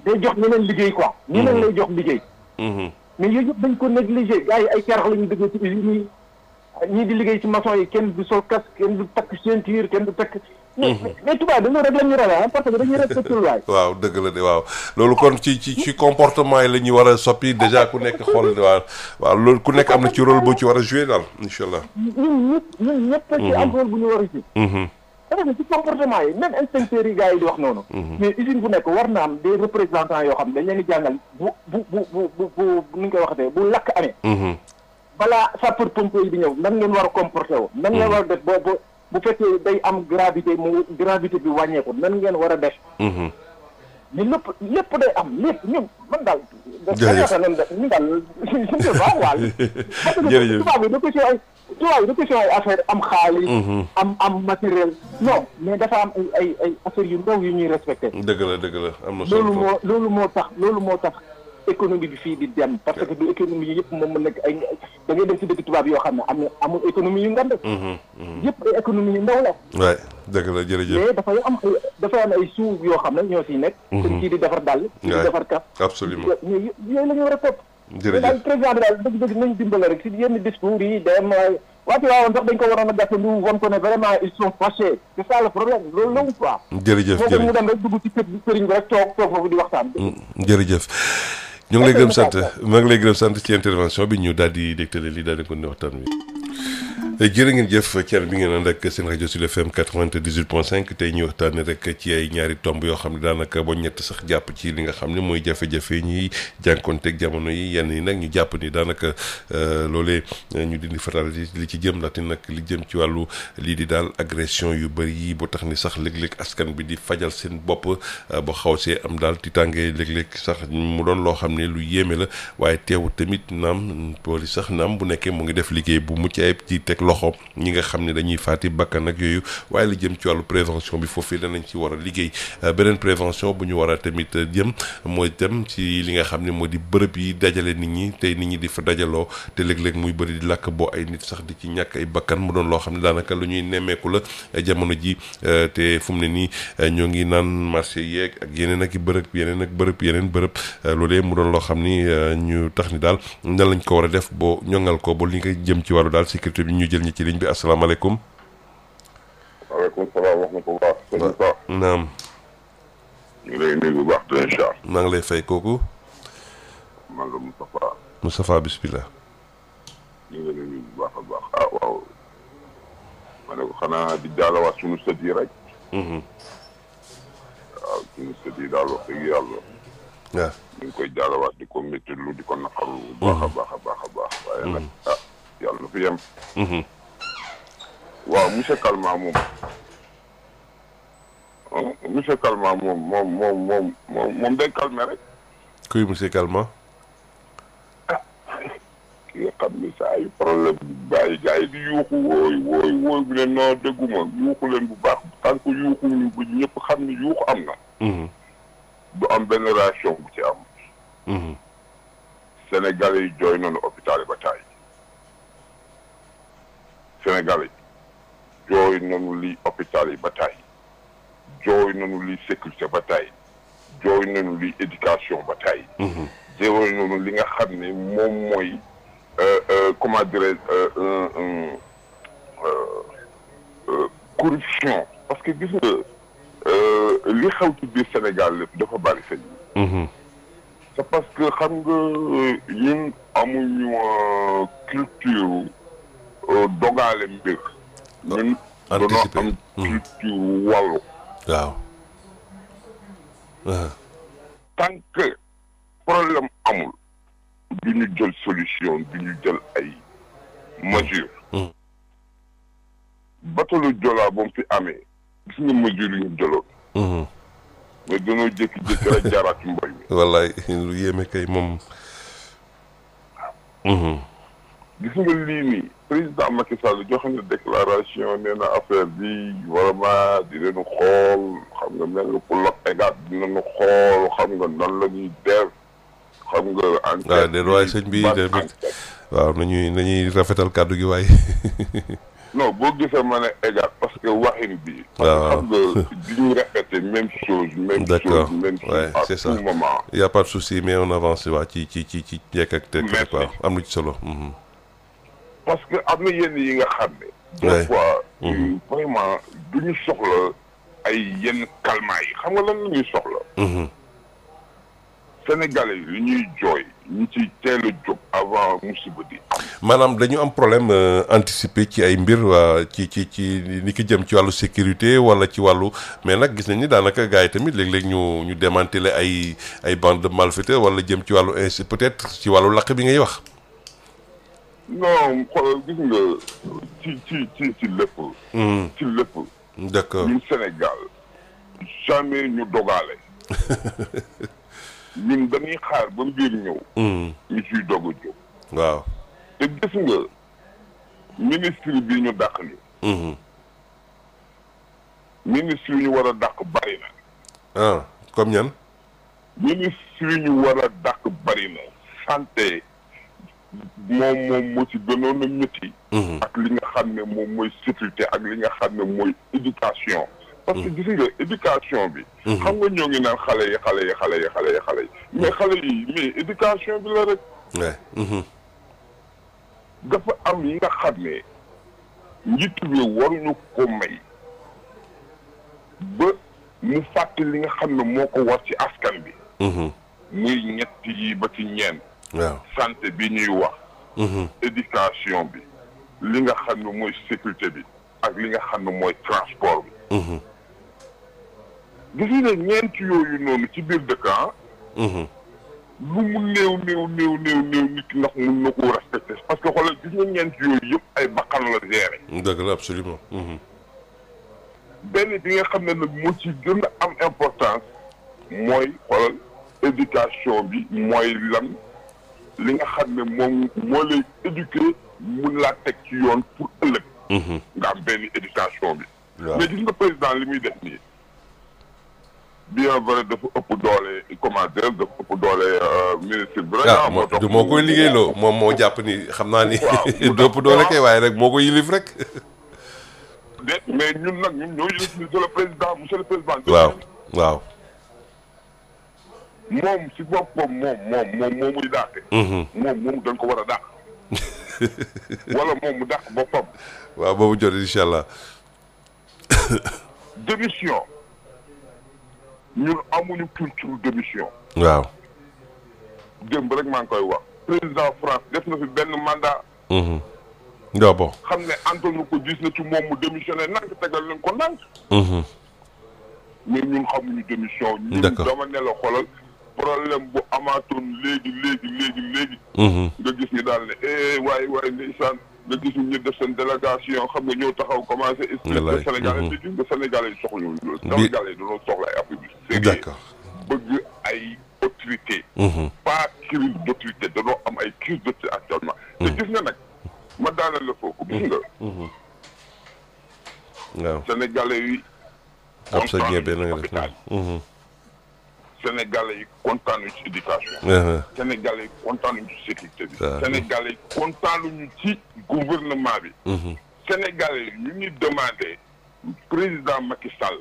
day jox ñeneen liggéey quoi ñeneen lay jox liggéey mais yooyu yëpp dañ ko négligé gars yi ay carax la ñu dëggee ci usines yi ñii di liggéey ci maçon yi kenn du sol casque kenn du takk ceinture kenn du takk mais tubaab dañoo rek la ñu rawee parce que dañuy respecté waay waaw dëgg la de waaw loolu kon ci comportement yi la ñuy war a soppi déjà ku nekk xool waaw loolu ku nekk am na ci rôle boo ci war a joué daal incha allah ñun ñëpp ci am rôle bu ñu war a ci parce que ci comportement yi même inspecteurs yi gars yi di wax noonu mais usine bu nekk war na am des représentants yoo xam ne dañ leen di jàngal bu nu ñu koy waxatee bu lakk amee balaa sapeur pompier yi di ñëw nan ngeen war a comporté woo nan ngeen war a def bu fekkee day am gravité bi wàññeeku nan ngeen war a def. mais lépp day am lépp ñun man daal. jërëjëf ñun daal suñu baax waal. jërëjëf parce que tubaab yi da ko si ay affaire am xaalis. am matériel. non mais dafa am ay affaires yu ndaw yu ñuy respecté. dëgg la am na solo loolu moo tax économie bi fii di dem parce que du économie yi yëpp moom mën nekk ay da ngay dem ci dëkk tubaab yoo xam ne amul économie yu ngand yëpp ay économie yu ndaw la dëgg la jërëjëf mais dafay am ay suuf yoo xam ne ñoo siy nekk. seen kii di defar dàll. kii di defar kaf. absolument yooyu la ñu war a topp. jërëjëf daal président bi daal dëgg-dëgg nañ dimbale rek si yenn discours yi dem waati waawoon sax dañ ko waroon a gàttandu won ko ne vraiment ils sont fâchés c'est ça le problème loolu la quoi. jërëjëf moo mu dem rek dugg ci kër sëriñ bi rek toog foofu di waxtaan. jërëjëf ñu ngi lay gërëm sant maa ngi lay gërëm sant ci intervention bi ñu daal di dégtale lii daal di ko ne waxtaan wi. jërë ngeen jëf Thierno bi ngeen ànd ak seen rajo Sud FM 98.5 tey ñuy waxtaanee rek ci ay ñaari tomb yoo xam ne daanaka ba ñett sax jàpp ci li nga xam ne mooy jafe-jafe ñuy jànkonteeg jamono yi yenn yi nag ñu jàpp ni daanaka loolee ñu dindi faral li ci jëm ndaxte nag li jëm ci wàllu lii di daal agression yu bëri yi ba tax ni sax léeg-léeg askan bi di fajal seen bopp ba xaw see am daal tiitaange léeg-léeg sax mu doon loo xam ne lu yéeme la waaye teewut tamit naam police sax naam bu nekkee mu ngi def liggéey bu mucc ayib ci teg loxo ñi nga xam ne dañuy faati bakkan ak yooyu waaye li jëm ci wàllu prévention bi foofii danañ ci war a liggéey beneen prévention bu ñu war a tamit jëm mooy dem ci li nga xam ne moo di bërëb yi dajale nit ñi tey nit ñi di fa dajaloo te léeg-léeg muy bëri di làkk boo ay nit sax di ci ñàkk ay bakkan mu doon loo xam ne daanaka lu ñuy nemmeeku la jamono ji te fu mu ne nii ñoo ngi naan marché yeeg ak yeneen ak i bërëb yeneen bërëb loolee mu doon loo xam ni ñu tax ni daal nan lañ ko war a def boo ñoŋal ko ba li nga jëm ci wàllu daal sécurité bi ñu jël ñi ci ligne bi asalaamaaleykum. waaleykum salaam wa rahmatulah. naam. ñu ngi lay nuyu bu baax de incha allah. maa ngi lay fay kooku. man la Moustapha. Moustapha bisimilah. ñu ngi lay nuyu bu baax a baax ah waaw. ma ne ko xanaa di jaalawaat suñu sët yi rek. waaw suñu sët yi daal wax dëgg yàlla. waaw ñu ngi koy jaalawaat di ko méttilu di ko naqarlu. bu baax a baax a baax a baax. waaye nag ah yàlla na fi yem. waaw monsieur Kalma moom. monsieur Kalma moom day calmer rek. kuy monsieur Kalma. ah ki nga xam ne saa yu problème bi bàyyi gars yi di yuuxu wooy bu leen noo dégguma yuuxu leen bu baax tant que yuuxu ñu ba ñëpp xam ne yuuxu am na. du am benn réaction bu ci am. Sénégalais yi jooy nañu hôpital yi ba taay. Sénégalais yi jooy nañu li hôpital yi ba taay. jooy nañu li sécurité ba taay. jooy nañu li éducation ba taay. jooy nañu li nga xam ne moom mooy comment dirais-je corruption parce que gis nga li xew ci biir Sénégal lépp dafa bari sëñ. c'est parce que xam nga ñun amuñu culture dogaale mbir. ñun dañoo am culture wàllu. waaw. tant que problème amul du ñu jël solution du ñu jël ay mesures. batalu Joola ba mu fi amee gis nga mesures yi ñu jëloon. mais dañoo jékki-jékki rek jaaraat ci mbay mi. wallaay lu yéeme kay moom. gis nga lii nii président Macky Sall joxe na déclaration nee na affaire bi vraiment di leen xool xam nga mel nga pour lot égat dinañu xool xam nga nan la ñuy def xam nga. enquête waaw déedéet waaye sëñ bi tamit waaw nañuy rafetal kàddu gi waaye. non boo gisee ma ne égat parce que waxin bi. waaw xam nga di ñu répéter même chose. d'accord même chose ouais, à c'est tout ça. moment. y a pas de souci mais on avance waa ci njëkk ak teg. Merci. quoi am na ci solo. parce que am na yenn yi nga xam ne. des fois. vraiment du ñu soxla ay yenn calmants yi xam nga lan la ñuy soxla. Sénégalais yi li ñuy jooy ñu ci teel a jóg avant musiba di am. maanaam dañu am problème anticipé ci ay mbir waa ci li ki jëm ci wàllu sécurité wala ci wàllu mais nag gis nañ ni daanaka gars yi tamit léeg-léeg ñu démanteler ay bande de malfaiteurs wala jëm ci wàllu peut-être ci wàllu lakk bi ngay wax. non xoolal gis nga ci lépp. ci lépp. d'accord ñun Sénégal jamais ñu dogaale. ñun dañuy xaar ba mbir ñëw. ñu ciy doog a jóg. waaw. te gis nga ministre bi ñu dàq ni. ministre yi ñu war a dàq bari na. comme ñan. ministre yi ñu war a dàq bari na santé moom moo ci gënoon a métti. ak li nga xam ne moom mooy sécurité ak li nga xam ne mooy éducation. parce que gis nga éducation bi. xam nga ñoo ngi naan xale yi mais xale yi mais éducation bi la rek. dafa am yi nga xam ne njiitu bi waruñu ko may ba mu fàtte li nga xam ne moo ko war ci askan bi. muy ñett yi ba ci ñeent. waaw santé bi ñuy wax. éducation bi li nga xam ne mooy sécurité bi ak li nga xam ne mooy transport bi. gis nga ñeent yooyu noonu ci biir dëkk lu mu néew nit ki ndax mun na koo respecté parce que xoolal gis nga ñeent yooyu yëpp ay bakkan la géré. dëgg la absolument. benn bi nga xam ne nag moo ci gën a am importance mooy xoolal éducation bi mooy lan li nga xam ne moom moo lay éduquer mun laa teg ci yoon pour ëllëg. nga am benn éducation bi. mais gis nga président li muy def nii bien vrai dafa ëpp doole commandeur dafa ëpp doole ministre bi. moo koy liggéeyloo moom moo jàpp ni xam naa ni. du ëpp doole kay waaye rek moo ko yilif rek. mais ñun nag ñun ñoo yilif monsieur le président. waaw. moom si boppam moom muy dàqe. moom dañ ko war a dàq. wala moom mu dàq boppam. waaw boobu jot incha allah. démission ñun amuñu culture démission. waaw. démb rek maa ngi koy wax. président France def na fi benn mandat. waaw bon. xam ne Antoine ko gis na ci moom mu démissionné nank tegal leen ko nank. mais ñun xamuñu démission. d'accord ñun dama ne la xoolal. problème bu amaatoon léegi. nga gis ñu daal ne waaye ndeysaan nga gis ñu def seen délégation xam nga ñëw taxaw commencé. expliquer Sénégalais yi nga Sénégalais yi soxla ñu loolu. Sénégalais yi dañoo soxla ay affaire bi. d'accord bëgg ay autorité. pas crise d'autorité dañoo am ay crise d'autorité actuellement. te gis nga nag ma daaneel la foofu gis nga. waaw Sénégalais yi. Sénégalais yi kontaanuñu ci éducation. Sénégalais yi kontaanuñu ci sécurité bi. Sénégalais yi kontaanuñu ci gouvernement bi. Sénégalais yi ñu ngi demandé président Macky Sall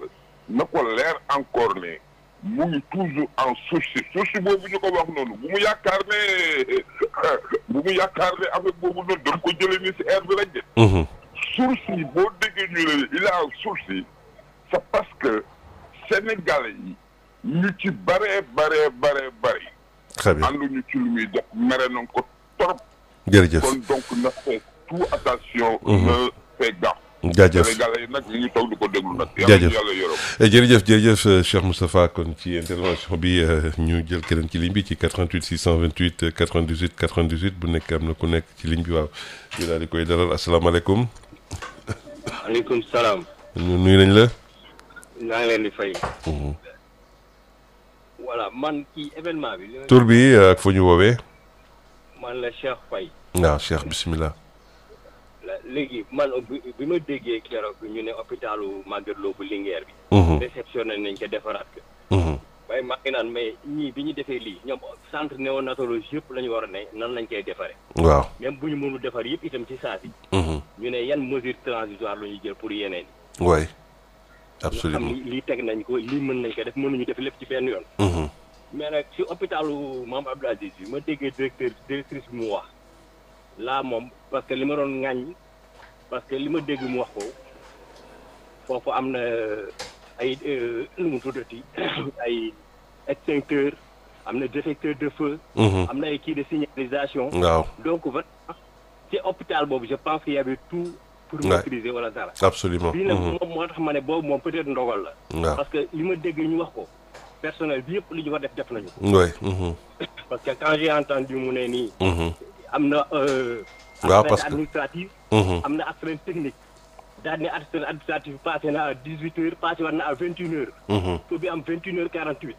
na ko leer encore ne mu ngi toujours en sursis boobu ñu ko wax noonu bu mu yaakaar ne avec boobu noonu dañ ko jëlee ni si air bi rek de. sursis boo déggee ñu ne il a sursis c'est parce que Sénégalais yi. ñu ci bëree. très bien ànduñu ci lu muy def mere nañ ko trop. jërëjëf kon donc na fait tout attention. na fait gaffe. jaajëf Sénégalais yi nag ñu ngi toog di ko déglu nag. jaajëf yàlla yërëm. jërëjëf Cheikh Moustapha kon ci intervention bi ñu jël keneen ci ligne bi ci 88 628 98 bu nekk am na ku nekk ci ligne bi waaw ñu daal di koy dalal asalaamaaleykum. waaleykum salaam. ñu nuyu nañ la. naa ngi leen di fay. voilà man kii événement bi. tur bi ak fu ñu woowee. man la Cheikh Faye. waaw Cheikh bisimilah. léegi man bi ma déggee keroog ñu ne hôpitalu Magatte Lô bu Linguère bi. réceptionné nañ ko defaraat ko. waaye maa ngi naan mais ñii bi ñu defee lii ñoom centre néonatologie yëpp la ñu war a ne nan lañ koy defaree. waaw même bu ñu mënul defar yëpp itam ci saa si. ñu ne yan mesure transitoire la ñuy jël pour yeneen yi. waay. absolument xam ni lii teg nañ ko lii mën nañ ko def mënuñu def lépp ci benn yoon. mais nag ci hôpitalu Mame Abdou Aziz bi ma déggee directrice bi mu wax laa moom parce que li ma doon ŋàññ parce que li ma dégg mu wax ko foofu am na ay nu mu tuddati ay extincteur am na détecteur de feu. am na ay kii de signalisation. waaw donc vraiment ci hôpital boobu je pense qu'il y avait tout. pour maîtriser wala dara. absolument bii nag moom moo tax ma ne boobu moom peut-être ndogal la. waaw parce que li ma dégg ñu wax ko personnel bi yëpp li ñu war def nañu ko. oui. parce que quand j'ai entendu mu ne nii. am na. waaw parce que administratif. am na astreinte technique. daal ne astreinte administratif passé na à 18h passé war na à 21h. taux bi am 21h48.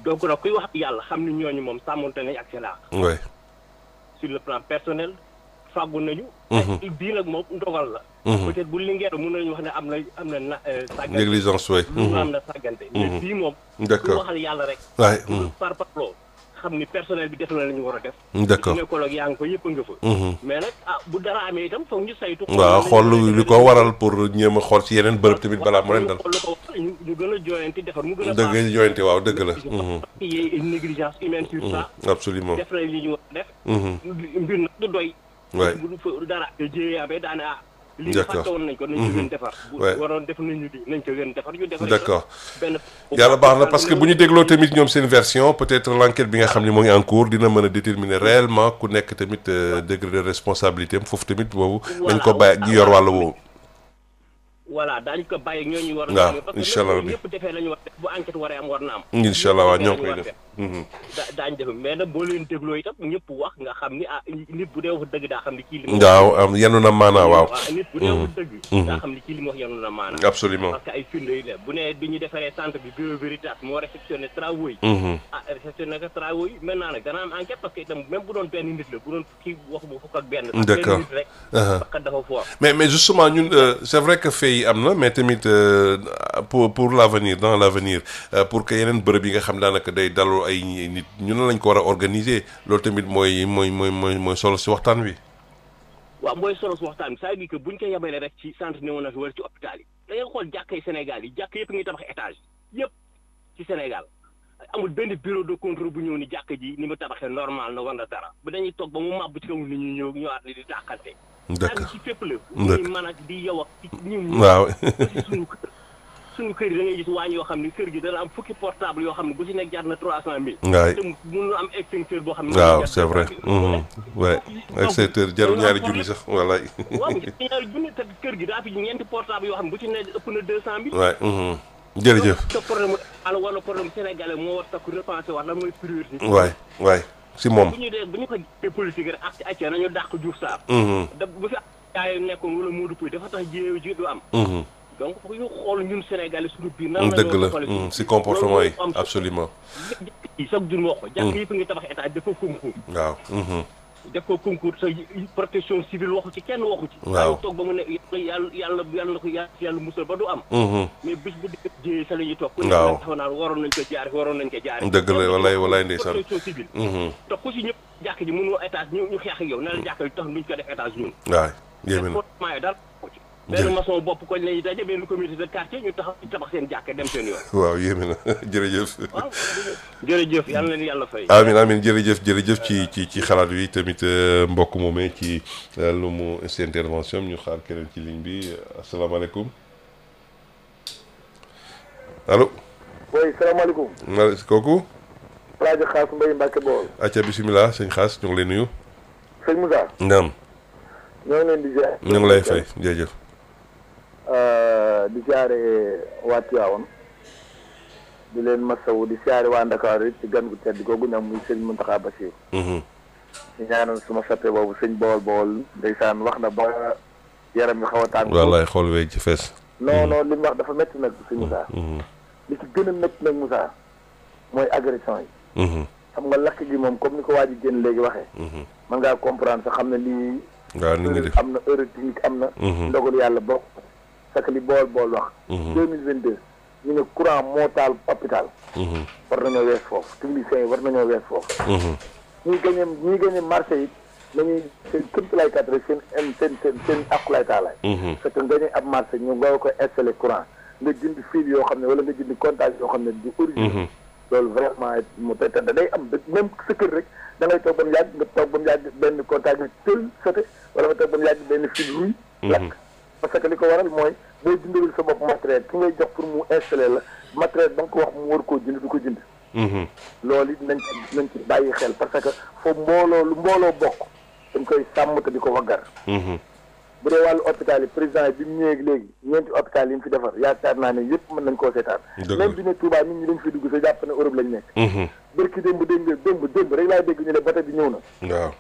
donc nag kuy wax ak yàlla xam ni ñooñu moom sàmmonte nañ ak seen àq. oui. sur le plan personnel. fàggu nañu. bii nag moom ndogal la. peut-être bu Linguère mën nañu wax ne am na sàggante. négligence oui. am na sàggante. mais bii moom. d'accord ku waxal yàlla rek. waay. par parloo xam ni personnel bi def na la ñu war a def. d'accord gynécologue yaa ngi fa yëpp nga fa. mais nag bu dara amee itam foog ñu saytu. waaw xool li ko waral pour ñeem a xool ci yeneen bërëb tamit balaa mu leen dal. ñu gën a joyanti defar mu gën a. dëgg la joyanti waaw dëgg la. il y a une négligence humaine sur ça. absolument def nañ li ñu war a def. mbir nag du doy. waay bu dara jéeyaabee daanaka. d'accord lii fàtte woon nañ ko nañ ko gën defar. waroon def nañ nañ ko gën defar ñu defar. d'accord yàlla baax na parce que bu ñu dégloo tamit ñoom seen version peut-être l'enquête bi nga xam ne moo ngi en cours dina mën a déterminer réellement ku nekk tamit degré de responsabilité am foofu tamit boobu. dañ ko bàyyi gi yor wàllu woowu. voilà daañu ko bàyyi ak ñooñu war waaw incha allah parce que ñëpp defee la ñu war def bu enquête waree am war na am. incha allah waaw ñoo koy def. daañu def mais nag boo leen dégloo itam ñëpp wax nga xam ni nit bu dee wax dëgg daa xam ni kii li mu. waaw am yenu na maanaa waaw. nit bu dee wax dëgg. daa xam ni kii li mu wax yenu na maanaa. absolument parce que ay firnde yi la bu ne bi ñu defaree centre bi Bureau Veritas moo réceptionné travaux yi. réceptionné ko travaux yi maintenant nag dana am enquête parce que itam même bu doon benn nit la bu doon kii wax bu fukk ak benn. d'accord benn nit rek. parce que dafa fort. mais justement ñun c'est vrai que fait yi am na mais tamit pour l'avenir dans l'avenir pour que yeneen bërëb yi nga xam daanaka day daloo ay nit ñu ne lañ ko war a organiser loolu tamit mooy solo si waxtaan wi. waaw mooy solo si waxtaan bi c'est-à-dire que buñ ko yemale rek ci centre néonat wala ci hôpital yi da ngay xool jàkkay Sénégal yi jàkk yëpp ngi tabax étage yëpp ci Sénégal amul benn bureau de contrôle bu ñëw ni jàkk ji ni mu tabaxee normal na wala dara ba dañuy toog ba mu màbb ci kaw nit ñi ñëw ñëwaat di tàqante. d'accord ci fépp la. ñuy mën a di yow ak ci ñun. waaw suñu kër yi da ngay gis waañ yoo xam ne kër gi dana am fukki portable yoo xam ne bu ci nekk jar na 300 000. waay te mënul am extincteur boo xam ne. waaw c'est vrai. waay extincteur jarul ñaari junni sax walaay. waaw ñaari junni te kër gi daa fi ñeenti portable yoo xam ne bu ci nekk ëpp na 200 000. waay jërëjëf. te problème wala problème sénégalais moo war takku repensé wax lan mooy priorité. waay si moom. bu ñu ko jëlee politique rek ak ci acca nañu dàq Diouf Sarr. da bu fi ay nekkoon wala Modou Pouye dafa tax jéew ji du am. donc foog ñu xool ñun Sénégalais suñu biir. nan la dëgg la si comportement yi absolument. chaque jour wax ko. jàkk yi fi ngi tabax état dafa concours. waaw. def ko concours sa protection civile waxu ci kenn waxu ci. waaw toog ba mu ne yàlla na ko yàlla musal ba du am. mais bis bu dee jiyee sa la ñuy toog. waaw ku ne waroon nañ ko jaare. dëgg la walaay ndeysaan. protection civile. te ku si ñëpp jàkk ji mënoo étage ñu xeex ak yow ne la jàkk yi tax duñ ko def étage ñun. waay yéeme na. benn maçon bopp koñ lañuy daje benn comité de quartier ñu tabax seen jàkk dem seen yoon. waaw yéeme na jërëjëf. waaw jërëjëf yal na leen yàlla fay. amiin jërëjëf ci xalaat wi tamit mbokk moomee ci lu mu si intervention ñu xaar keneen ci ligne bi asalaamaaleykum allo. oui salaamaaleykum. kooku. El Hadj Xaas Mbaye Mbacke Bawol. acca bisimilah sëñ Xaas ñu ngi lay nuyu. sëñ Moussa. naam. ñoo ngi leen di ziar. ñu ngi lay fay jërëjëf. di siyaare waa Tivaouane di leen masawu di siyaare waa Ndakaaru it ci gan gu tedd googu ñam muy sëñ Mountakha Bassirou. ñu ñaanal suma sappe boobu sëñ Bawol ndeysaan wax na ba yaram mi xaw a tàng. wallaay xool wee ci fees. non li mu wax dafa métti nag sëñ Moussa. li ci gën a métti nag Moussa mooy agression yi. xam nga lakk gi moom comme ni ko waa ji génn léegi waxee. mën ngaa comprendre sax xam ne lii. waaw ni ngi def am na erreur technique am na. ndogalu yàlla bokk. parce que li bool wax. 2022 ñu ne courant moo taal hôpital. war nañoo wees foofu techniciens yi war nañoo wees foofu. ñuy gagné marché yi nañuy seen kéemtalaay kat rek seen akulaay taalaay. parce que gagné ab marché ñu nga ko installé courant nga jënd fil yoo xam ne wala nga jënd contact yoo xam ne du origine. loolu vraiment mu tey day am même sa kër rek da ngay toog ba mu yàgg nga toog ba mu yàgg benn contact bi tël sote wala nga toog ba mu yàgg benn fil ruy lakk. parce que li ko waral mooy boo jëndalul sa bopp matériel ki ngay jox pour mu installer la matériel ba nga ko wax mu war koo jënd du ko jënd. loolu it nañ ci bàyyi xel parce que foofu lu mbooloo bokk dañ koy sàmm te di ko waggar. bu dee wàllu hôpital yi président yi bi mu ñëwee léegi ñeenti hôpital yi mu fi defar yaakaar naa ne yëpp mën nañ koo seetaan. même bi ne Touba nit ñi dañ fi dugg sa jàpp ne Europe lañ nekk. bërki démb rek laay dégg ñu ne bata bi ñëw na. waaw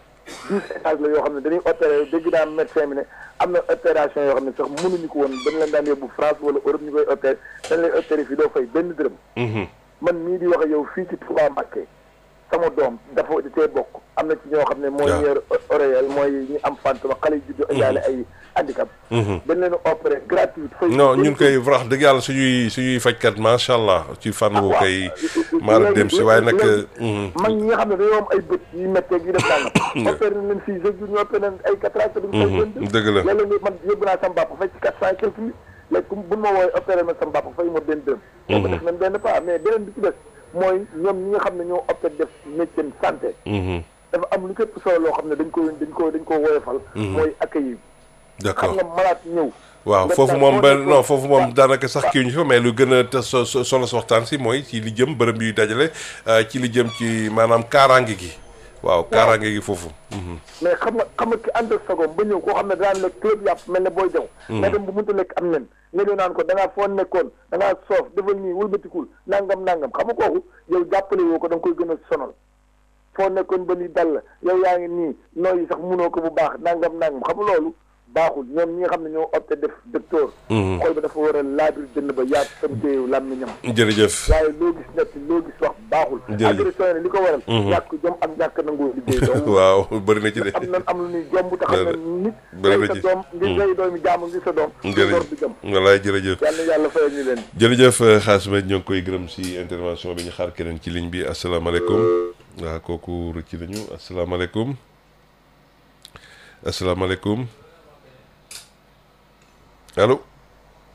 10 étages la yoo xam ne dañuy opéré dégg naa médecin bi ne am na opération yoo xam ne sax mënuñu ko woon dañ leen daan yóbbu France wala Europe ñu koy opéré dañ lay opéré fii doo fay benn dërëm. man mii di wax ak yow fii ci Touba Mbacké sama doom dafa tee bokk am na ci ñoo xam ne mooy ñeer oreille mooy ñi am fantôme xale yu juddu indaale ay handicap dañ leen opéré gratuite fay non ñun koy wax dëgg yàlla suñuy fajkat macha allah ci fànn woo koy maara dem si waaye nag mag ñi nga xam ne dañoo am ay bët yi métteeg yi def nangam opéré nañ leen fii chaque jour ñu opéré nañ ay 4 ans duñ fay dëgg la léeg-léeg man yóbbu naa sama bàpp fay ci 400 et quelques mille léegi comme bu ma wooyee opéré ma sama bàpp fay ma benn dërëm boobu def nañ benn pas mais beneen bi ci des mooy ñoom ñi nga xam ne ñoo opté def métier santé dafa am lu képp solo loo xam ne dañ ko woyofal mooy accueil d'accord xam nga malade ñëw waaw foofu moom non foofu moom daanaka sax kii ñu fa mais lu gën a te solo si waxtaan si mooy ci li jëm bërëb yuy dajale ci li jëm ci maanaam kaaraange gi waaw kaaraange gi foofu mais xam nga ki ànd ak sagom ba ñëw koo xam ne daan lekk club yàpp mel ne booy jaw nga dem bu mënta lekk am nen nga ñëw naan ko da ngaa foo nekkoon da ngaa soof defal nii wëlbatikul nangam xam nga kooku yow jàppale woo ko da nga koy gën a sonal foo nekkoon ba ni dal la yow yaa ngi nii nooyi sax munoo ko bu baax nangam xam nga loolu baaxul ñoom ñi nga xam ne ñoo opté def docteur xol ba dafa war a laabir dënn ba yaatu tam téew làmmiñam jërëjëf waaye loo gis nett loo gis wax baaxul agression ne li ko waral ñàkk jom ak ñàkk nangoo liggéey doom waaw bëri na ci de am lu ñuy jomb te xam ne nit ngay sa doom ngir ngay doomi jàmm ngir sa doom door bi jëm wallaay jërëjëf yàlla fayal ñu leen jërëjëf Xaasima ñoo ngi koy gërëm si intervention bi ñu xaar keneen ci ligne bi asalaamaaleykum waaw kooku rëcc nañu asalaamaaleykum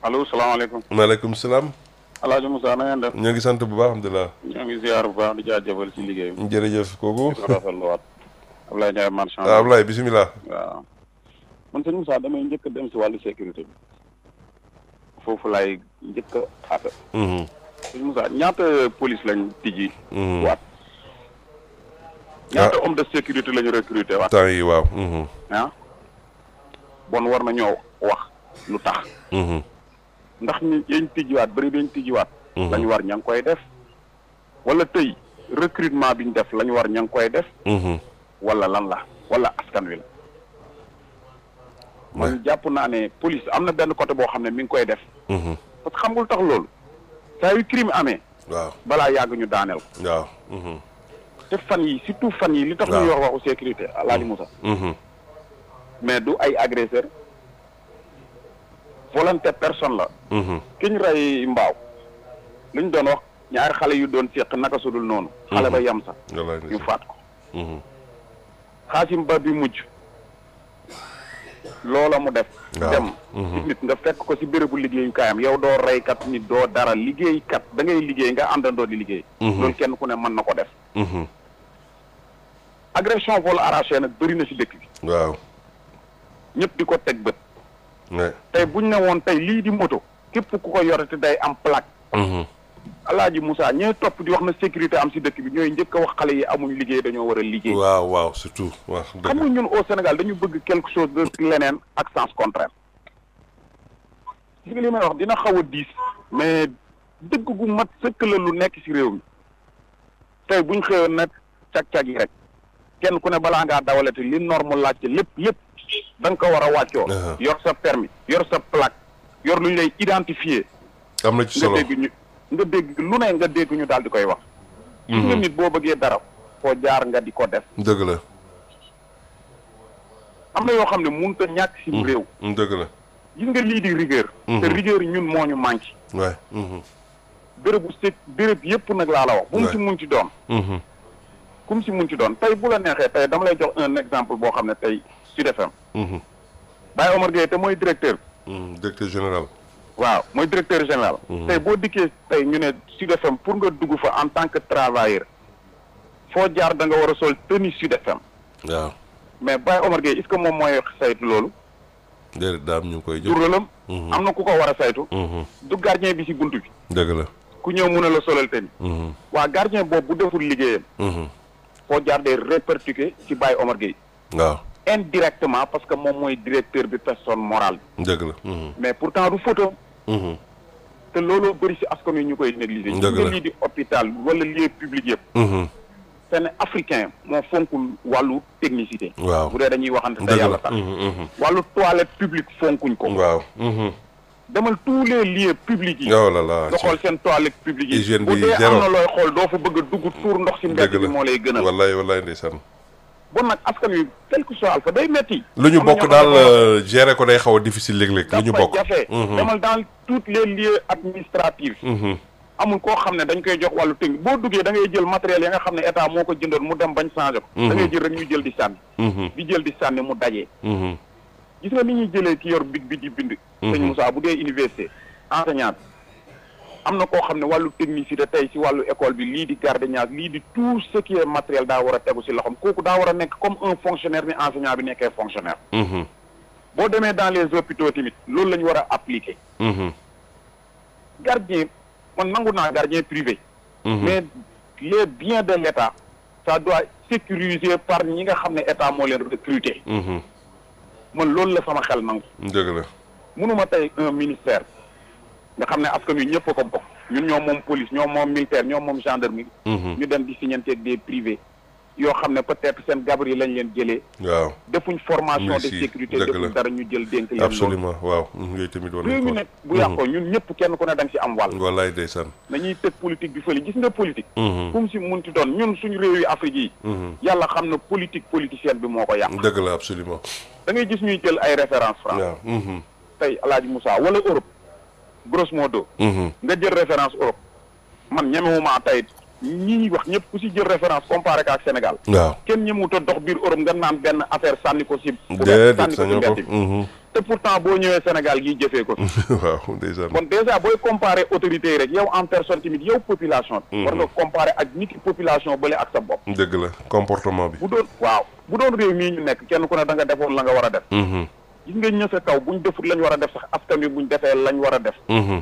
allo salaamaaleykum. maaleykum salaam. El Hadj Moussa na ngeen def. ñoo ngi sant bu baax alhamdulilah. ñoo ngi ziar bu baax di jaajëfal ci liggéey bi. jërëjëf kooku. di ko rafetluwaat. Ablaye Ndiaye marchand. waaw Ablaye bisimilah. waaw man sëñ Moussa damay njëkk a dem si wàllu sécurité bi foofu laay njëkk a àtte. sëñ Moussa ñaata police lañ tijji. waat ñaata homme de sécurité lañu recruté waat. temps yi waaw. ah bon war na ñoo wax lu tax. ndax ñi yañ tijjiwaat bëri dañ tijjiwaat. lañu war ña ngi koy def. wala tey recrutement bi ñu def lañu war ña ngi koy def. wala lan la wala askan wi la. man jàpp naa ne police am na benn côté boo xam ne mi ngi koy def. parce que xam nga lu tax loolu. saa yu crime amee. waaw balaa yàgg ñu daaneel ko. waaw. te fan yi surtout fan yi li tax ñuy wax waxu sécurité Alaaji Moussa. mais du ay agresseur volonté personne la. ki ñu rey mbaaw li ñu doon wax ñaari xale yu doon séq naka sudul noonu. xale ba yam sax ñu faat ko. xaasim ba bi mujj loola mu def. dem ci nit nga fekk ko ci bérébu liggéeyukaayam yow doo reykat nit doo dara liggéeykat da ngay liggéey nga àndandoo di liggéey. loolu kenn ku ne mën na ko def. agression vol arraché nag bëri na ci dëkk bi. waaw. ñëpp di ko teg bët. tey buñ ne woon tey lii di moto képp ku ko yorete day am plaque. Alaaji Moussa ñooy topp di wax na sécurité am si dëkk bi ñooy njëkk a wax xale yi amuñ liggéey dañoo war a liggéey. waaw waaw surtout waaw. xam nga ñun au Sénégal dañu bëgg quelque chose de leneen ak sens contraire. gis nga li may wax dina xaw a diis mais dëgg gu mat sëkk la lu nekk si réew mi tey buñ xëyoon nag cag-cag yi rek kenn ku ne balaa ngaa dawalati li norme laajte lépp da nga ko war a wàccoo. yor sa permis yor sa plaque yor lu ñu lay identifier. am na ci solo nga dégg lu ne nga dégg ñu daal di koy wax. gis nga nit boo bëggee dara foo jaar nga di ko def. dëgg la. am na yoo xam ne mënut a ñàkk si réew. dëgg la. gis nga lii di rigueur. te rigueur ñun moo ñu manqué. waay. béréb yëpp nag laa la wax. bu mu si mun ci doon. ku mu si mun ci doon tey bu la neexee tey dama lay jox un exemple boo xam ne tey Sud FM. Baye Omar Gueye te mooy directeur. directeur général. waaw mooy directeur général. tey boo dikkee tey ñu ne Sud FM pour nga dugg fa en tant que travailleur foo jaar da nga war a sol tenue Sud FM. waaw. mais Baye Omar Gueye est-ce que moom mooy saytu loolu. déedéet daam ñu ngi koy jël. rôlam am na ku ko war a saytu. du gardien bi si buntu bi. dëgg la. ku ñëw mun a la solal tenue. waa gardien boobu bu deful liggéeyam. foo jaar day répercuté ci Baye Omar Gueye. waaw. indirectement parce que moom mooy directeur bi personne morale. dëgg la. mais pourtant du photo. te looloo bëri si askan wi ñu koy négliger. dëgg la lii di hôpital wala lieu public yëpp. seen africain moo fonkul wàllu technicité. waaw bu dee dañuy waxante te yàlla tax. wàllu toilette publique fonkuñ ko. waaw. demal tous les lieux publics yi. oh là là nga xool seen toilette publique yi. hygiène bu bi dee am zéro na looy xool doo fa bëgg a dugg tuur ndox si mbedd bi moo lay gënal. wallaay ndeysaan. bon nag askan wi quel que soit alpha day metti. lu ñu bokk daal gérer ko day xaw a difficile léeg-léeg. lu ñu bokk dafa jafe. demal dans tous les lieux administratifs. amul koo xam ne dañ koy jox wàllu tënk boo duggee da ngay jël matériel ya nga xam ne état moo ko jëndoon mu dem bañ changé ko. da ngay jël rek ñu jël di sànni. di jël di sànni mu dajee. gis nga ni ñuy jëlee ki yor big bi di bind. sëñ Moussa bu dee université enseignant am na koo xam ne wàllu technicité tey si wàllu école bi lii di gardiennage lii di tout ce qui est matériel daa war a tegu si loxoom kooku daa war a nekk comme un fonctionnaire ni enseignant bi nekkee fonctionnaire. boo demee dans les hôpitaux tamit loolu la ñu war a appliquer. gardien man nangu naa gardien privé. mais les biens de l' état ça doit sécuriser par ñi nga xam ne état moo leen recruter. man loolu la sama xel nangu. dëgg la. mënuma tey un ministère nga xam ne askan wi ñëpp a ko bokk ñun ñoom moom police ñoom moom militaire ñoom moom gendarmerie. ñu dem di signanteeg des privés yoo xam ne peut-être seen gabar yi lañ leen jëlee. waaw defuñ formation de sécurité defuñ dara ñu jël dénk leen. absolument waaw yooyu tamit war nañ ko. nag bu yàqoo ñun ñëpp kenn ku ne da nga si am wàll. wallaay ndeysaan. nañuy teg politique bi fële gis nga politique. fu si munti doon ñun suñu réew yi Afrique yi. yàlla xam na politique politicienne bi moo ko yàq. dëgg la absolument. da ngay gis ñuy jël ay référence France. waaw. tey El Hadj Moussa wala Europe grosso modo. nga jël référence Europe man ñemewuma tey ñi ñuy wax ñëpp ku si jël référence comparé ak Sénégal. waaw kenn ñemewut a dox biir Europe nga naan benn affaire sànni ko si. déedéet sànni ko si mbedd bi te pourtant boo ñëwee Sénégal gi jëfee ko. waaw ndeysaan. kon dèjà booy comparé autorités yi rek yow en personne tamit yow population. war nga comparé ak nit ki population bële ak sa bopp. dëgg la comportement bi. bu doon réew mii ñu nekk kenn ku ne da nga defoon la nga war a def. gis nga ña sa kaw buñ defut lañ war a def sax askan wi buñ defee lañ war a def.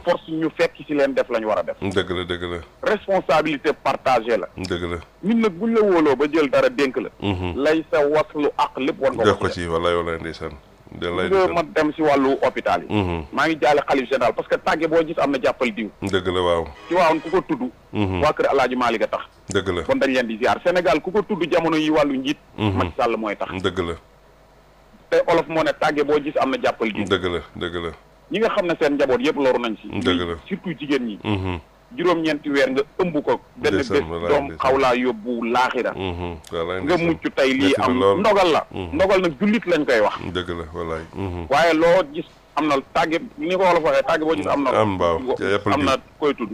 force ñu fekk si leen def lañ war a def. dëgg la. responsabilité partagée la. dëgg la. nit nag buñ la wóoloo ba jël dara dénk la. lay sa waslu ak lépp war nga def ko ci wallaay ndeysaan. nga ma dem si wàllu hôpital yi. maa ngi jaale xalif général parce que tàgge boo gis am na jàppal diw. dëgg la waaw. ci waawoon ku ko tudd. waa kër El Hadj Malick a tax. dëgg la kon dañ leen di ziar Sénégal ku ko tudd jamono yi wàllu njiit. Macky Sall mooy tax. dëgg la. te olof moo ne tàgge boo gis am na jàppal diw. dëgg la. ñi nga xam ne seen njaboot yëpp loru nañ si. dëgg la surtout jigéen ñi. juróom-ñeenti weer nga ëmb ko. benn bés doom xaw laa yóbbu laaxira nga mucc tey lii am ndogal la. ndogal nag jullit lañ koy wax. dëgg la wallaay. waaye loo gis am na tàgge ni ko wolof waxee tàgge boo gis am na. am na koy tudd.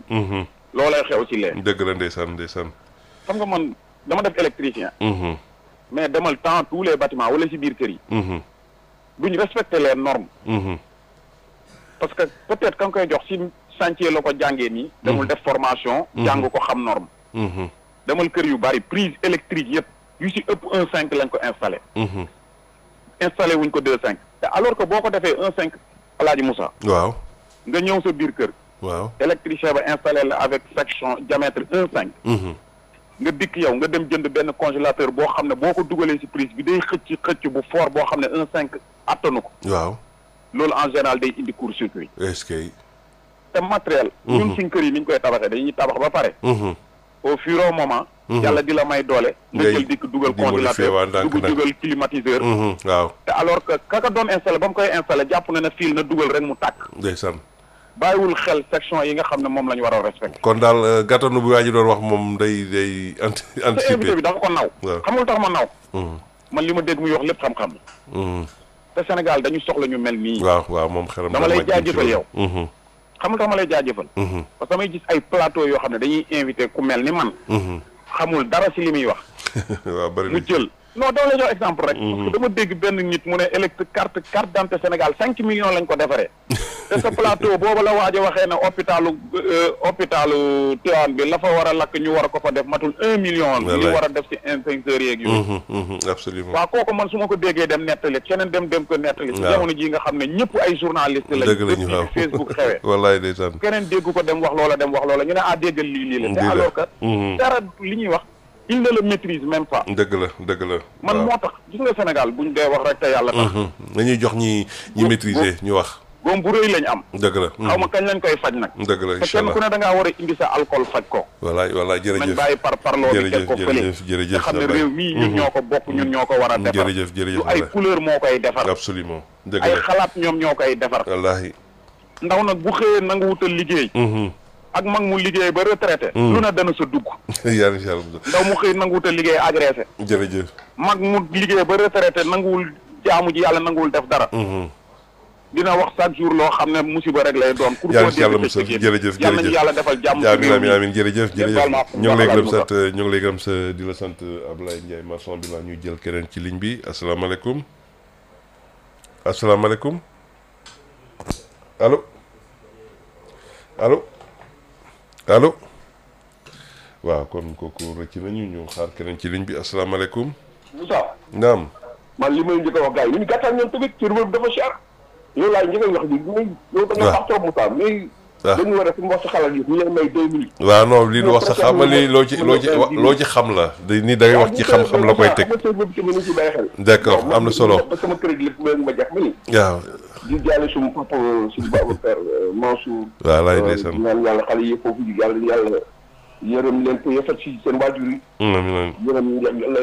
loolay xew ci leen. dëgg la ndeysaan. xam nga man dama def électricien. mais demal temps tous les bâtiments wala si biir kër yi. duñ respecter les normes. parce que peut-être ka nga koy jox si chantier la ko jàngee nii. demul def formation. jàng ko xam norme. demal kër yu bari prise électrique yëpp yu si ëpp 1.5 lañ ko installé. installé wuñ ko 2.5. te alors que boo ko defee 1.5 El Hadj Moussa. waaw nga ñëw sa biir kër. waaw électricien ba installé la avec section diamètre 1.5. nga dikk yow nga dem jënd benn congélateur boo xam ne boo ko dugalee si prise bi day xëcc bu fort boo xam ne 1.5 attanu ko. waaw loolu en général day indi court-circuit. est-ce que. te matériel. ñun suñ kër yi ni ñu koy tabaxee dañuy tabax ba pare. au fur et au moment. yàlla di la may doole. nga jël dikk dugal congélateur dugal climatiseur. waaw te alors que kaka doon installé ba mu koy installé jàpp na ne fil na dugal rek mu tàkk. ndeysaan. bàyyiwul xel section yi nga xam ne moom la ñu war a respecté. kon daal gàttanu bi waa ji doon wax moom day anticiper. te invité bi dafa ko naw. xamul tax ma naw. man li ma dégg muy wax lépp xam-xam. te Sénégal dañu soxla ñu mel nii. waaw moom xelam dama lay jaajëfal yow. xamul tax ma lay jaajëfal. parce que damay gis ay plateau yoo xam ne dañuy invité ku mel ni man. xamul dara si li muy wax. waaw bari mu jël. non dama lay jox exemple rek. parce que dama dégg benn nit mu ne carte d'identité Sénégal 5 millions lañ ko defaree. te sa plateau boobu la waaj a waxee ne hôpitalu Tivaouane bi la fa war a lakk ñu war a ko fa def matul 1 million. ñu war a def ci inspecteurs yeeg yooyu. absolument waaw kooku man su ma ko déggee dem nettali keneen dem ko nettali. ci jamono ji nga xam ne ñëpp ay journaliste lañ. dëgg la ñu waaw Facebook xewee. wallaay ndeysaan. keneen dégg ko dem wax loola ñu ne déggal lii la. te alors que. dara li ñuy wax. il ne le maîtrise même pas. dëgg la. man moo tax gis nga Sénégal buñ dee wax rek te yàlla tax. dañuy jox ñi maîtriser ñu wax. góom bu rëy lañ am. dëgg la. xaw ma kañ lañ koy faj nag. dëgg la incha allah te kenn ku ne da ngaa war a indi sa alcool faj ko. wallaay jërëjëf nañ bàyyi parloo bi teg ko fële. jërëjëf nga xam ne réew mii ñun ñoo ko bokk ñun ñoo ko war a defar. jërëjëf du ay couleur moo koy defar. absolument dëgg la ay xalaat ñoom ñoo koy defar. wallaahi. ndaw nag bu xëyee nangu wutal liggéey. ak mag mu liggéey ba retraité. lu ne dana sa dugg. yàlla incha allah. ndaw mu xëy nangu wutal liggéey agressé. jërëjëf. mag mu liggéey ba retraité nanguwul jaamu ji yàlla nanguwul def dara. dina wax chaque jour loo xam ne musiba rek lay doon. pour yàlla yàlla musal jërëjëf yàlla nañu yàlla defal jàmm. amiin jërëjëf ñoo ngi lay gërëm sant ñoo ngi lay gërëm sa di la sant Ablaye Ndiaye maçon bi la ñuy jël keneen ci ligne bi asalaamaaleykum asalaamaaleykum allo allo allo waaw kon kooku rëcc nañu ñu xaar keneen ci ligne bi asalaamaaleykum. Moussa. naam. man li may njëkk a wax gars yi ñu gàttal ñoom tamit ci réew dafa cher. yow laay njëkk a wax bi mais yow da nga wax trop Moussa mais. dañu war a fi mu wax sa xalaat yi ñu lay may 2 minutes. waaw non lii du wax sa xam lii loo ci xam la ni da ngay wax ci xam-xam la koy teg. d'accord am na solo. sama crédit lépp ma jax ma ni. waaw. di jaale suñu papa suñu Babacar Mansour. waaw laay ndeysaan. ñaan yàlla xale yi foofu yàlla yërëm leen ko yëfat ci seen waajur yi. amiin yërëm yàlla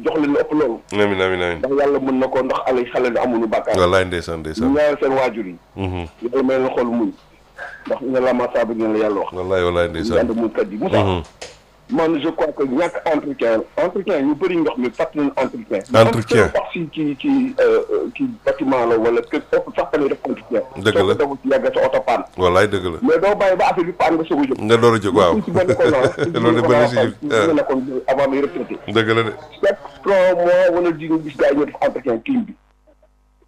jox leen ëpp loolu. amiin ndax yàlla mën na ko ndax xale bi amuñu bàkkaar. wallaay ndeysaan ñu ñaanal seen waajur yi. yàlla may leen xol muñ. ndax ñu la ma saabu ngeen la yàlla wax. wallaay ndeysaan. ñu ànd muy kat yi Moussa. man je crois que ñàkk entretien ñu bëri ndox mi fàtt nañu entretien. wax ci bâtiment la wala kër ëpp sax tamit def entretien. dëgg la soo ko ci yàgg sa oto paan. wallaay dëgg la. mais doo bàyyi ba affaire bi paan nga soog a jóg. nga door a jóg waaw. loolu de bëri si ñu nekkoon avant muy retraité. dëgg la de. chaque 3 mois wala 10 nga gis gars yi ñoo def entretien clim bi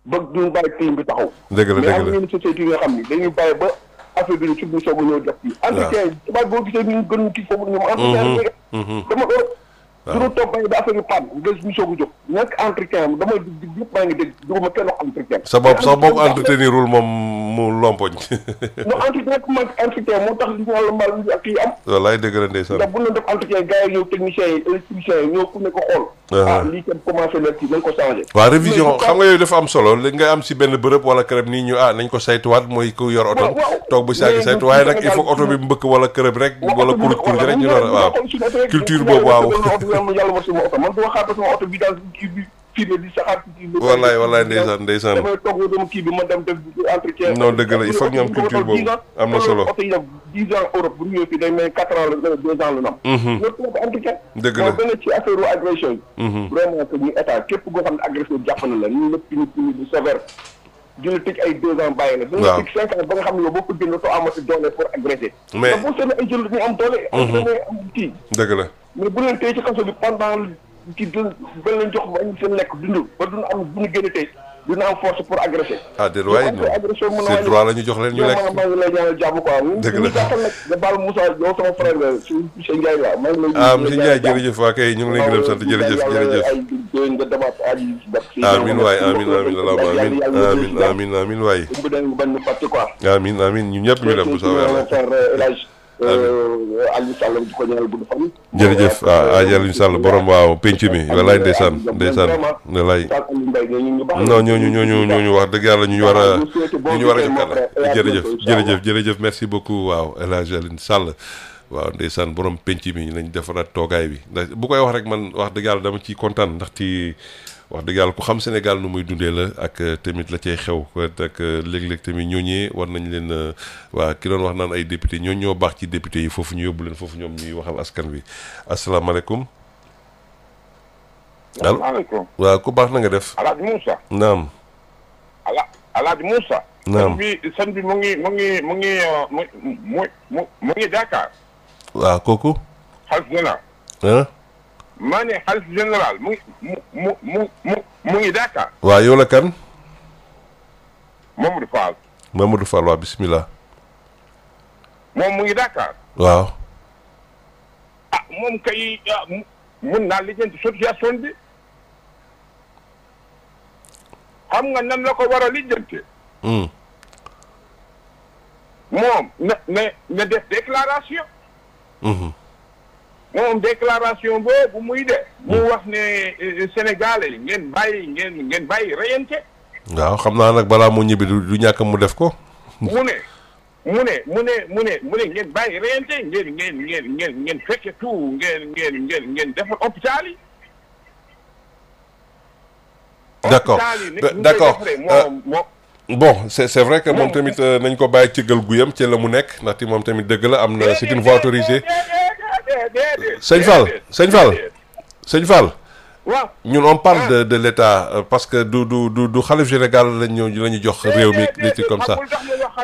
bëgg duñ bàyyi clim bi taxaw. dëgg la mais am na yenn société yi nga xam ni dañuy bàyyi ba affaire bi ci bu soog a ñëw def fii. entretien yi tubaab boo gisee ñu gën kii foofu ñoom entretien yi dama ko duñu toog bay ba affaire yi panne nga ñu soog a jóg ñàkk entretien dama yëpp maa ngi dégg duguma kenn wax entretien sa bopp entretenirul moom mu lompoñ no entretien moo tax li ñu mbal ñu ak yi am wallaay dëgg la ndeysaan ndax bu ñu def entretien gars yi ñëw techniciens yi électriciens yi ñëw ku ne ko xool lii kenn commencé na kii nañ ko changé waaw révision xam nga yooyu dafa am solo li nga am si benn bërëb wala kërëb nii ñu nañ ko saytuwaat mooy ku yor oto toog bu saagi saytu waaye nag il faut oto bi mbëkk wala kërëb rek wala kuruj rek ñu doon waaw culture boobu waaw yàlla war sama oto man duma xaar ba sama oto bi daal kii bi fii di saxaar wallaay ndeysaan damay toog dama kii bi ma dem def entretien non dëgg la il faut que ñu am culture boobu am na solo oto yi def 10 ans Europe bu ñëwee fii day may 4 ans la 2 ans la nam loolu ko entretien dëgg la da nga ci affaire agression yi vraiment que ñu état képp goo xam ne agresseur jàpp na la ñu nëpp ñu du sévère di la tëj ay 2 ans bàyyi la danga tëj 5 ans ba nga xam ne yow boo ko génn too amati doole pour agresser mais boo seetlee ay jël ñu am doole am kii dëgg la mais bu leen tey ci kaso bi pendant ci ba leen jox ba ñu seen lekk dund ba duñu am bu ñu génne tey dina am force pour agresser. déet waay c'est droit la ñu jox leen ñu lekk. maa ngi lay ñaanal jàmm quoi. dëgg la ñu gàttal nag nga baal Moussa yow sama frère la si monsieur Ndiaye la maa ngi lay. monsieur Ndiaye jërëjëf waa kay ñu ngi lay gërëm sant jërëjëf. nga demaat aji. amiin waay amiin waay. amiin ñun ñëpp ñu dem bu soobee yàlla. Aliou Sall di ko ñaanal gudd fan. jërëjëf Aliou Sall borom waaw penc mi walaay ndeysaan walaay non ñooñu wax dëgg yàlla ñu war a jokkal jërëjëf merci beaucoup waaw El Hadj Aliou Sall waaw ndeysaan borom penc mi lañ defaraat toogaay bi ndax bu koy wax rek man wax dëgg yàlla dama ciy kontaan ndax ci wax dëgg yàlla ku xam Sénégal nu muy dundee la ak tamit la cay xew ak léeg-léeg tamit ñooñee war nañ leen waa ki doon wax naan ay député ñoo baax ci député yi foofu ñu yóbbu leen foofu ñoom ñuy waxal askan wi asalaamaaleykum. asalaamaaleykum. waaw ku baax na nga def. Alaaji Moussa. naam. Alaaji Moussa. naam sëñ bi mu ngi Dakar. waaw kooku. xalif général. maa ne xalif général mu ngi Dakar. waaw yow la kan. Mamadou Fall. Mamadou Fall waaw bisimilah. moom mu ngi Dakar. waaw. moom kay mun naa lijjanti situation bi. xam nga nan la ko war a lijjanti. moom na def déclaration. moom déclaration boobu muy de mu wax ne Sénégalais ngeen bàyyi reyante. waaw xam naa nag balaa mu ñibbi du ñàkk mu def ko. mu ne ngeen bàyyi reyante ngeen fekke tout ngeen defar hôpital yi. d'accord d'accord bon c'est vrai que moom tamit nañ ko bàyyi cëggal guyam ci la mu nekk ndaxte moom tamit dëgg la am na c'est une voie autorisée. sëñ Fall. waaw ñun on parle de l'État parce que du xalif général lañu jox réew mi nit comme ça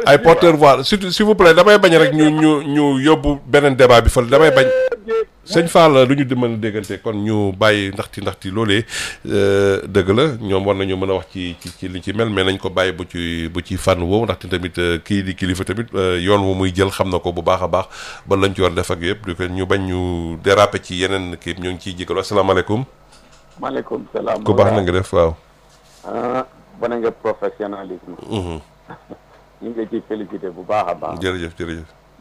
ay porteur voix surtout s'il vous plaît damay bañ rek ñu yóbbu beneen débat bi fa damay bañ sëñ Fall lu ñu mën a déggante kon ñu bàyyi ndaxti loolee dëgg la ñoom war nañu mën a wax ci li ci mel mais nañ ko bàyyi bu ci fànn woowu ndaxte tamit kii di kilifa tamit yoon wu muy jël xam na ko bu baax a baax ba lañ ci war def ak yëpp du ko ñu bañ ñu déraper ci yeneen kii ñu ngi ciy jégalu asalaamaaleykum. maaleykum salaam. ku baax na nga def waaw. wane nga professionnalisme. ñu ngi ciy félicité bu baax a baax. jërëjëf.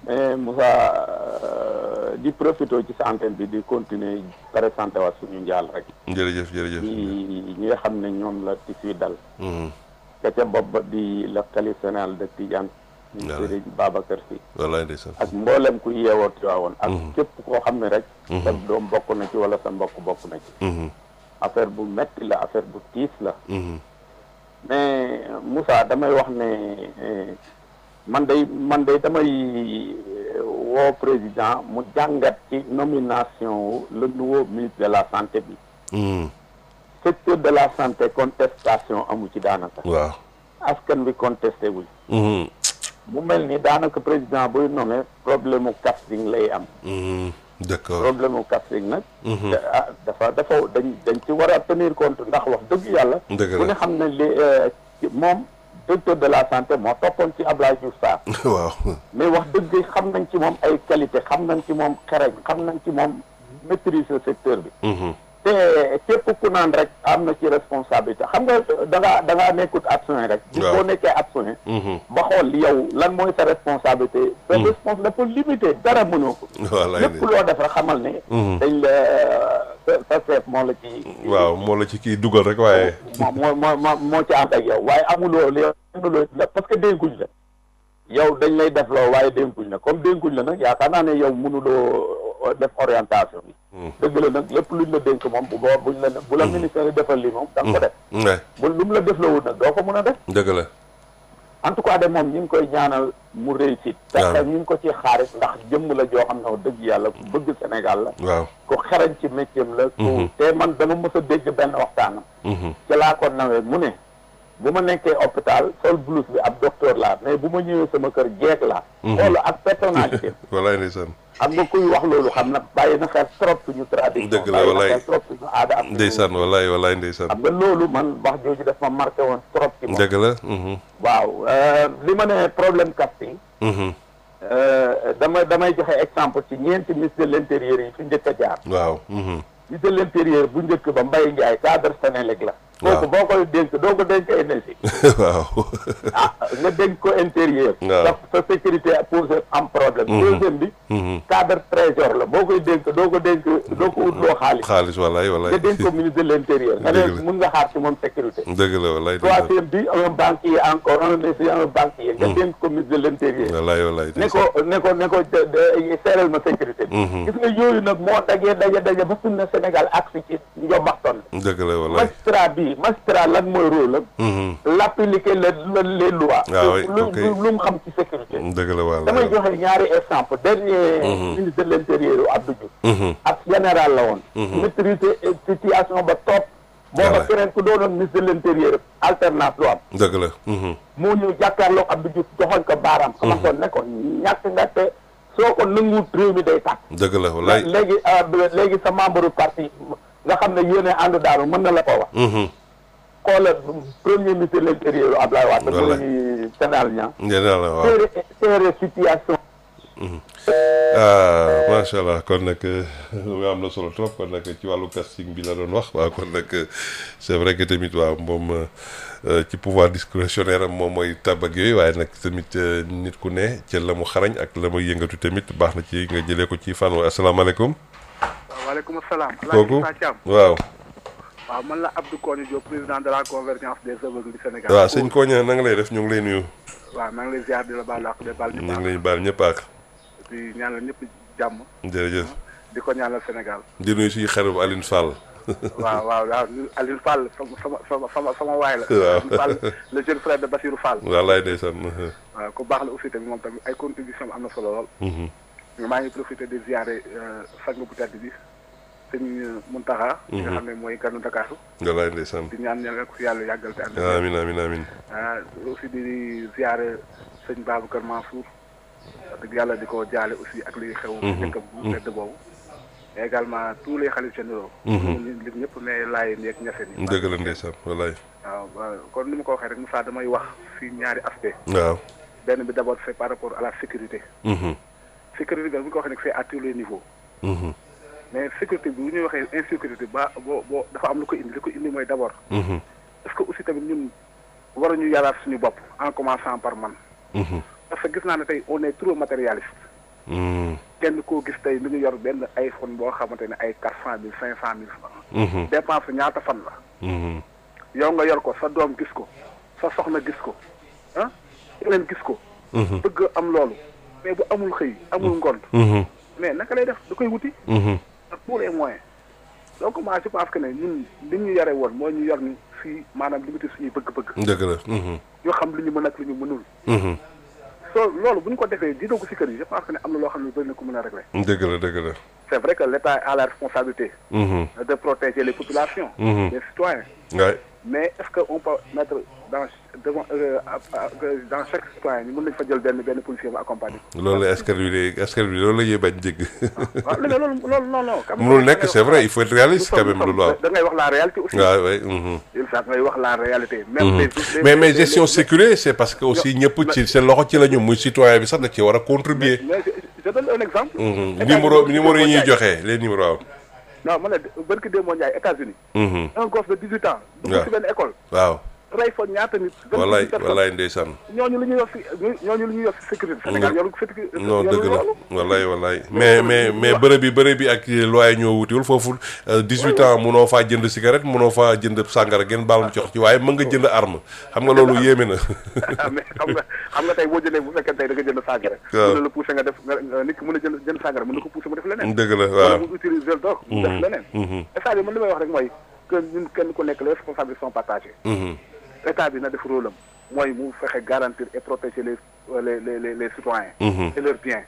mais Moussa di profité ci sa antenne bi di continuer présenté waat suñu njaal rek. jërëjëf. ñi nga xam ne ñoom la ci fii dal. ka ca bopp ba di le khalife général de Tidiane. Serigne Babacar Sy. wallaay ndeysaan. ak mboolem ku yeewoo Tiwaawoon. ak képp koo xam ne rek. sa doom bokk na ci wala sa mbokk bokk na ci. affaire bu metti la affaire bu tiis la. mais Moussa damay wax ne man day damay woo président mu jàngat ci nomination wu le nouveau ministre de la santé bi. secteur de la santé contestation amu ci daanaka. waaw askan bi contesté wuñ. mu mel ni daanaka président buy nommé problème mu casting lay am. d'accord problème mu casting nag. dafa dañ ci war a tenir compte ndax wax dëgg yàlla. bu ne xam ne li moom directeur de la santé moo toppoon ci Abdoulaye Diouf Sarr. waaw mais wax dëgg xam nañ ci moom ay qualité xam nañ ci moom xereñ xam nañ ci moom maîtriser secteur bi. te képp ku naan rek am na ci responsabilité xam nga da ngaa nekkut adjoint rek. waaw boo nekkee adjoint. ba xool yow lan mooy sa responsabilité. sa responsabilité dafa limité dara mënoo ko. lépp loo def rek xamal ne. dañ la sa chef moo la ci. waaw moo la ci kii dugal rek waaye. moo ci ànd ak yow waaye amuloo parce que dénkuñ la. yow dañ lay def loo waaye dénkuñ la comme dénkuñ la nag yaakaar naa ne yow mënuloo def orientation bi. dëgg la nag lépp luñ la dénk moom bu la ministère yi defal li moom da nga ko def. lu mu la def la wut nag doo ko mën a def. dëgg la. en tout cas de moom ñu ngi koy ñaanal mu réussite. parce que ñu ngi ko ci xaarit ndax jëmm la joo xam ne wax dëgg yàlla ku bëgg Sénégal la. waaw ku xarañ ci métier la. te man dama mës a dégg benn waxtaanam. ci laa ko nawee mu ne. bu ma nekkee hôpital sol blouse bi ab docteur laa mais bu ma ñëwee sama kër jeeg laa. xool ak personnalité. walaay ndeysaan. xam nga kuy wax loolu xam na bàyyi na xel trop suñu tradition. dëgg la walaay bàyyi na xel trop suñu aada ak. ndeysaan walaay ndeysaan. xam nga loolu man wax jooju daf ma marqué woon trop. ci moom dëgg la. waaw li ma ne problème casting. damay joxe exemple ci ñeenti ministre de l'intérieur yi fi njëkk a jaar. waaw. ministre de l'intérieur bu njëkk ba Mbaye Ndiaye cadre Sénélec la. waaw kooku boo koy dénk doo ko dénk énergie. waaw. nga dénk ko intérieur. waaw sa sécurité pose am problème. deuxième bi. cadre trésor la boo koy dénk doo ko utloo xaalis. xaalis walaay. nga dénk ko ministre de l'intérieur. nga ne mun nga xaar ci moom sécurité. dëgg la walaay. troisième bi un banquier encore un banquier. nga dénk ko ministre de l'intérieur. walaay. ne ko seeral ma sécurité. gis nga yooyu nag moo daje ba suñu ne Sénégal ak si ci njombaxtoon. dëgg la walaay. magistrat lan mooy rôle am. l'appliquer les lois. lu mu xam ci sécurité. dëgg la walaay. damay joxe ñaari exemple dernier ministre de l'intérieur Abdou Diouf. ak général la woon. maîtriser situation ba topp. booba keneen ku doonoon ministre de l'intérieur alternance lu am. dëgg la. moo ñëw jàkkaarloo Abdou Diouf joxoon ko baaraam. xamantoon ne ko ñàkk nga te soo ko nanguwut réew mi day tàkk. dëgg la walaay. léegi sa membre parti nga xam ne yéene ànd daanu mën na la ko wax. xoolal premier ministre de l'intérieur Abdoulaye Wade. walaay muy Sénégal ñaa. général waaw seere situation. macha allah kon nag am na solo trop kon nag ci wàllu casting bi la doon wax waaw kon nag c'est vrai que tamit waaw moom ci pouvoir discrétionnaire am moom mooy tabak yooyu waaye nag tamit nit ku ne ca la mu xarañ ak la muy yëngatu tamit baax na ci nga jëlee ko ci fan wa asalaamaaleykum. waaleykum salaam. kooku waaw. waaw man la Abdou Kogne Diop président de la convergence des aveugles du Sénégal. waaw sëñ Kogne na nga lay def ñu ngi lay nuyu. waaw maa ngi lay ziar di la baal ak di baal ñëpp. ñu ngi lay baal ñëpp ak. di ñaanal ñëpp jàmm. jërëjëf. di ko ñaanal Sénégal. di nuyu suñu xarit bu Aline Fall. waaw Alioune Fall sama waay la. waaw Alioune Fall le jeune frère de Bassirou Fall. wallaay ndeysaan. waaw ku baax la aussi tamit moom tamit ay contribution am na solo lool. maa ngi profité de ziare sang bu tedd bi sëñ Mountakha. nga xam ne mooy ganu Dakar. wallaay ndeysaan. di ñaan ñaan ko fi yàlla yàggal te ànd. amiin. aussi di ziare sëñ Babacar Mansour. wax dëgg yàlla di ko jaale aussi ak liy xew. dëkkam bu tedd boobu. mais également tous les xalif généraux. ñu ñëpp ne laay nekk ñafe ni. dëgg la ndeysaan wallaay. waaw kon ni ma ko waxee rek Moussa damay wax si ñaari aspect. waaw. benn bi d'abord c'est par rapport à la sécurité. sécurité bi bu ñu ko waxee nag c'est à tous les niveaux. mais sécurité bi bu ñuy waxee insécurité boo dafa am lu ko indi mooy d'abord. est-ce que aussi tamit ñun waruñu yaraat suñu bopp en commençant par man. parce que gis naa ne tey on est trop matérialiste. kenn koo gis tey mi ngi yor benn iPhone boo xamante ne ay 400 000 500 000 francs. dépense ñaata fan la. yow nga yor ko sa doom gis ko sa soxna gis ko ah keneen gis ko. bëgg am loolu mais bu amul xëy amul ngont. mais naka lay def da koy wuti. ak tous les moyens. donc moi je pense que ne ñun li ñu yare woon moo ñu yor ni fii maanaam limité suñuy bëgg-bëgg. dëgg la. ñu xam li ñu mën ak li ñu mënul. loolu bu ñu ko defee di dugg ci kër yi je pense que ne am na loo xam ne bëri na ko mën a régler. dëgg la. c'est vrai que l'État a la responsabilité. de protéger les populations. les citoyens. Ouais. mais est-ce que on peut mettre dans chaque citoyen ñu mën nañu fa jël benn policier mu accompagner. loolu la askan wi loolu la ñuy bañ dégg. waaw loolu non. mënul nekk c'est vrai il faut être réaliste quand même loolu waaw. da ngay wax la réalité aussi. waaw oui. il faut ngay wax la réalité. même mais gestion sécurité c'est parce que aussi ñëpp ci seen loxo ci la ñu muy citoyen bi sax da ci war a contribuer. mais je donne un exemple. numéro yi ñuy joxe les numéros waaw. non ma ne barki démb Ndiaye États-Unis. un gosse de 18 ans. dugg ci benn école. waaw. rey fa ñaata nit. wallaay ndeysaan. ñooñu lu ñuy yor si sécurité. Sénégal yorul sécurité. non dëgg la wallaay mais bërëb bi ak loi ñoo wutiwul foofu 18 ans munoo faa jënd cigarette munoo faa jënd sàngara genn baal ma jox ci waaye mën nga jënd arme xam nga loolu yéeme na. mais xam nga tey boo jëndee bu fekkee tey da nga jënd sàngara. waaw mën na la pousser nga def nit ki mën a jënd sàngara mën na ko pousser mu def leneen. dëgg la waaw mu utiliser doog mu def leneen. c'est-à-dire man li may wax rek mooy que ñun kenn ku nekk les responsabilités sont partagées. État bi na def rôle am mooy mu fexe garantir et protéger les citoyens. et leurs biens.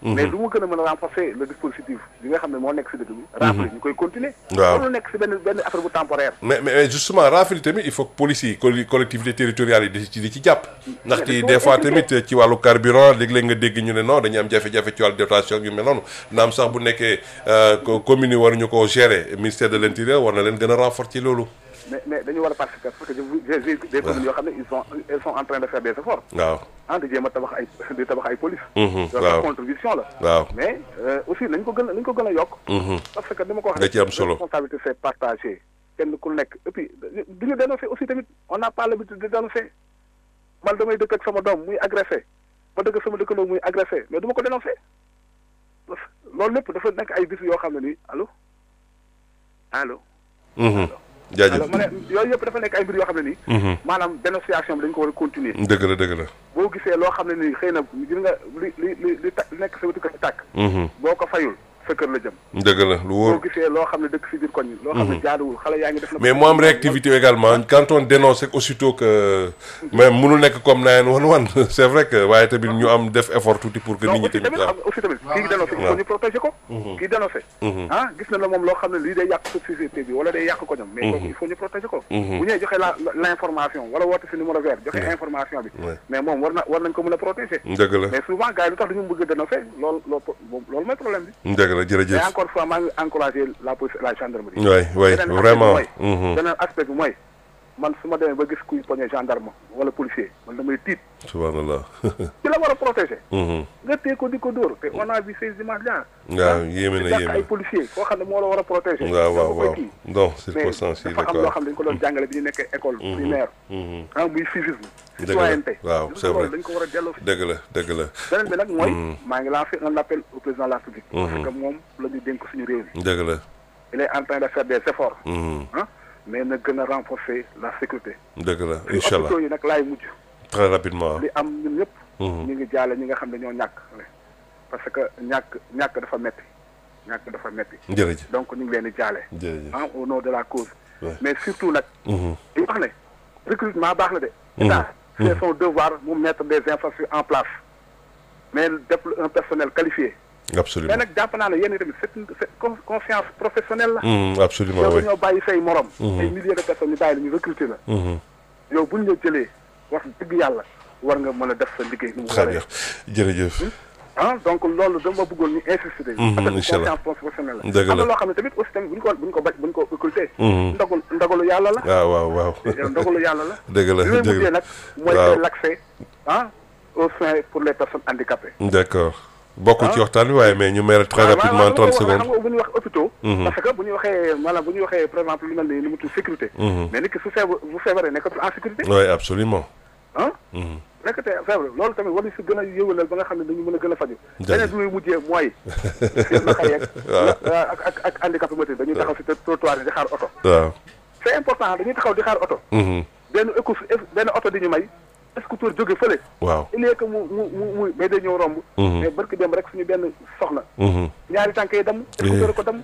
mais lu mu gën a mën a renforcer le dispositif bi nga xam ne moo nekk si dëkk bi. rafetlu ñu koy continuer. waaw loolu nekk si benn affaire bu temporaire. mais justement rafetlu tamit il faut que police yi collectivités territoriales yi di ci jàpp. ndaxte des fois tamit ci wàllu carburant léeg-léeg nga dégg ñu ne non dañuy am jafe-jafe ci wàllu dotation yu mel noonu naam sax bu nekkee communes yi waruñu koo gérer ministère de l'intérieur war na leen gën a renforcer loolu. mais dañu war a participer parce que j'ai des communes yoo xam ne ils sont en train de faire des efforts. waaw di jéem a tabax ay police. waaw contribution la. waaw mais aussi nañ ko gën a yokk. parce que dama ko wax da ci am solo responsabilité c'est partagé kenn ku nekk et puis du ñu dénoncer aussi tamit on n'a pas l'habitude de dénoncer man damay dëkk ak sama doom muy agressé ma dëkk sama dëkkandoo muy agressé mais du ma ko dénoncer loolu lépp dafa nekk ay bis yoo xam ne nii allo. jaajëf alors ma ne yooyu yëpp dafa nekk ay mbir yoo xam ne nii. maanaam dénonciation bi dañ ko war a continuer. dëgg la. boo gisee loo xam ne nii xëy na gis nga li nekk sa wetu kër tàkk. boo ko fayul sa kër la jëm. dëgg la lu wóor. boo gisee loo xam ne dëkk si biir koñ loo xam ne jaaduwul xale yaa ngi def na. mais mu am réactivité également quand on dénonce aussitôt que même mënu nekk comme 911 c'est vrai que waaye tamit ñu am def effort tuuti pour que nit ñi tamit aussi tamit kii dénoncé il faut ñu protéger ko. kii dénoncé. gis na la moom loo xam ne lii day yàq société bi wala day yàq ko ñoom. mais kooku il faut ñu protéger ko. bu ñëwee joxe l'information wala woote si numéro vert joxe information bi. mais moom war nañ ko mën a protéger. dëgg la mais souvent gars yi lu tax dañu bëgg a dénoncer loolu mooy problème bi. dëgg la jërëjëf mais encore fois maa ngi encouragé la police et la gendarmerie. oui vraiment. beneen aspect bi mooy man su ma demee ba gis kuy poñe gendarme wala policier man damay tiit. subhanallah. ci la war a protéger. nga téye ko di ko dóor te on a vu ces images là. waaw yéeme na ay policiers foo xam ne moo la war a protéger. waaw non circonstance yi dafa am loo xam ne dañu ko doon jàngale bi ñu nekkee école primaire. muy civisme. citoyenneté waaw c'est vrai dañ ko war a delloo fi. dëgg la. beneen bi nag mooy. maa ngi lancé un appel au président de la République. parce que moom la ñu dénk suñu réew mi. dëgg la. il est en train de faire des efforts. mais na gën a renforcer la sécurité. dëgg la incha allah hôpitaux yi nag laay mujj. très rapidement. li am ñun ñëpp. ñu ngi jaale ñi nga xam ne ñoo ñàkk. parce que ñàkk dafa metti ñàkk dafa metti jërëjëf donc ñu ngi leen di jaale au nom de la cause mais surtout nag di wax ne recrutement baax na de état c'est son devoir mu mettre des infrastructures en place mais def un personnel qualifié absolument mais nag jàpp naa ne yéen tamit c'est confiance professionnelle la absolument yow ñoo bàyyi say morom ay milliers de personnes ñu bàyyi la ñu recruter la yow buñ la jëlee wax dëgg yàlla war nga mën a def sa liggéey nu mu waree jërëjëf donc loolu dama bëggoon ñu insister parce que confiance professionnelle la am na loo xam ne tamit aussi tamit buñ ko occulter ndogalu yàlla la waaw ndogalu yàlla la dëgg la li may mujjee nag mooy l'accès aux soins pour les personnes handicapées d'accord bokkul ci waxtaan bi waaye mais ñu may très rapidement 30 secondes xam nga bu ñuy wax hôpitaux parce que bu ñuy waxee maanaam bu ñuy waxee par exemple lu mel ni mu tudd sécurité mais nit ki bu feebaree nekkatul en sécurité oui absolument nekkatee feebar loolu tamit war nañu si gën a yëwalal ba nga xam ne dañu mën a gën a faju beneen bi muy mujjee mooy seen naka yeeg ak handicapé moteur dañuy taxaw si trottoir yi di xaar oto waaw c'est important dañuy taxaw di xaar oto benn oto di ñu may scooter jóge fële waaw il est que mu mais day ñëw romb mais barki dem rek suñu benn soxna ñaari tànk yi damm scooter ko damm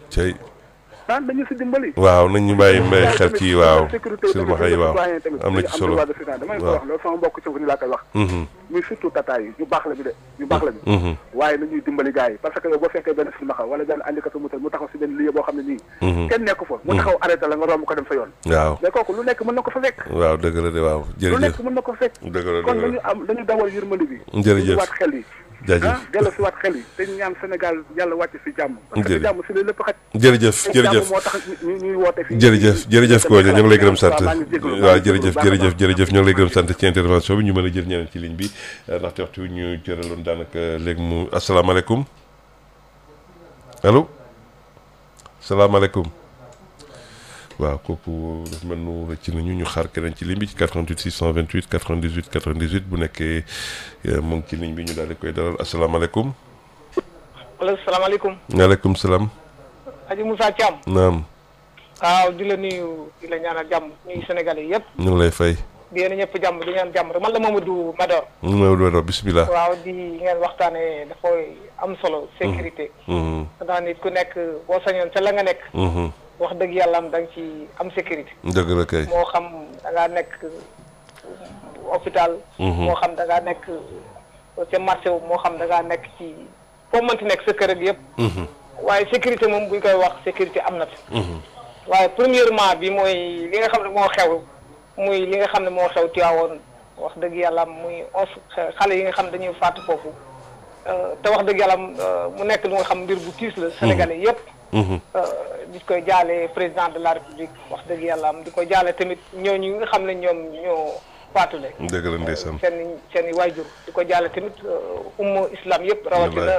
dañu si dimbali waaw nañ ñu bàyyi xel ci waaw silmaxa yi waaw am na ci solo damay ko wax loolu sama mbokk ci ni laa koy wax muy surtout tata yi ñu baax la ñu waaye nañuy dimbali gars yi parce que yow boo fekkee benn silmaxa wala benn handicapé moteur mu taxaw si benn lieu boo xam ne nii kenn nekku fa mu taxaw arrêté la nga romb ko dem sa yoon waaw mais kooku lu nekk mën na ko fa fekk waaw dëgg la de waaw jërëjëf lu nekk mën na ko fekk kon dañu dawal yërmande bi jërëjëf waat xel yi dellu si waat xel yi te ñaan Sénégal yàlla wàcc si jàmm parce que jàmm si la lépp xaj jërëjëf moo tax ñuy woote fii jërëjëf Koña ñu ngi lay gërëm sant waaw jërëjëf ñoo ngi lay gërëm sant ci intervention bi ñu mën a jël ñeneen ci ligne bi ndaxte waxtu bi ñu jëraloon daanaka léegi mu asalaamaaleykum allo salaamaaleykum waaw kooku dafa mel nu rëcc nañu ñu xaar keneen ci ligne bi ci 88 628 98 98 bu nekkee mu ngi ci ligne bi ñu daal di koy dalal asalaamaaleykum. allo salaamaaleykum. waaleykum salaam. Aji Moussa Thiam. naam. waaw di la nuyu di la ñaanal jàmm nuyu Sénégalais yëpp. ñu ngi lay fay. di yéen ñëpp jàmm di ñaan jàmm man la Mamadou Mador. Mamadou Mador bisimilah. waaw di ngeen waxtaanee dafay am solo. sécurité. ndax nit ku nekk boo sañoon ca la nga nekk. wax dëgg yàlla am da nga ci am sécurité. dëgg la kay. moo xam da ngaa nekk hôpital. moo xam da ngaa nekk ca marché wu moo xam da ngaa nekk ci foo mënti nekk sa kër ak yëpp. waaye sécurité moom bu ñu koy wax sécurité am na fi. waaye premièrement bi mooy li nga xam ne moo xew muy li nga xam ne moo xew Tivaouane wax dëgg yàlla muy 11 xale yi nga xam dañuy faatu foofu te wax dëgg yàlla mu nekk lu nga xam mbir bu tiis la Sénégalais yëpp. di koy jaale président de la république wax dëgg yàlla di ko jaale tamit ñooñu nga xam ne ñoom ñoo faatule. dëgg la ndeysaan seen i waajur di ko jaale tamit umma islam yëpp. rawatina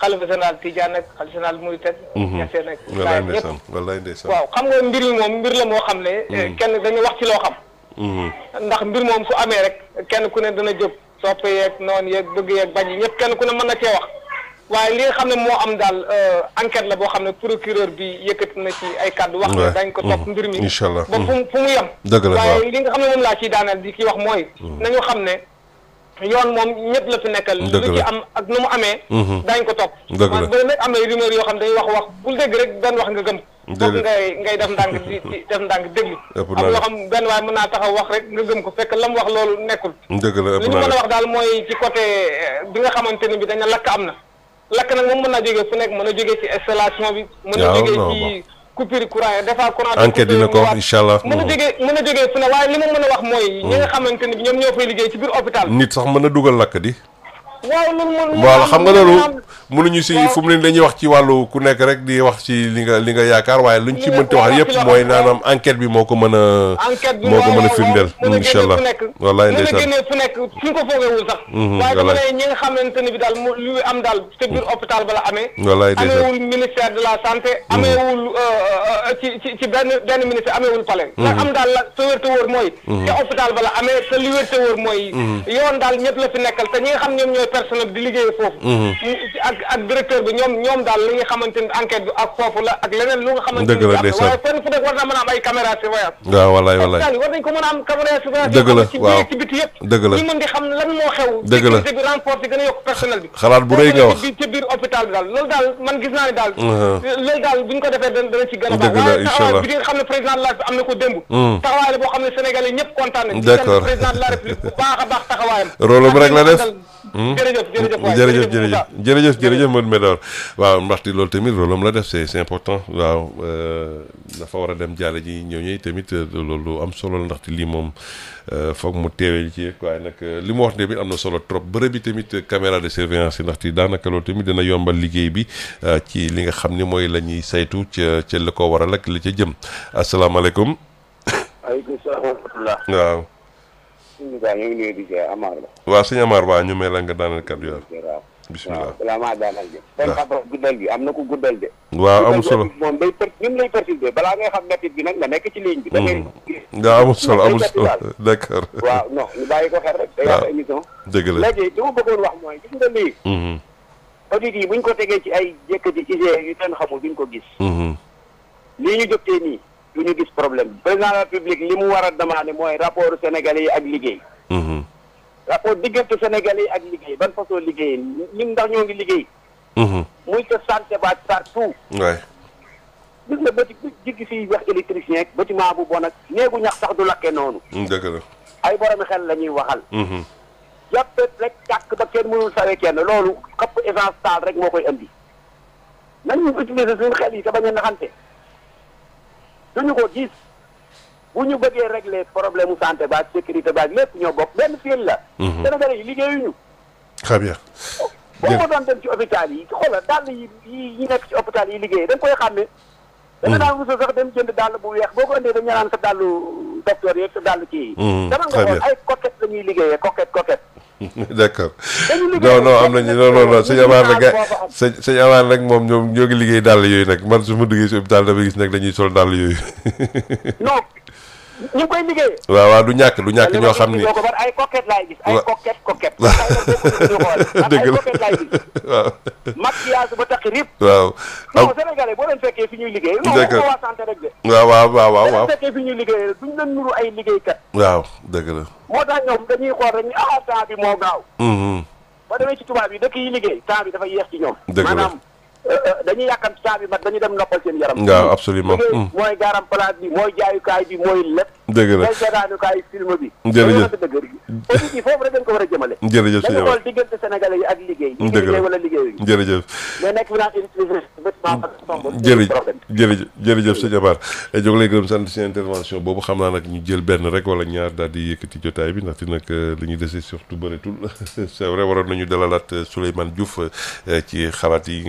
xalifa général Tidiane ak xalifa général Mouride. ñaseen ak wallaay ndeysaan wallaay ndeysaan. waaw xam nga mbir mi moom mbir la moo xam ne. kenn dañu wax ci loo xam. ndax mbir moom su amee rek kenn ku ne dana jóg soppe yeeg noonu yeeg bëgg yeeg bañ yi ñëpp kenn ku ne mën na cee wax. waaye li nga xam ne moo am daal enquête la boo xam ne procureur bi yëkkati na ci ay kàddu wax ne dañ ko topp mbir mi incha allah ba fu mu yem dëgg la waaye li nga xam ne moom laa ciy daaneel di ki wax mooy nañu xam ne yoon moom ñëpp la fi nekkal lu ci am ak nu mu amee dañ ko topp man ba nag am na rumeur yoo xam ne dañuy wax bul dégg rek benn wax nga gëm foog ngay def ndànk di def ndànk déglu am loo xam benn waaye mën naa taxaw wax rek nga gëm ko fekk la mu wax loolu nekkul li ñu mën a wax daal mooy ci côté bi nga xamante ni bi dañ lakk am na lakk nag moom mën naa jógee fu nekk mën na jógee ci installation bi mën na jógee ci coupure courant yi des fois courant enquête dina ko wax incha allah mën a jógee fu ne waaye li ma mën a wax mooy ñi nga xamante ni bi ñoom ñoo fay liggéey ci biir hôpital nit sax mën na dugal lakk di waaw loolu voilà xam nga loolu mënuñu si fu mu ne dañuy wax ci wàllu ku nekk rek di wax ci li nga yaakaar waaye luñ ci mënti wax yëpp mooy naanaam enquête bi moo ko mën a firndeel incha allah wallaay ndeysaan mën a génnee fu nekk fu ñu ko foogewul sax waaye dama ne ñi nga xamante ne bi daal lu am daal te biir hôpital ba la amee wallaay ndeysaan ameewul ministère de la santé ameewul ci benn ministère ameewul palais la am daal la te wér te wóor mooy te hôpital ba la amee te li wér te wóor mooy yoon daal ñëpp la fi nekkal te ñi nga xam ñoom ñooy personnel di liggéeyee foofu. ak directeur bi ñoom daal li nga xamante ni enquête bi ak foofu la ak leneen lu nga xamante ni waaye fenn fu nekk war naa mën a am ay caméra surveillance. waaw wallaay war nañ ko mën a am caméra surveillance. dëgg la waaw ci biti yëpp. dëgg la ñu mën di xam lan moo xew. dëgg la sécurité bi renforcer gën a yokk personnel bi. xalaat bu rëy nga wax ci biir hôpital bi daal loolu daal man gis naa ne daal. loolu daal bu ñu ko defee dana ci gën a baax. dëgg la incha allah waaye taxawaay bi nga xam ne président de la République am na ko démb. taxawaay la boo xam ne Sénégalais ñëpp kontaan nañ. d'accord président de la République bu baax a baax taxawaayam. rôle rek la def. jërëjëf Modou Médor waaw ndaxte loolu tamit rôle la def c'est important waaw dafa war a dem jaale ji ñooñu tamit loolu am solo la ndaxte lii moom foog mu teewee ci waaye nag li mu wax ne bi am na solo trop bërëb bi tamit caméra de surveillance yi ndaxte daanaka loolu tamit dina yombal liggéey bi ci li nga xam ne mooy la ñuy saytu ca la ko waral ak li ca jëm asalaamaaleykum. waaleykum salaam wa rahmatulah. waaw. ñu ngi nuyu di ziar Amar la. waaw sëñ Amar waa ñu may la nga daaneel kàddu yor. bisimilah balaa maa daanal de. kon xam guddal bi am na ku guddal de. waaw amul solo moom day ñun lay perturbé balaa ngay xam métit bi nag nga nekk ci ligne bi. da ngay waaw amul solo d'accord. waaw non ñu bàyyi ko xel rek. day wax émission. dëgg la léegi li ma bëggoon wax mooy gis nga lii. audit yi buñ ko tegee ci ay jëkkati IGE yu kenn xamul duñ ko gis. lii ñu jógtee nii du ñu gis problème bi. président de la République li mu war a demandé mooy rapport Sénégalais yi ak liggéey. rapport diggante Sénégalais yi ak liggéey ban façon liggéey ñun ndax ñoo ngi liggéey. muy ca santé ba partout. waay. gis nga bëti jiggi fii wax électricien ak bâtiment bu bon ak néegu ñax sax du lakke noonu. dëgg la. ay boromi xel la ñuy waxal. jàppet rek tàkk ba kenn mënul sawe kenn loolu xëpp essence taal rek moo koy andi. nañu utiliser suñu xel yi te bañ a naxante. duñu ko gis. bu ñu bëggee régler problème mu santé ba sécurité ba lépp ñoo bokk benn fil la. Sénégalais yi liggéeyuñu. très bien. boo ko doon dem ci hôpital yi xoolal dàll yi nekk ci hôpital yi liggéey da nga koy xàmme. da nga daan wusu sax dem jënd dàll bu weex boo ko indee dañu naan sa dàllu docteur yeeg sa dàll kii yi. dama nga xool ay coquette la ñuy liggéeyee coquette. d'accord non am nañu non sëñ Amar nag sëñ Amar nag moom ñoom ñoo ngi liggéey dàll yooyu nag man su ma duggee si hôpital dama gis nag dañuy sol dàll yooyu. non ñu ngi koy liggéey. waaw du ñàkk ñoo xam ni. ay coquette laay gis ay coquette. dëgg la coquette laay gis. waaw. maquillage ba tax rip. waaw. non Sénégalais boo leen fekkee fi ñuy liggéey. d'accord non waa santé rek de. waaw. boo leen fekkee fi ñuy liggéey duñ leen nuru ay liggéeykat. waaw dëgg la. moo tax ñoom dañuy xool rek ni temps bi moo gaaw. boo demee ci tubaab yi dëkk yi liggéey temps bi dafa yéex ci ñoom. dëgg la maanaam dañuy yàkkam temps bi mat dañuy dem noppal seen yaram. waaw absolument. mooy garam place bi mooy jaayukaay bi mooy lépp. dëgg la mooy seetaanukaay film bi. jërëjëf audit yi foofu rek dañ ko war a jëmale. jërëjëf dañu xool diggante Sénégalais yi ak liggéey. dëgg la wala liggéey yi. jërëjëf. mais nekk fi naan jërëjëf sëñ Amar jóg lay gërëm sant si intervention boobu xam naa nag ñu jël benn rek wala ñaar daal di yëkkati jotaay bi ndaxte nag li ñu dese surtout bëreetul c'est vrai waroon nañu dalalaat Souleymane Diouf ci xalaat yi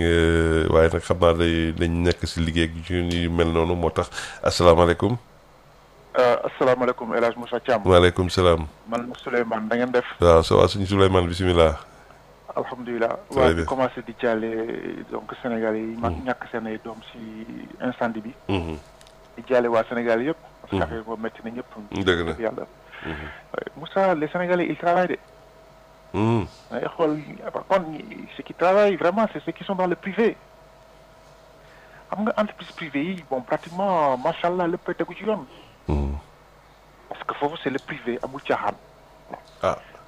waaye nag xam naa dañ nekk si liggéey ak yu mel noonu moo tax asalaamaaleykum. asalaamaaleykum El Hadj Moussa Thiam. waaleykum salaam. man Souleymane da ngeen def. waaw ça va suñu Souleymane bisimilah. alhamdulilah waaw di commencé di jàlle donc Sénégal yi mag ñàkk seen ay doom si incendie bi. di jàlle waa Sénégal yëpp. parce que affaire boobu métti na ñëpp. dëgg la yàlla. Moussa les Sénégalais ils travaillent de. day xool par contre ceux qui travaillent vraiment c'est ceux qui sont dans le privé. xam nga entreprise privée yi bon pratiquement macha allah lépp tegu ci yoon. parce que foofu c'est le privé amul caaxaan.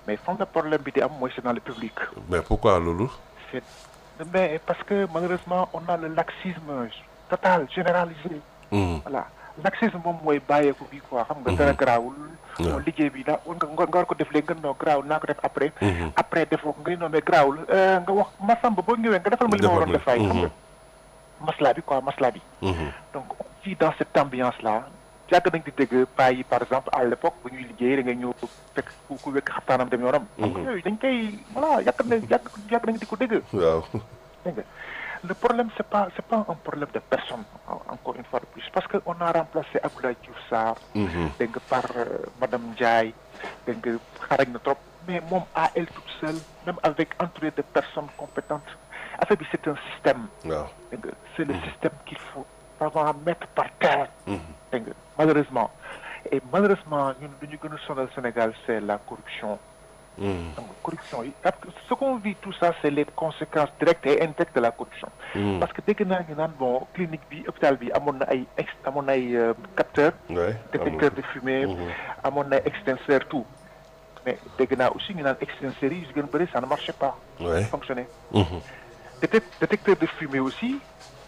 mais fond de problème bi di am mooy c'est dans le public. mais pourquoi loolu. mais parce que malheureusement on a le laxisme total généralisé. voilà laxisme moom mooy bàyyeeku bi quoi xam nga dara garaawul. liggéey bi daa nga war ko def léegi nga noo garaawul naa ko def après. après defoo ko nga noo mais garaawul nga wax Massamba boo ñëwee nga defal ma li ma waroon def fay xam nga. masla bi quoi masla bi. donc on vit dans cette ambiance là. yàgg nañ di dégg paa yi par exemple à l'époque bu ñuy liggéey da ngay ñëw fekk ku wekk xaftaanam dem yoonam. donc yooyu dañ koy voilà yàgg nañ di ko dégg. waaw. dégg nga le problème c'est pas un problème de personne encore une fois de plus parce que on a remplacé Abdoulaye Diouf Sarr. dégg nga par madame Ndiaye dégg nga xarañ na trop mais moom à elle toute seule même avec entouré de personnes compétentes affaire bi c'est un système. waaw dégg nga c'est le système qu'il faut vraiment mettre par terre. dégg nga malheureusement ñun lu ñu gën a sonal Sénégal c'est la corruption xam nga corruption yi parce que ce qu'on vit tout ça c'est les conséquences directes et indirectes de la corruption. parce que dégg naa ñu naan bon clinique bi hôpital bi amoon na ay capteurs. détecteurs de fumée. amoon na ay extincteurs tout. mais dégg naa aussi ñu naan extincteurs yi yu gën bëri ça ne marchait pas. fonctionnait. détecteur de fumée aussi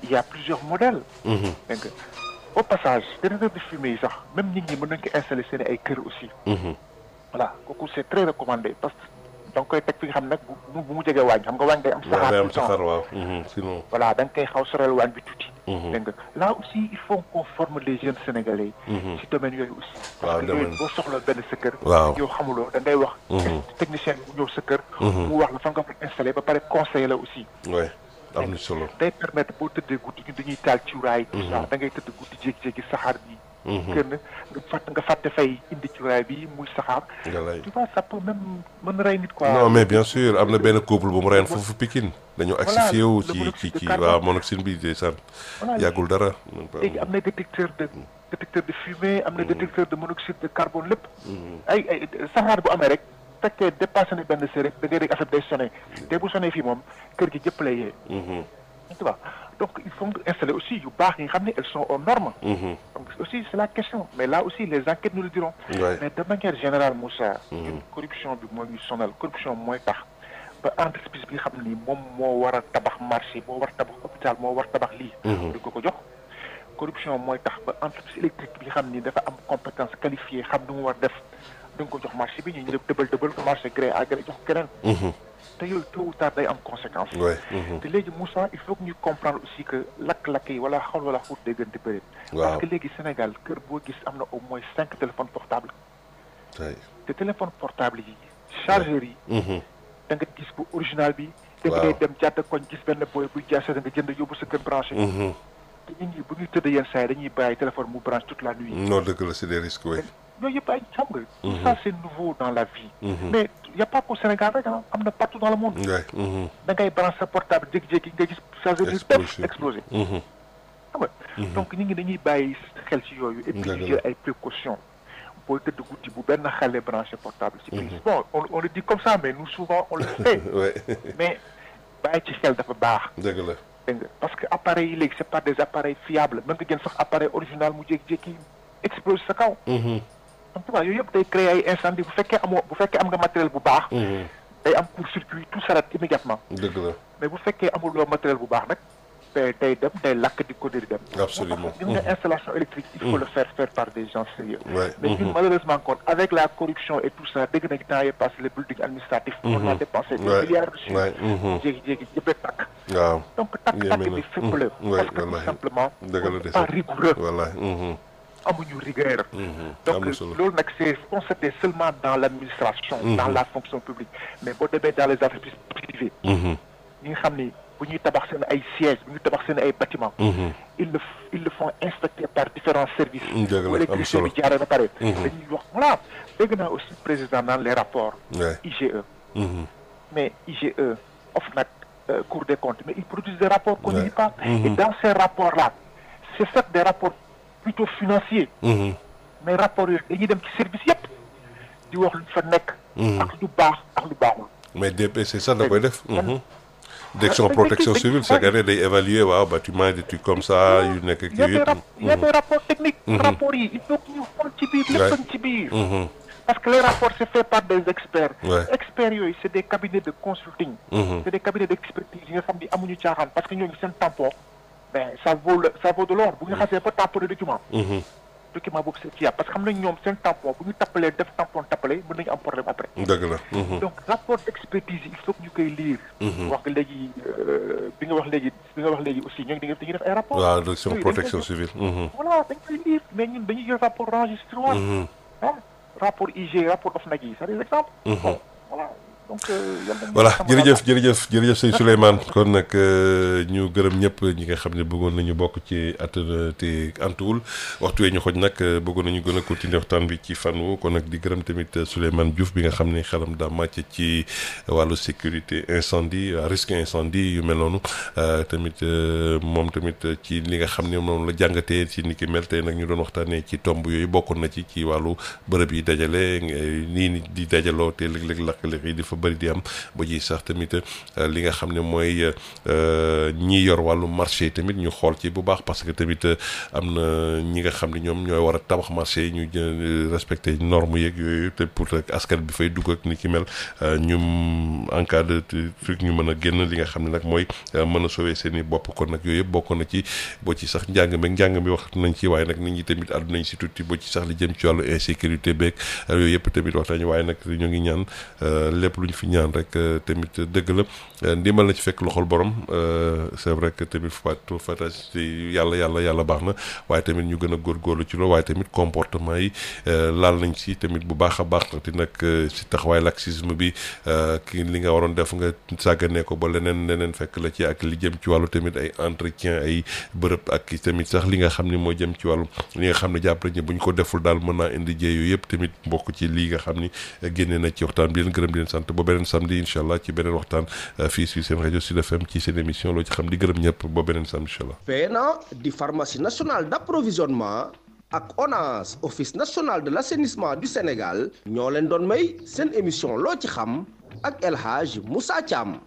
il y a plusieurs modèles. donc au passage détecteur de fumée yi sax même nit ñi mën nañu ko installer seen ay kër aussi. voilà kooku c'est très recommandé parce que da nga koy teg fi nga xam nag bu mu jegee waañ xam nga waañ day am saxaar waaw sinon voilà da nga koy xaw sorel waañ bi tuuti dégg nga là aussi il faut qu'on forme les jeunes sénégalais ci domaine yooyu aussi parce que yooyu boo soxla benn sa kër yow xamuloo da ngay wax technicien bu ñëw sa kër mu wax la fan nga ko installé ba pare conseiller la aussi am na solo day permettre boo tëddee guddi ñun dañuy taal cuuraay tout ça da ngay tëdd guddi jékki-jékki saxaar bi kenn nga fàtte fay indi cuuraay bi muy saxaar tu vois ça peut même mën rey nit quoi non mais bien sûr am na benn couple bu mu reyoon foofu Pikine dañu assifié wu ci waaw monoxyde bi de san yàggul dara léegi am na détecteur de fumée am na détecteur de monoxyde de carbone lépp ay saxaar bu amee rek fekkee dépassé na benn rek da ngay rek affaire day sonné te bu sonné fii moom kër gi jëpp lay yee tu vois donc il faut installer aussi yu baax yi nga xam ne elles sont aux normes donc aussi c'est la question mais là aussi les enquêtes nous le diront mais de manière générale Moussa corruption bi moo ñu sonal corruption mooy tax ba entreprise bi nga xam ni moom moo war a tabax marché moo war a tabax hôpital moo war a tabax lii di ko jox corruption mooy tax ba entreprise électrique bi nga xam ni dafa am compétence qualifiée xam nu mu war def da nga ko jox marché bi ñu def dëbal ko marché gré à gré jox keneen te yooyu tôt ou tard day am conséquence te léegi Moussa il faut que ñu comprendre aussi que lakk-lakk yi wala xaw wala xuut day gën di bëri parce que léegi Sénégal kër boo gis am na au moins 5 téléphones portables te téléphone portable yi chargeurs yi da nga gis bu original bi da ngay dem jàdd koñ gis benn boy buy jaase da nga jënd yóbbu sa kër branché te nit ñi bu ñuy tëdd yenn saa yi dañuy bàyyi téléphone mu branche toute la nuit non dëgg la c'est des risques yooyu yëpp ay xam nga tout ça c'est nouveau dans la vie mais y a pas qu'au Sénégal rek am na partout dans le monde da ngay branche sa portable jékki-jékki nga gis chargeur bi explosé xam nga donc nit ñi dañuy bàyyi xel ci yooyu et puis jël ay précautions booy tëdd guddi bu benn xale branché portable ci prise bon on le dit comme ça mais nous souvent on le fait mais bàyyi ci xel dafa baax dëgg la dégg nga parce que appareils yi léegi c'est pas des appareils fiables mën nga jël sax appareil original mu jékki-jékki explose sa kaw donc yooyu yëpp day créer ay incendie bu fekkee am nga matériel bu baax day am court-circuit tout s'arrête immédiatement dëgg la mais bu fekkee amuloo matériel bu baax nag day dem day lakk di ko di dem absolument gis nga installation électrique il faut le faire par des gens sérieux mais ñun malheureusement kon avec la corruption et tout ça dégg nañu temps yii passé les buildings administratifs on a dépensé des milliards de jékki-jékki yëppee takk donc takk bi fépp la parce que tout simplement pas rigoureux amuñu rigueur donc loolu nag c'est constaté seulement dans l'administration dans la fonction publique mais boo demee dans les entreprises privées ñi nga xam ni bu ñuy tabax seen ay sièges bu ñuy tabax seen ay bâtiments ils le font inspecter par différents services bu électricité bi jaaree ba pare dañuy wax voilà dégg naa aussi président naan les rapports IGE mais IGE OFNAC Cour des comptes mais ils produisent des rapports qu'on ne lit pas et dans ces rapports là c'est certes des rapports plutôt financier mais rapport yooyu dañuy dem ci service yëpp di wax lu fa nekk ak lu baax ak lu baaxul mais DPC sax da koy def direction protection civile chaque année day évaluer waaw bâtiment des trucs comme ça yu nekk ak yooyu yëpp il y a des rapports techniques rapports yi il faut que ñu xool ci biir lépp ci biir parce que les rapports c'est fait par des experts experts yooyu c'est des cabinets de consulting c'est des cabinets d'expertise yi nga xam ni amuñu caaxaan parce que ñooñu seen tampon mais ça vaut de l'or bu ñu xasee ba tamponné document boobu c'est fiable parce que xam nañ ñoom seen tampon bu ñu tappalee def tampon tappale mën nañu am problème après dëgg la donc rapport d'expertise il faut que ñu koy lire wax nga léegi bi nga wax léegi aussi ñoo ngi dañuy def ay rapport waaw direction protection civile voilà dañ koy lire mais ñun dañuy jël rapport enregistré rapport IG rapport OFNAC yi c'est des exemples bon voilà donc voilà jërëjëf sëñ Souleymane kon nag ñu gërëm ñëpp ñi nga xam ne bëggoon nañu bokk ci te antuwul waxtu wee ñu xoj nag bëggoon nañu gën a continuer waxtaan bi ci fan wu kon nag di gërëm tamit Souleymane Diouf bi nga xam ne xelam daa màcc ci wàllu sécurité incendie risque incendie yu mel noonu tamit moom tamit ci li nga xam ne moom la jàngatee ci ni ki mel tey nag ñu doon waxtaanee ci tomb yooyu bokkoon na ci wàllu bërëb yi dajale nii di dajaloo te léeg-léeg lakk-lakk yi dafa bëri di am ba ji sax tamit li nga xam ne mooy ñi yor wàllu marché tamit ñu xool ci bu baax parce que tamit am na ñi nga xam ne ñoom ñooy war a tabax marché yi ñu respecté normes yeeg yooyu te pour rek askan bi fay dugg ak ni ki mel ñu en cas de truc ñu mën a génn li nga xam ne nag mooy mën a sauver seen i bopp kon nag yooyu yëpp bokk na ci boo ci sax njàng mi wax nañ ci waaye nag nit ñi tamit àddu nañ si tuuti boo ci sax li jëm ci wàllu insécurité beeg yooyu yëpp tamit wax nañu waaye nag ñu ngi ñaan lépp lu ñu fi ñaan rek tamit dëgg la ndimbal na ci fekk loxol borom c'est vrai que tamit yàlla baax na waaye tamit ñu gën a góorgóorlu ci loolu waaye tamit comportement yi laal nañ si tamit bu baax a baax te nag si taxawaay laxisme bi ki li nga waroon def nga sàgganee ko ba leneen fekk la ci ak li jëm ci wàllu tamit ay entretien ay bërëb ak tamit sax li nga xam ne moo jëm ci wàllu li nga xam ne jàpp nañ ne bu ñu ko deful daal mën naa indi jéey yooyu yëpp tamit bokk ci lii nga xam ni génne na ci waxtaan bi leen gërëm di leen sant ba beneen samedi incha allah ci beneen waxtaan fii si seen rajo Sud FM ci seen émission loo ci xam di gërëm ñëpp ba beneen samedi incha allah. PNA di pharmacie nationale d'approvisionnement ak ONAS office national de l'assainissement du Sénégal ñoo leen doon may seen émission loo ci xam ak El Hadj Moussa Thiam.